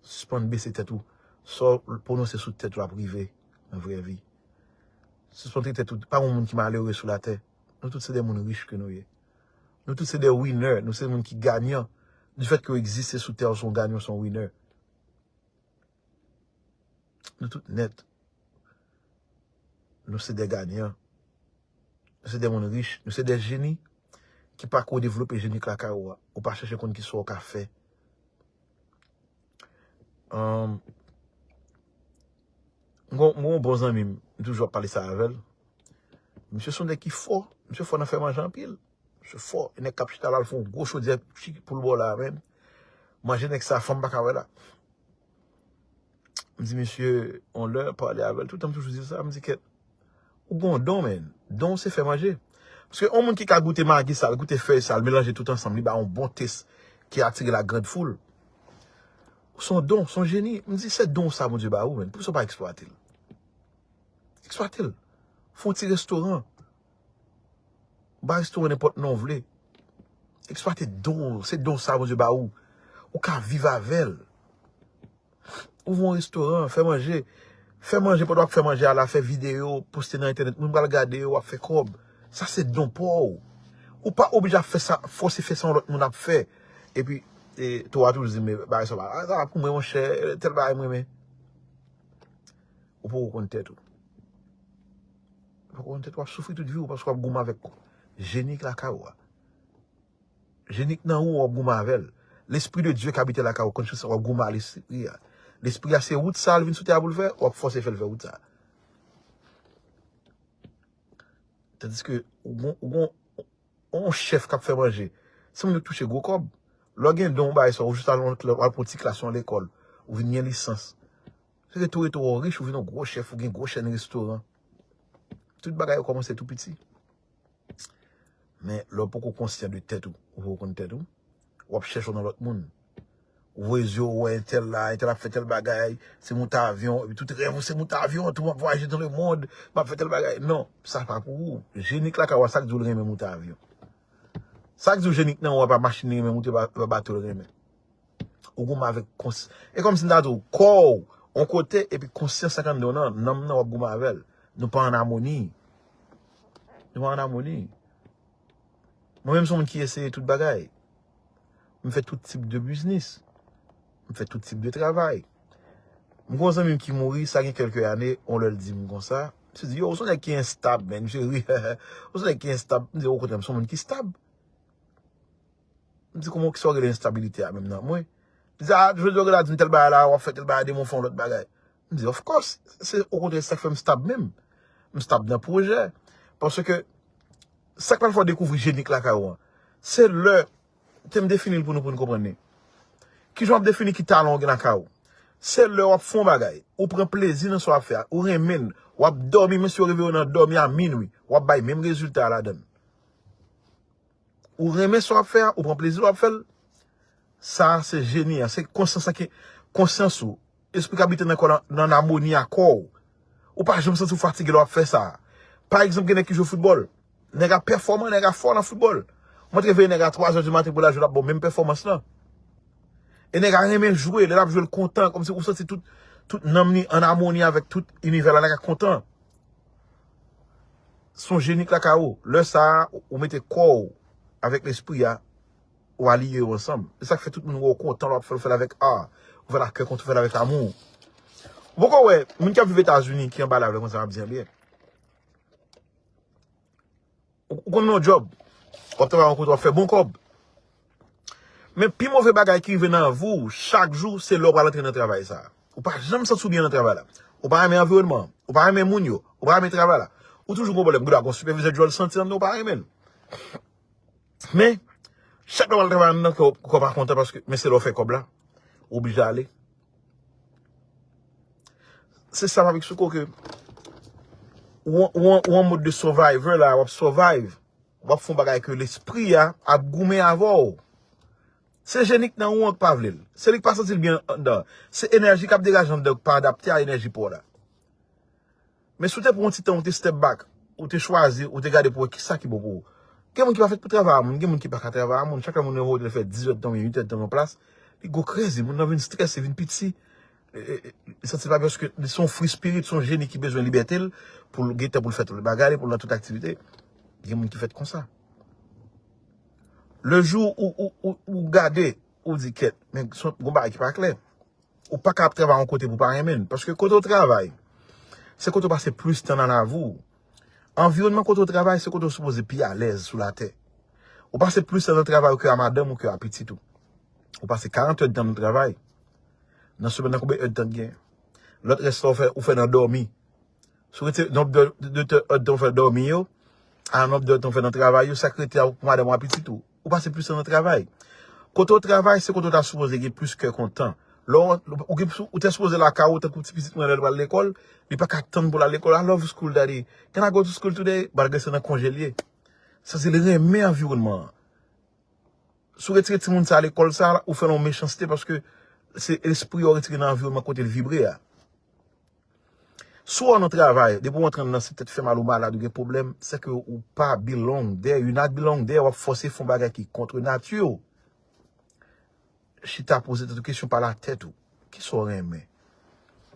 Sispann bese tèt ou. Sa w pwononse sou tèt ou ap rive nan vrè vi. Sispann trete tèt ou, pa gen moun ki malere sou latè. Nou tout se de moun rich ke nou ye. Nou tout se de winner, nou se moun ki ganyan. Du fait ke w egziste sou tè, w se yon ganyan, w se yon winner. Nou tout nèt. Nou se de ganyan. Nou se de moun rich. Nou se de jeni ki pa ko devlope jeni k lakay ou a. Ou pa chèche konn kisa w ka fè. Um, mwen gon bon zanmi m, m toujou ap pale sa avè l. Misye se yon nèg ki fò. Misye fò nan fè manje anpil. Misye fò. E nèg k ap chita la, l fè yon gwo chodyè pou l ba w la, menm. Manje nèg sa, fanm pa ka wè la. M di misye, yon lè, pale avè l, toutan m toujou di l sa, m di, kèt, ou gen yon don, men. Don se fè manje. Paske yon moun ki ka goute magi sa l, goute fèy sa l, melanje tout ansanm, li ba yon bon tès ki atire la grande foule. Se yon don, se yon jeni. M di, se don sa Bondye ba ou, men. Poukisa w pa eksplwate l? Eksplwate l. Fè yon ti restoran. Ba restoran nenpòt non w vle. Eksplwate don w. Se don sa Bondye ba ou. Ou ka viv avè l. Ouvri yon restoran, fè manje. Fè manje pandan w ap fè manje a la, fè videyo, poste nan entènèt. Moun pral gade w ap fè kòb. Sa se don pa w. Ou pa oblije ap fè sa, fòse fè sa yon lòt moun ap fè. Epi, e, tou a toujou di, men bagay sa pa, a, sa pa pou mwen, monchè, tèl bagay mwen renmen. Ou poko konn tèt ou. Ou poko konn tèt ou, w ap soufri tout vi w paske w ap goumen avèk jeni k lakay ou a. Jeni k nan ou, w ap goumen avè l. Lespri de Dye k abite lakay ou, konn chans w ap goumen a lespri a. Lespri a se wout sa l vin sou tè a pou l fè, w ap fòse fè l fè wout sa. Tandiske ou gon, ou gon, yon chèf k ap fè manje. Se moun yo k touche gwo kòb. Lè w gen don w bay sa, ou jis al yon, w al pran ti klas yon lekòl, ou vin gen lisans. Se rete w rete w rich, ou vin yon gwo chèf, ou gen gwo chèn restoran. Tout bagay yo kòmanse tou piti. Men lè w poko konsyan de tèt ou, ou poko konn tèt ou, w ap chèche w nan lòt moun. Ou voye zye w wè entèl la, entèl ap fè tèl bagay, se moute avyon, epi tout rèv ou se moute avyon, tou m ap vwayaje dans le monde, m ap fè tèl bagay. Non, sa pa pou ou. Jeni k lakay ou a, sa k di w l renmen moute avyon? Sa k di w jeni k nan ou a pa machin li renmen moute, pa, pa bato l renmen? Ou goumen avèk kons-, e kòmsi m ta di w, kò w, yon kote, epi konsyans sa k anndan w nan, nanm nan w ap goumen avè l. Nou pa an amoni. Nou pa an amoni. Mwen menm se yon moun ki eseye tout bagay. M fè tout tip de biznis. M fè tout tip de travay. M gen yon zanmi m ki mouri, sa gen kèlke ane, yon lè l di m konsa. Misye di, yo, ou se yon nèg ki enstab, men. Misye ri. Ou se yon nèg ki enstab. M di, okontrè, m se yon moun ki stab. M di, kòman, kisa w rele enstabilite a menm nan mwen? Li di, a, jodi w rele a di m tèl bagay la, w ap fè tèl bagay, demen w fè yon lòt bagay. M di, of course, se okontrè, se sa k fè m stab menm. M stab nan pwojè. Paske, sa k pral fè w dekouvri jeni k lakay ou an, se lè, te m defini l pou nou, pou nou konprann li. Kijan w ap defini ki talan w gen lakay ou? Se lè w ap fè yon bagay, ou pran plezi nan sa w ap fè a, ou renmen l, w ap dòmi, menm si yo reveye w nan dòmi a minwi, w ap bay menm rezilta a ladan l. Ou renmen sa w ap fè a, ou pran plezi lè w ap fè l. Sa a se jeni an, se konsyans lan ki, konsyans ou, espri k abite nan kò w lan, nan amoni a kò w. Ou pa janm santi w fatige lè w ap fè sa a. Pa egzanp, gen nèg ki jwe foutbòl. Nèg la pèfòman, nèg la fò nan foutbòl. Mwen te veye nèg la twa zè di maten pou l al jwe, l ap ba w menm pèfòmans lan. E nèg la renmen jwe, lè l ap jwe, l kontan, kòmsi ou santi tout, tout nanm li an amoni avèk tout inivè la, nèg la kontan. Se yon jeni k lakay ou. Lè sa a, ou mete kò w avèk lespri a, ou aliye yo ansanm. Se sa k fè tout moun wè w kontan lè w ap fè l, ou fè l avèk a, ou fè l ak kè kontan, ou fè l avèk amou. Ou poko wè, moun ki ap viv Etazini, ki anba la, vle konn sa m ap di an byen. Ou, ou konn yon djòb. W ap travay yon kote, w ap fè bon kòb. Men pi move bagay ki rive nan vi w chak jou, se lè w pral antre nan travay sa a. Ou pa janm santi w byen nan travay la. Ou pa renmen anviwònman an. Ou pa renmen moun yo. Ou pa renmen travay la. Ou toujou gon pwoblèm. Ou dwa gon sipèvizè djòl santi anndan, ou pa renmen l. Men, chak lè w al travay anndan, kè w, kè w pa kontan paske, men se lè w fè kòb la, w oblije ale. Se sa m ap eksplike w ke ou, ou, ou an mòd de survivor la, w ap survive. W ap fè yon bagay ke lespri a ap goumen avè w. Se jeni k nan ou an k pa vle l. Se li k pa santi l byen anndan. Se enèji k ap degaje anndan k pa adapte a enèji pa w la. Men si w te pran yon ti tan, ou te step back, ou te chwazi, ou te gade pou wè kisa ki bon pou ou. Gen moun ki pa fèt pou travay a moun, gen moun ki pa ka travay a moun. Chak lè moun nan voye fè dizuit èdtan oubyen uit èdtan nan plas, li go crazy, moun nan vin strese, vin piti. E, e, e, li santi l pa byen paske li se yon free spirit, se yon jeni ki bezwen libète l pou l gen tan pou l fè tout bagay li, pou l nan tout aktivite. Gen moun ki fèt konsa. Le jou ou, ou, ou, ou gade, ou di, "Kèt, men se yon, gon bagay ki pa klè." Ou pa ka ap travay yon kote pou w pa renmen l. Paske kote w travay, se kote w pase plis tan nan lavi w. Anviwònman kote w travay, se kote w sipoze pi alèz sou latè. Ou pase plis tan nan travay ou ke a madanm ou ke a pitit ou. Ou pase karant èdtan nan travay. Nan semèn nan, konbyen èdtan k gen? Lòt rès la ou fè, ou fè nan dòmi. Si w retire nonb de, de, de èdtan ou fè dòmi yo, a nonb de èdtan ou fè nan travay yo, sa k rete a ou pou madanm ou a pitit ou. Ou pase plis tan nan travay. Kote w travay, se kote w ta sipoze gen plis kè kontan. Lè w, ou gen, ou te sipoze lakay ou, tankou ti pitit mwen lè l pral lekòl, li pa ka tann pou l al lekòl. "I love school, daddy. Can I go to school today?" Malgre se nan konje l ye. Sa se li renmen anviwònman an. Si w retire timoun sa a lekòl sa a, ou fè l yon mechanste paske se lespri a w retire nan anviwònman kote l vibre a. Si w nan travay, depi w antre anndan se tèt fè mal ou malad ou gen pwoblèm, se ke ou pa belong there, you not belong there, w ap fòse fè yon bagay ki kont nati w. Chita poze tèt ou kesyon, pale a tèt ou. Kisa w renmen?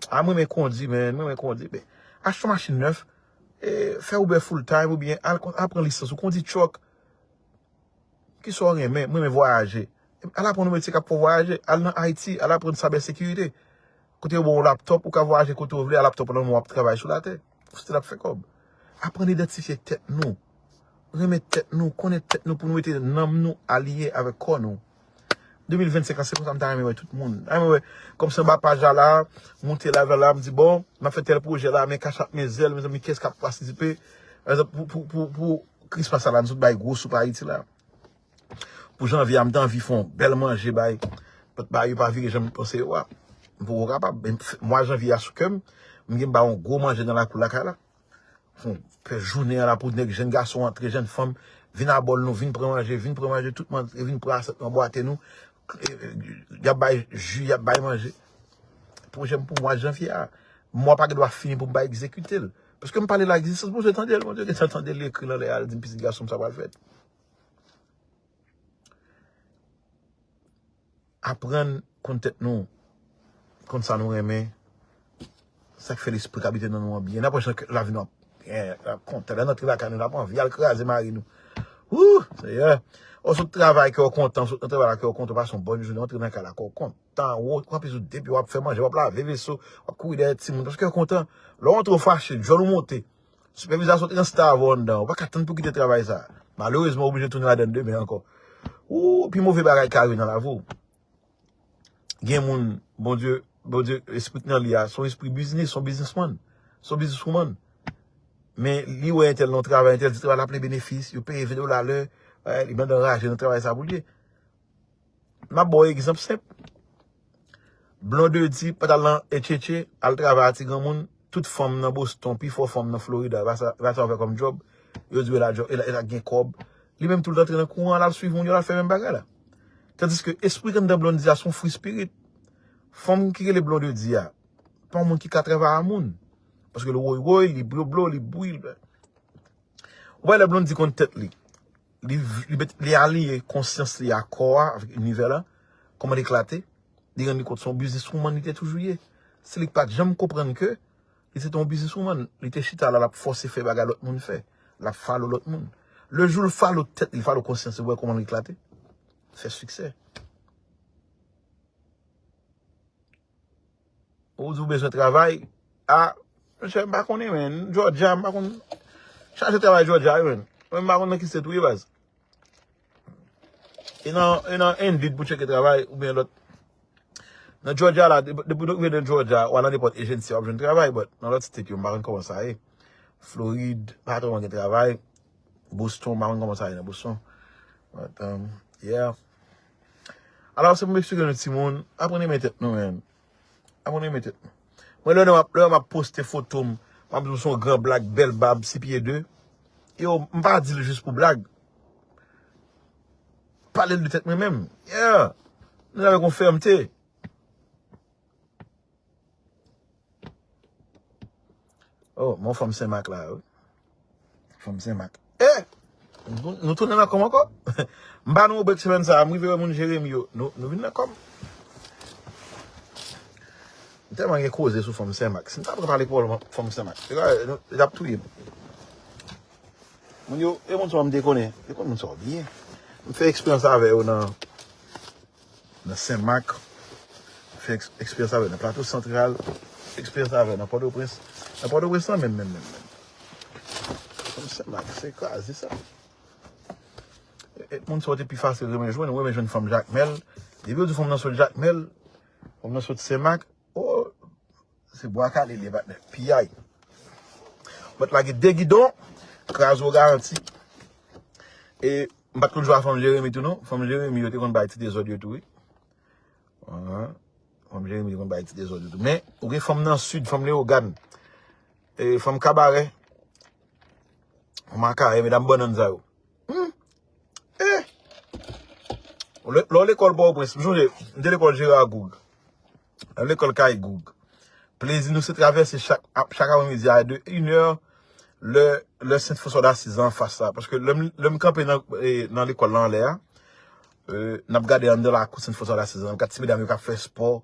A, mwen renmen kondi, men, mwen renmen kondi, men. Achte yon machin nèf, e, fè Uber full time oubyen al, al pran lisans ou kondi truck. Kisa w renmen? Mwen renmen vwayaje. Al aprann yon metye k ap fè w vwayaje. Al nan I T, al aprann cyber security. Kote yo ba w yon laptòp, ou ka vwayaje kote w vle, a laptòp nan men w ap travay sou latè. Ou still ap fè kòb. Aprann idantifye tèt nou. Renmen tèt nou, konnen tèt nou pou nou mete nanm nou aliye avèk kò nou. De mil vennsenk la, se konsa m ta renmen wè tout moun. M ta renmen wè, kòmsi anba paj la la, moute la, la, la, m di, "Bon, m ap fè tèl pwojè la, men Cash App, men Zelle, mezanmi, kiyès k ap patisipe?" Pa egzanp, pou, pou, pou, pou Krismas sa la, nou sot bay gwo soup Ayiti la. Pou janvye a, m te anvi fè yon bèl manje bay, bay yo pa vire jan m panse yo a. M poko kapab. Men mwa janvye a sou kè m, m gen ba yon gwo manje nan lakou lakay la. Fè yon pè jounen an la pou nèg, jèn gason antre, jèn fanm, vin abòl nou, vin pran manje, vin pran manje, tout manje, vin pran asyèt nou, anbwate nou. Y ap bay ji, y ap bay manje. Pwojè m pou mwa janvye a. Mwa pa gen dwa fini pou m pa egzekite l. Paske m pale la, egzistans Bondye tande l, Bondye gentan tande l, li ekri l anlè a, li di m pitit gason m sa pral fèt. Aprann konn tèt nou, konn sa nou renmen, sa k fè lespri k abite nan nou an byen. N ap wè jan lavi nou ap byen, n ap kontan. Lè n antre lakay nou, n ap anvi al kraze mari nou. Wouh, Seyè! Ou sot travay kè w kontan, ou sot nan travay la kè w kontan, ou pase yon bòn jounen, ou antre nan kay la kè w kontan, ou, ou anplis ou depi w ap fè manje, w ap lave veso, w ap kouri dèyè timoun, paske w kontan. Lè w antre w fache, djòl ou monte. Sipèvizè a sot enstave w anndan, ou pa ka tann pou kite travay sa. Malerezman, ou oblije tounen ladann demen ankò. Ou, pi move bagay ka rive nan lavi w. Gen moun, Bondye, Bondye, espri k nan li a, se yon espri biznis, se yon biznismann, se yon bizniswoumann. Men li wè entèl nan yon travay, entèl di travay la ple benefis, yo peye ven dola lè, eh, li mande anraje nan travay sa pou l ye. M ap ba w egzanp senp. Blondedy pa t al nan H H A, al travay a ti granmoun, tout fanm nan Boston, pifò fanm nan Florida, va sa, va sa w fè kòm djòb, yo di w e la djòb, e la, e la gen kòb. Li menm tou l t antre nan kouran, l al swiv moun yo, l al fè menm bagay la. Tandiske espri k anndan Blondedy a se yon free spirit. Fanm ki rele Blondedy a, pa yon moun ki ka travay a moun. Paske l woy woy, li blo blo, li bri, li Ou wè lè Blondedy konn tèt li. Li, li, met- li aliyen konsyans li a kò a, avèk inivè la, kòman li eklate, li rann li kont se yon bizniswoumann li te toujou ye. Se li k pa t janm konprann ke li se te yon bizniswoumann. Li te chita la, l ap fòse fè bagay lòt moun fè. L ap falo lòt moun. Le jou l falo tèt li, falo konsyans li, ou wè kòman li eklate. Fè siksè. Ou di w bezwen travay. A, monchè, m pa konnen, men. Georgia, m pa konn. Chache travay Georgia, wi, men. Mwen, m pa konn nan ki state ou ye, baz. E nan, e nan Indeed pou tcheke travay, oubyen lòt. Nan Georgia la, depi, depi w rive nan Georgia, w al nan nenpòt agency, w ap jwenn travay, but nan lòt state yo, m pa konn kòman sa ye. Florid, pa twò gen travay. Boston, m pa konn kòman sa ye nan Boston. But, um, yeah. Alò, se pou m eksplike nou timoun, aprann renmen tèt nou, men. Aprann renmen tèt nou. Mwen, lè m ap, lè m ap poste foto m, m ap di w se yon gran blag, bèl bab, sis pye de. Yo, m pa di l jis pou blag. Pale l de tèt mwen menm. Yeah. Nou avèk yon fèmte. Oh, mon fanm Senmak la, wi. Fanm Senmak. Eh! Nou, nou tounen nan kòm ankò? M ba nou yon brek semèn sa a, m rive wè moun Jeremi yo. Nou, nou vin nan kòm. M tèlman gen koze sou fanm Senmak. Si m ta pran pale pou fanm Senmak, yo, yo, yo t ap touye m. Moun yo, e moun sa yo m te konnen. Yo konn moun sa yo byen. M fè eksperyans avè yo nan nan Senmak, fè eks-, eksperyans avè nan Plato Santral, eksperyans avè nan Pòtoprens. Nan Pòtoprens lan menm, menm, menm, menm. Fanm Senmak, se kraze sa. E, e, moun sa yo te pi fasil renmen jwenn, ou renmen jwenn fanm Jakmèl. Depi yo di fanm nan sot Jakmèl, fanm nan sot Senmak, o, se bwa kale li ye, patnè. Piyay. Mwen t lage de gidon, kraze w garanti. E m pa t konn jwe a fanm Jeremi tou non. Fanm Jeremi yo te konn bay ti dezòd yo tou, wi. Ahan. Fanm Jeremi te konn bay ti dezòd yo tou. Men, ou gen fanm nan Sid, fanm Leyogàn, e fanm Kabarè. Fanm Akayè, medam bannann sa yo. Hmm. Eh! Lè, lè w lekòl Pòtoprens, m sonje, m te lekòl Jera Goug. Nan lekòl Kay Goug. Plezi nou se travèse chak, ap, chak apremidi a de inè, lè, lè Sent Franswa Dasiz anfas la. Paske lè m, lè m kanpe nan, e, nan lekòl la anlè a, e, n ap gade anndan lakou Sent Franswa Dasiz la, n ap gade ti medam yo k ap fè espò,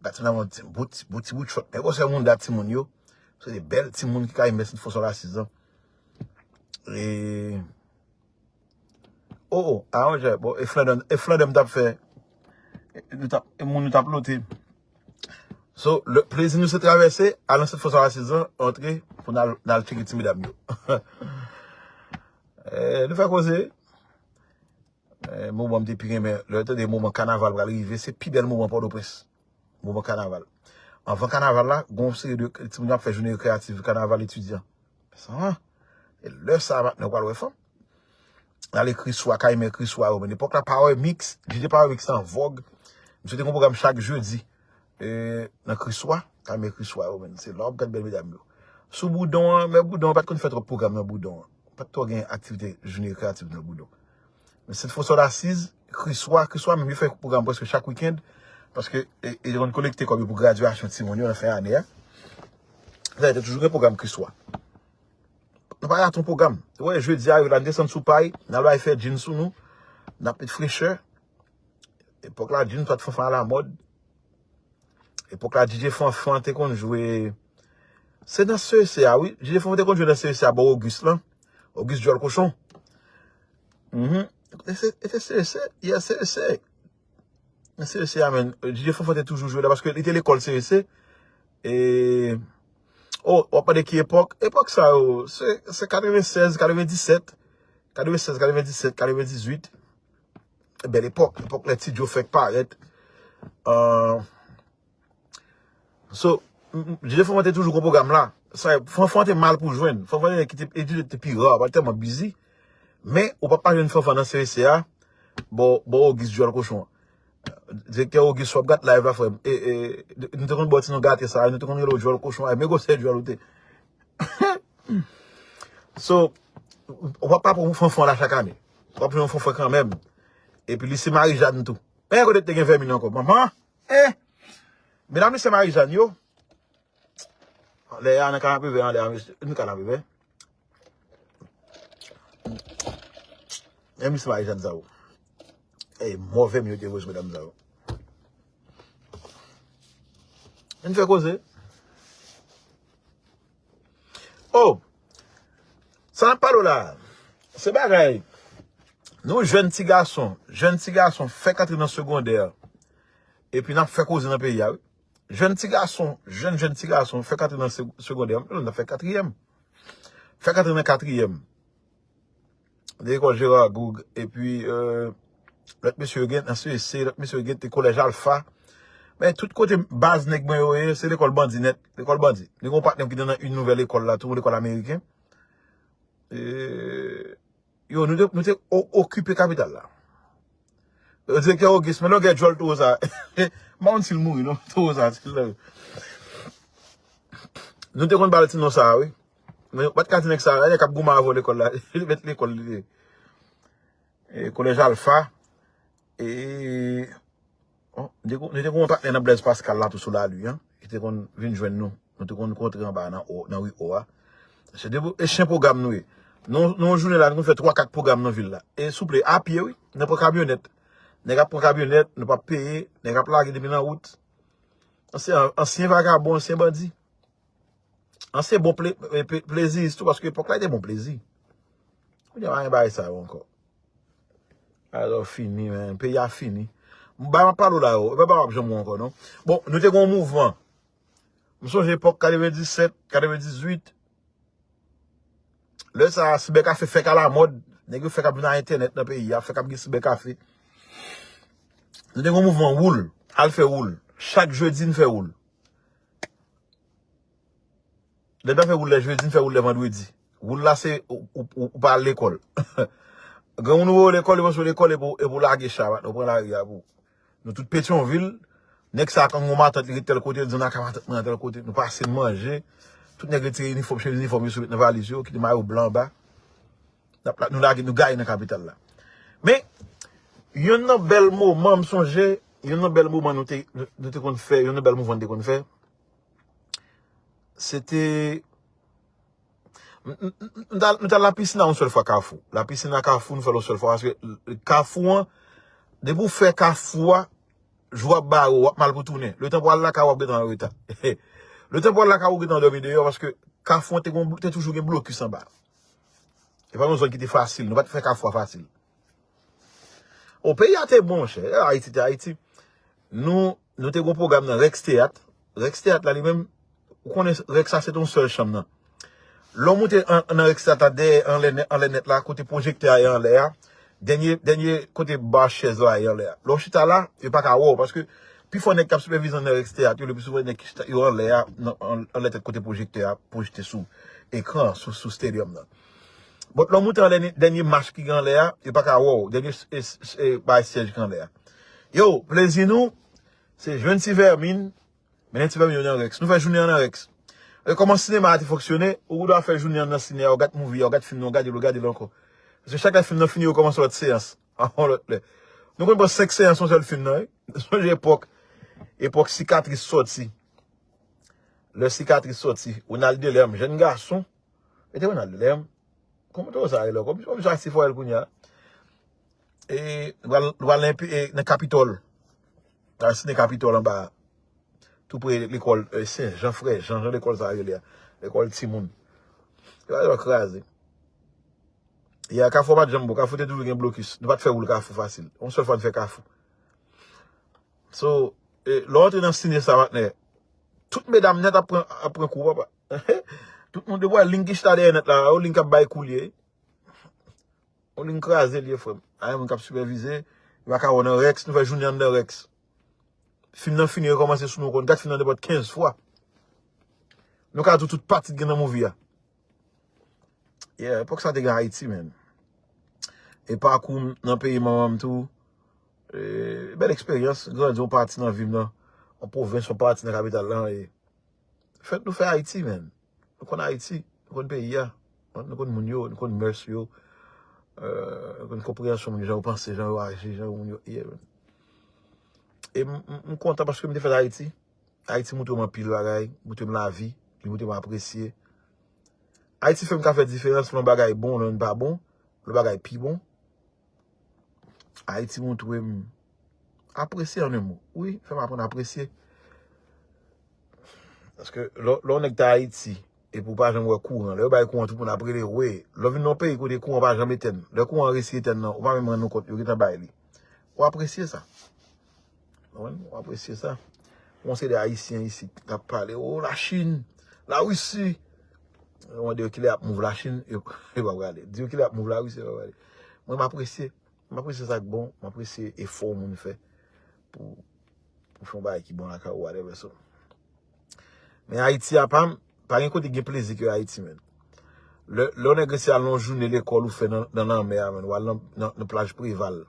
gade ti medam yo, ti bout, ti bout, ti bout chòt. Men gwosè moun dat timoun yo, se de bèl timoun ki ka renmen Sent Franswa Dasiz la. E, Oh, oh, ah, monchè, bon, e Flandè, e Flandè m t ap fè, e, nou t ap, e moun nou t ap lote. So, le, plezi nou se travèse, al nan Sent Franswa Dasiz la, antre, pou n al, n al tcheke ti medam yo. Eh, nou fè koze. Eh, moman m te pi renmen, lè w tande moman kanaval pral rive, se pi bèl moman Pòtoprens. Moman kanaval. Anvan kanaval la, gon seri de timoun yo ap fè jounen rekreyatif kanaval etidyan. Sa, e lè sa a, patnè, ou pral wè fanm. N ale Kriswa, Kaymen Kriswa yo, men epòk la, Power Mix, D J Power Mix te an vòg. Misye te gen yon pwogram chak jedi, e, nan Kriswa, Kaymen Kriswa yo, men se la w ap gad bèl medam yo. Sou Boudon an, men Boudon an pa t konn fè twòp pwogram nan Boudon an. Pa t twò gen aktivite jounen rekreyatif nan Boudon. Men Sent Franswa Dasiz, Kriswa, Kriswa menm yo fè pwogram prèske chak wikenn, paske e, e yo konn kolekte kòb yo pou gradyasyon timoun yo nan fen ane a. Sa, yo te toujou gen pwogram Kriswa. Nou pa rate yon pwogram. Ou wè, jedi a, yo la, n desann sou pay, n al bay fè djin sou nou, n ap met frechè. Epòk la, djin pa t fanfan alamòd. Epòk la, D J Fanfan te konn jwe. Se nan C E C a, wi. D J Fanfan te konn jwe nan C E C a, bò Ogis lan. Ogis Djòl Kochon. Mhm. E se, e se C E C, yeah, C E C. Nan C E C a, men, D J Fanfan te toujou jwe la, paske li te lekòl C E C. E, oh, w ap mande ki epòk? Epòk sa yo, se, se katrevennsèz, katrevendisèt, katrevennsèz, katrevendisèt, katrevendizuit. Bèl epòk, epòk lè Ti Djo fèk parèt. Euh, so, m, m, D J Fanfan te toujou gon pwogram la. Sa, Fanfan te mal pou jwenn. Fanfan te ki te, e D J te pi ra, pa tèlman bizi. Men, ou pa pa jwenn Fanfan nan C E C a, bò, bò Ogis Djòl Kochon. Direktè Ogis, w ap gad live la, frè m. E, e, nou te konn ba w ti non gate sa, nou te konn rele w Djòl Kochon, e, men gwosè djòl ou te. So, w ap pa pran Fanfan la chak ane. W ap jwenn yon Fanfan kanmenm. Epi lise Marijàn tou. Men kote te gen vèmin ankò, manman? Eh! Medam lise Marijàn yo. Anlè a, nan kanapevè, anlè a, mesye, nou kanapevè. Men lise Marijàn sa yo. Eh, move m yo te voye sou medam sa yo. Ann fè koze. Oh! Sa n ap pale w la, se bagay. Nou jèn ti gason, jèn ti gason fèk antre nan segondè. Epi n ap fè koze nan peyi a, wi. Jèn ti gason, jèn, jèn ti gason, fèk antre nan se- segondè, m t ap fè katriyèm. Fèk antre nan katriyèm. Lekòl Gérard Gourgue, epi euh, lòt mesye yo gen nan C E C, lòt mesye yo gen te kolèj Alpha. Men tout kote baz nèg mwen yo ye, se lekòl bandi nèt, lekòl bandi. Li gen yon patnè m ki te nan yon nouvèl lekòl la tou, lekòl ameriken. E, yo, nou te, nou te o- okipe kapital la. Yo, direktè Auguste, men longè djòl towo sa. M pa konn si l mouri, non, towo sa, si l. Nou te konn ba l ti non sa, wi. Men, yo pa t ka di nèg sa, nèg k ap goumen avè w lekòl la. Li mèt lekòl, li te. E, kolèj Alpha. E, bon, nou te kon- nou te kon yon patnè nan Blaise Pascal la, tou sou Lali, an. Li te konn vin jwenn nou. Nou te konn kontre anba nan O- nan ri O a. Se de, e chen pwogram nou ye. Nou, nou jounen la, nou konn fè twa, kat pwogram nan vil la. E souple, a pye, wi. Nou pran kamyonèt. Nèg ap pran kamyonèt, nou p ap peye, nèg ap lage depi nan wout. Ansyen, ansyen vagabon, ansyen bandi. Ansyen bon ple, e, pe- pleziyis tou, paske epòk la, te bon plezi. Kounye a, pa gen bagay sa yo ankò. Alò, fini, men. Peyi a fini. M ba m ap pale w la, yo. E pa ba w ap janm wè ankò, non. Bon, nou te gen yon mouvman. M sonje epòk katrevendisèt, katrevendizuit. Lè sa a, sibèkafe fèk alamòd. Nèg yo fèk ap vin a entènèt nan peyi a, fèk ap gen sibèkafe. Nou te gen yon mouvman woul. Al fè woul. Chak jedi, n fè woul. Lè n pa fè woul lè jedi, n fè woul lè vandredi. Woul la, se ou, ou, ou, ou pa al lekòl. Granmoun ou voye lekòl, li panse w lekòl, epi w, epi w lage cha, ou pran lari a pou. Nou tout Petyonvil, nèg sa a konn gon matant, li ret tèl kote, li di, "N a ka matant mwen nan tèl kote." Nou pase, n manje. Tout nèg retire inifòm, chemiz inifòm yo sou, met nan valiz yo, kite mayo blan anba. N ap la- nou lage, nou gaye nan kapital la. Men, youn nan bèl moman, m sonje, youn nan bèl moman nou te, nou, nou te konn fè, youn nan bèl mouvman nou te konn fè, se te, m- m- m- m t al- m t al lapisin la yon sèl fwa Kafou. Lapisin la Kafou, nou fè l yon sèl fwa, paske Kafou an, depi w fè Kafou a, jou ap bare w, w ap mal pou tounen. Letan pou al lakay ou, w ap gentan an reta. Letan pou al lakay ou, ou gentan dòmi deyò, paske Kafou an te gon- te toujou gen blokis anba. E pa yon zòn ki te fasil, nou pa t fè Kafou a fasil. O, peyi a te bon, chè. Ayiti te Ayiti. Nou, nou te gon pwogram nan Rex Teyat. Rex Teyat la, li menm, ou konnen Rex sa, se te yon sèl chanm nan. Lè w moute an- nan Rex Teyat la, dèyè, anlè nèt, anlè nèt la, kote pwojektè a ye anlè a, dènye, dènye kote ba chèz la ye anlè a. Lè w chita la, yo pa ka wè w, paske pifò nèg k ap sipèvize nan Rex Teyat yo, le pli souvan nèg ki chita yo anlè a, nan- an- anlè tèt kote pwojektè a pwojte sou ekran, sou, sou stadium nan. Bon, lè w moute anlè, dènye mach ki gen anlè a, yo pa ka wè w. Dènye s- e- s- e- bay syèj ki anlè a. Yo, plezi nou, se jwenn ti vèmin, mennen ti vèmin yo nan Rex. Nou fè jounen an nan Rex. E kòman sinema a te fonksyone, ou dwa fè jounen an nan sine a, ou gad movie a, ou gad fim nan, ou gade l, ou gade l ankò. Paske chak lè fim nan fini, yo kòmanse lòt seyans. An yon lòt lè. Nou konn pran senk seyans yon sèl fim nan, wi. Sonje epòk, epòk Sikatris sòti. Lè Sikatris sòti, Ronald Delerme, jèn gason. E te Ronald Delerme. Kòman te sa rele ankò? Kòm sa se fò el kounye a. E, pral, pral nan, e, nan Kapitòl. Nan sine Kapitòl anba a. Tou pre lekòl, e, Sen Jan, Frè Jan, jan lekòl sa rele a. Lekòl timoun. Yo pa yo kraze. Ya, Kafou pa t janm bon. Kafou te toujou gen blokis. Nou pa t fè woul Kafou fasil. Yon sèl fwa n fè Kafou. So, e, lè w antre nan sine sa, patnè, tout medam nèt ap pran, ap pran kou, papa. Tout moun, depi w wè liy ki chita dèyè nèt la, yon liy k ap bay kou li ye. Yon liy kraze li ye, frè m. A, yon moun k ap sipèvize, yo pa ka wè w nan Rex, nou fè jounen anndan Rex. Fim nan fini, rekòmanse sou nou, konn gad fim nan nenpòt kenz fwa. Nou ka di w tout pati ki gen nan movie a. Yeah, epòk sa te gen Ayiti, man. E pakou m nan peyi manman m tou. E, bèl eksperyans, grandi yon pati nan vi m nan. Yon pwovens, yon pati nan kapital lan. E, fèt nou fè Ayiti, man. Nou konn Ayiti, nou konn peyi a. Nou konn moun yo, nou konn mès yo. E, nou konn konpreyansyon moun yo, jan yo panse, jan yo aji, jan moun yo ye, man. E m, m, m kontan paske m te fèt Ayiti. Ayiti montre m anpil bagay, montre m lavi, li montre m apresye. Ayiti fè m ka fè diferans lè yon bagay bon, lè yon pa bon, lè yon bagay pi bon. Ayiti montre m apresye an en mo. Wi, fè m aprann apresye. Paske lè, lè yon nèg ta Ayiti, epi w pa janm wè kouran, lè yo bay kouran, tout moun ap rele, wi. Lè w vin nan yon peyi kote kouran pa janm etèn, lè kouran resi etèn nan, ou pa menm rann ou kont, yo gentan bay li. Ou apresye sa. Konprann? Ou apresye sa. Gon seri de Ayisyen isit k ap pale, o, Lachin, Larisi. Mwen mande yo kilè y ap move Lachin, yo, yo pa prale. Di yo kilè y ap move Larisi, yo pa prale. Mwen, m apresye. M apresye sa k bon, m apresye efò yon moun fè pou, pou fè yon bagay ki bon lakay ou, whatever. So. Men Ayiti a pa, pa gen kote gen plezi ke Ayiti, men. Lè, lè yon nèg resi al nan yon jounen lekòl ou fè nan, nan lanmè a, men, w al nan, nan, nan plaj Preval.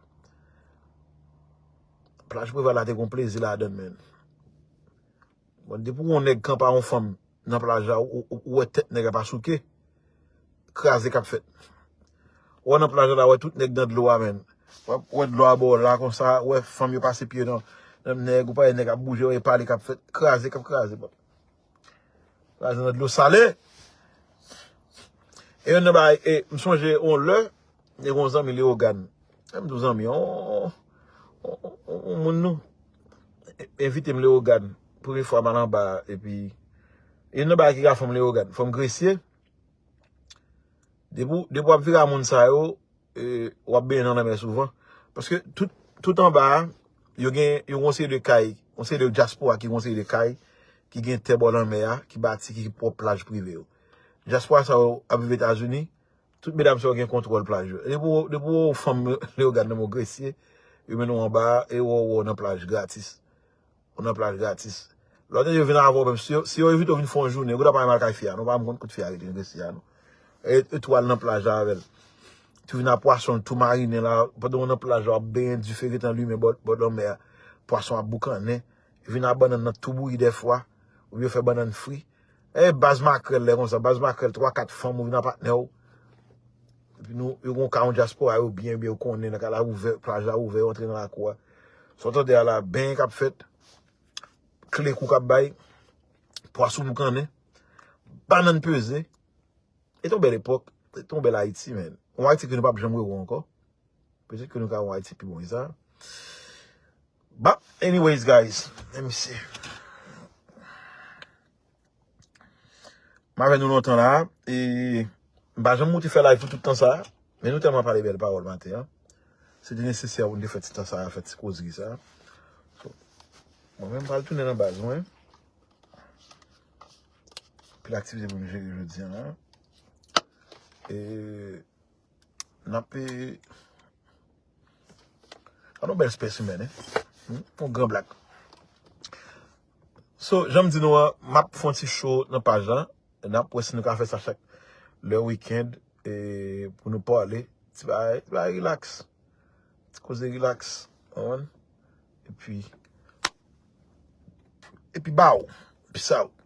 Plaj Preval la te gon plezi ladan l, men. Bon, depi w wè yon nèg kanpe a yon fanm nan plaj la, ou, ou, ou wè tèt nèg la pa souke, kraze k ap fèt. Ou wè nan plaj la, wè tout nèg nan dlo a, men. Wè, wè dlo a bò w la, konsa, wè fanm yo pase pye nan, nan nèg, ou pa wè nèg ap bouje, wè pale k ap fèt, kraze k ap kraze, bon. Kraze nan dlo sale. E youn nan bagay, e, m sonje yon lè, e gon zanmi Leyogàn. E m di w zanmi, on, on, on, on moun nou. E, envite m Leyogàn. Premye fwa m al anba, epi, e youn nan bagay ki ka fè m Leyogàn, fò m gresye. Depi w, depi w ap vire a moun sa yo, e, w ap benyen nan lanmè souvan. Paske tout, tout anba a, yo gen, yo gen yon seri de kay, yon seri de dyaspora ki gen yon seri de kay, ki gen tè bò lanmè a, ki bati, ki pwòp plaj prive yo. Dyaspora sa yo ap viv Etazini, tout medam sa yo gen kontwòl plaj yo. Depi w, depi w fanm Leyogàn nan men w gresye, yo mennen w anba a, e w, w nan plaj gratis. Ou nan plaj gratis. Lòt yo vin avè w menm, si yo, si yo envite w vin fè yon jounen, ou ta pa menm al kay fi a, non, pa menm konn kot fi a rete, nan Gresi a, non. E, e tou al nan plaj la avè l. Tou vin a pwason, tou marinen la, pandan w nan plaj la, w ap benyen, dife gentan limen bò, bò lanmè a. Pwason ap boukannen. Vin a bannann nan tou bouyi dèfwa, oubyen yo fè bannann fri. E baz makrèl lè konsa, baz makrèl, twa, kat fanm, ou vin a patnè w. Epi nou, yo gon ka yon dyaspora, yo byen, byen, yo konnen, nan ka la ouvè, plaj la ouvè, yo antre nan lakou a. Sa w tande a la, benyen k ap fèt, kle kou k ap bay, pwason boukannen, bannann peze. E te yon bèl epòk, e te yon bèl Ayiti, men. Yon Ayiti ke nou p ap janm rewè ankò. Petèt ke nou ka wè yon Ayiti pi bon ke sa. But, anyways, guys, let me see. M avè nou lontan la, e m pa janm moute fè live pou tout tan sa, men nou tèlman pale bèl pawòl maten an. Se te nesesè pou n te fè ti tan sa, fè ti kozri sa. So, mwen menm, m pral tounen nan baz mwen. Pil aktivite pou m jere jodi a la. E n ap, e, an nou bèl spèsimen, en. Hmm? Yon gran blak. So, jan m di nou an, m ap fè yon ti show nan paj la. N ap wè si nou ka fè sa chak lè wikenn, e, pou nou pale. Ti bagay, ti bagay relax. Ti koze relax. Konprann? Epi, epi ba w. Peace out.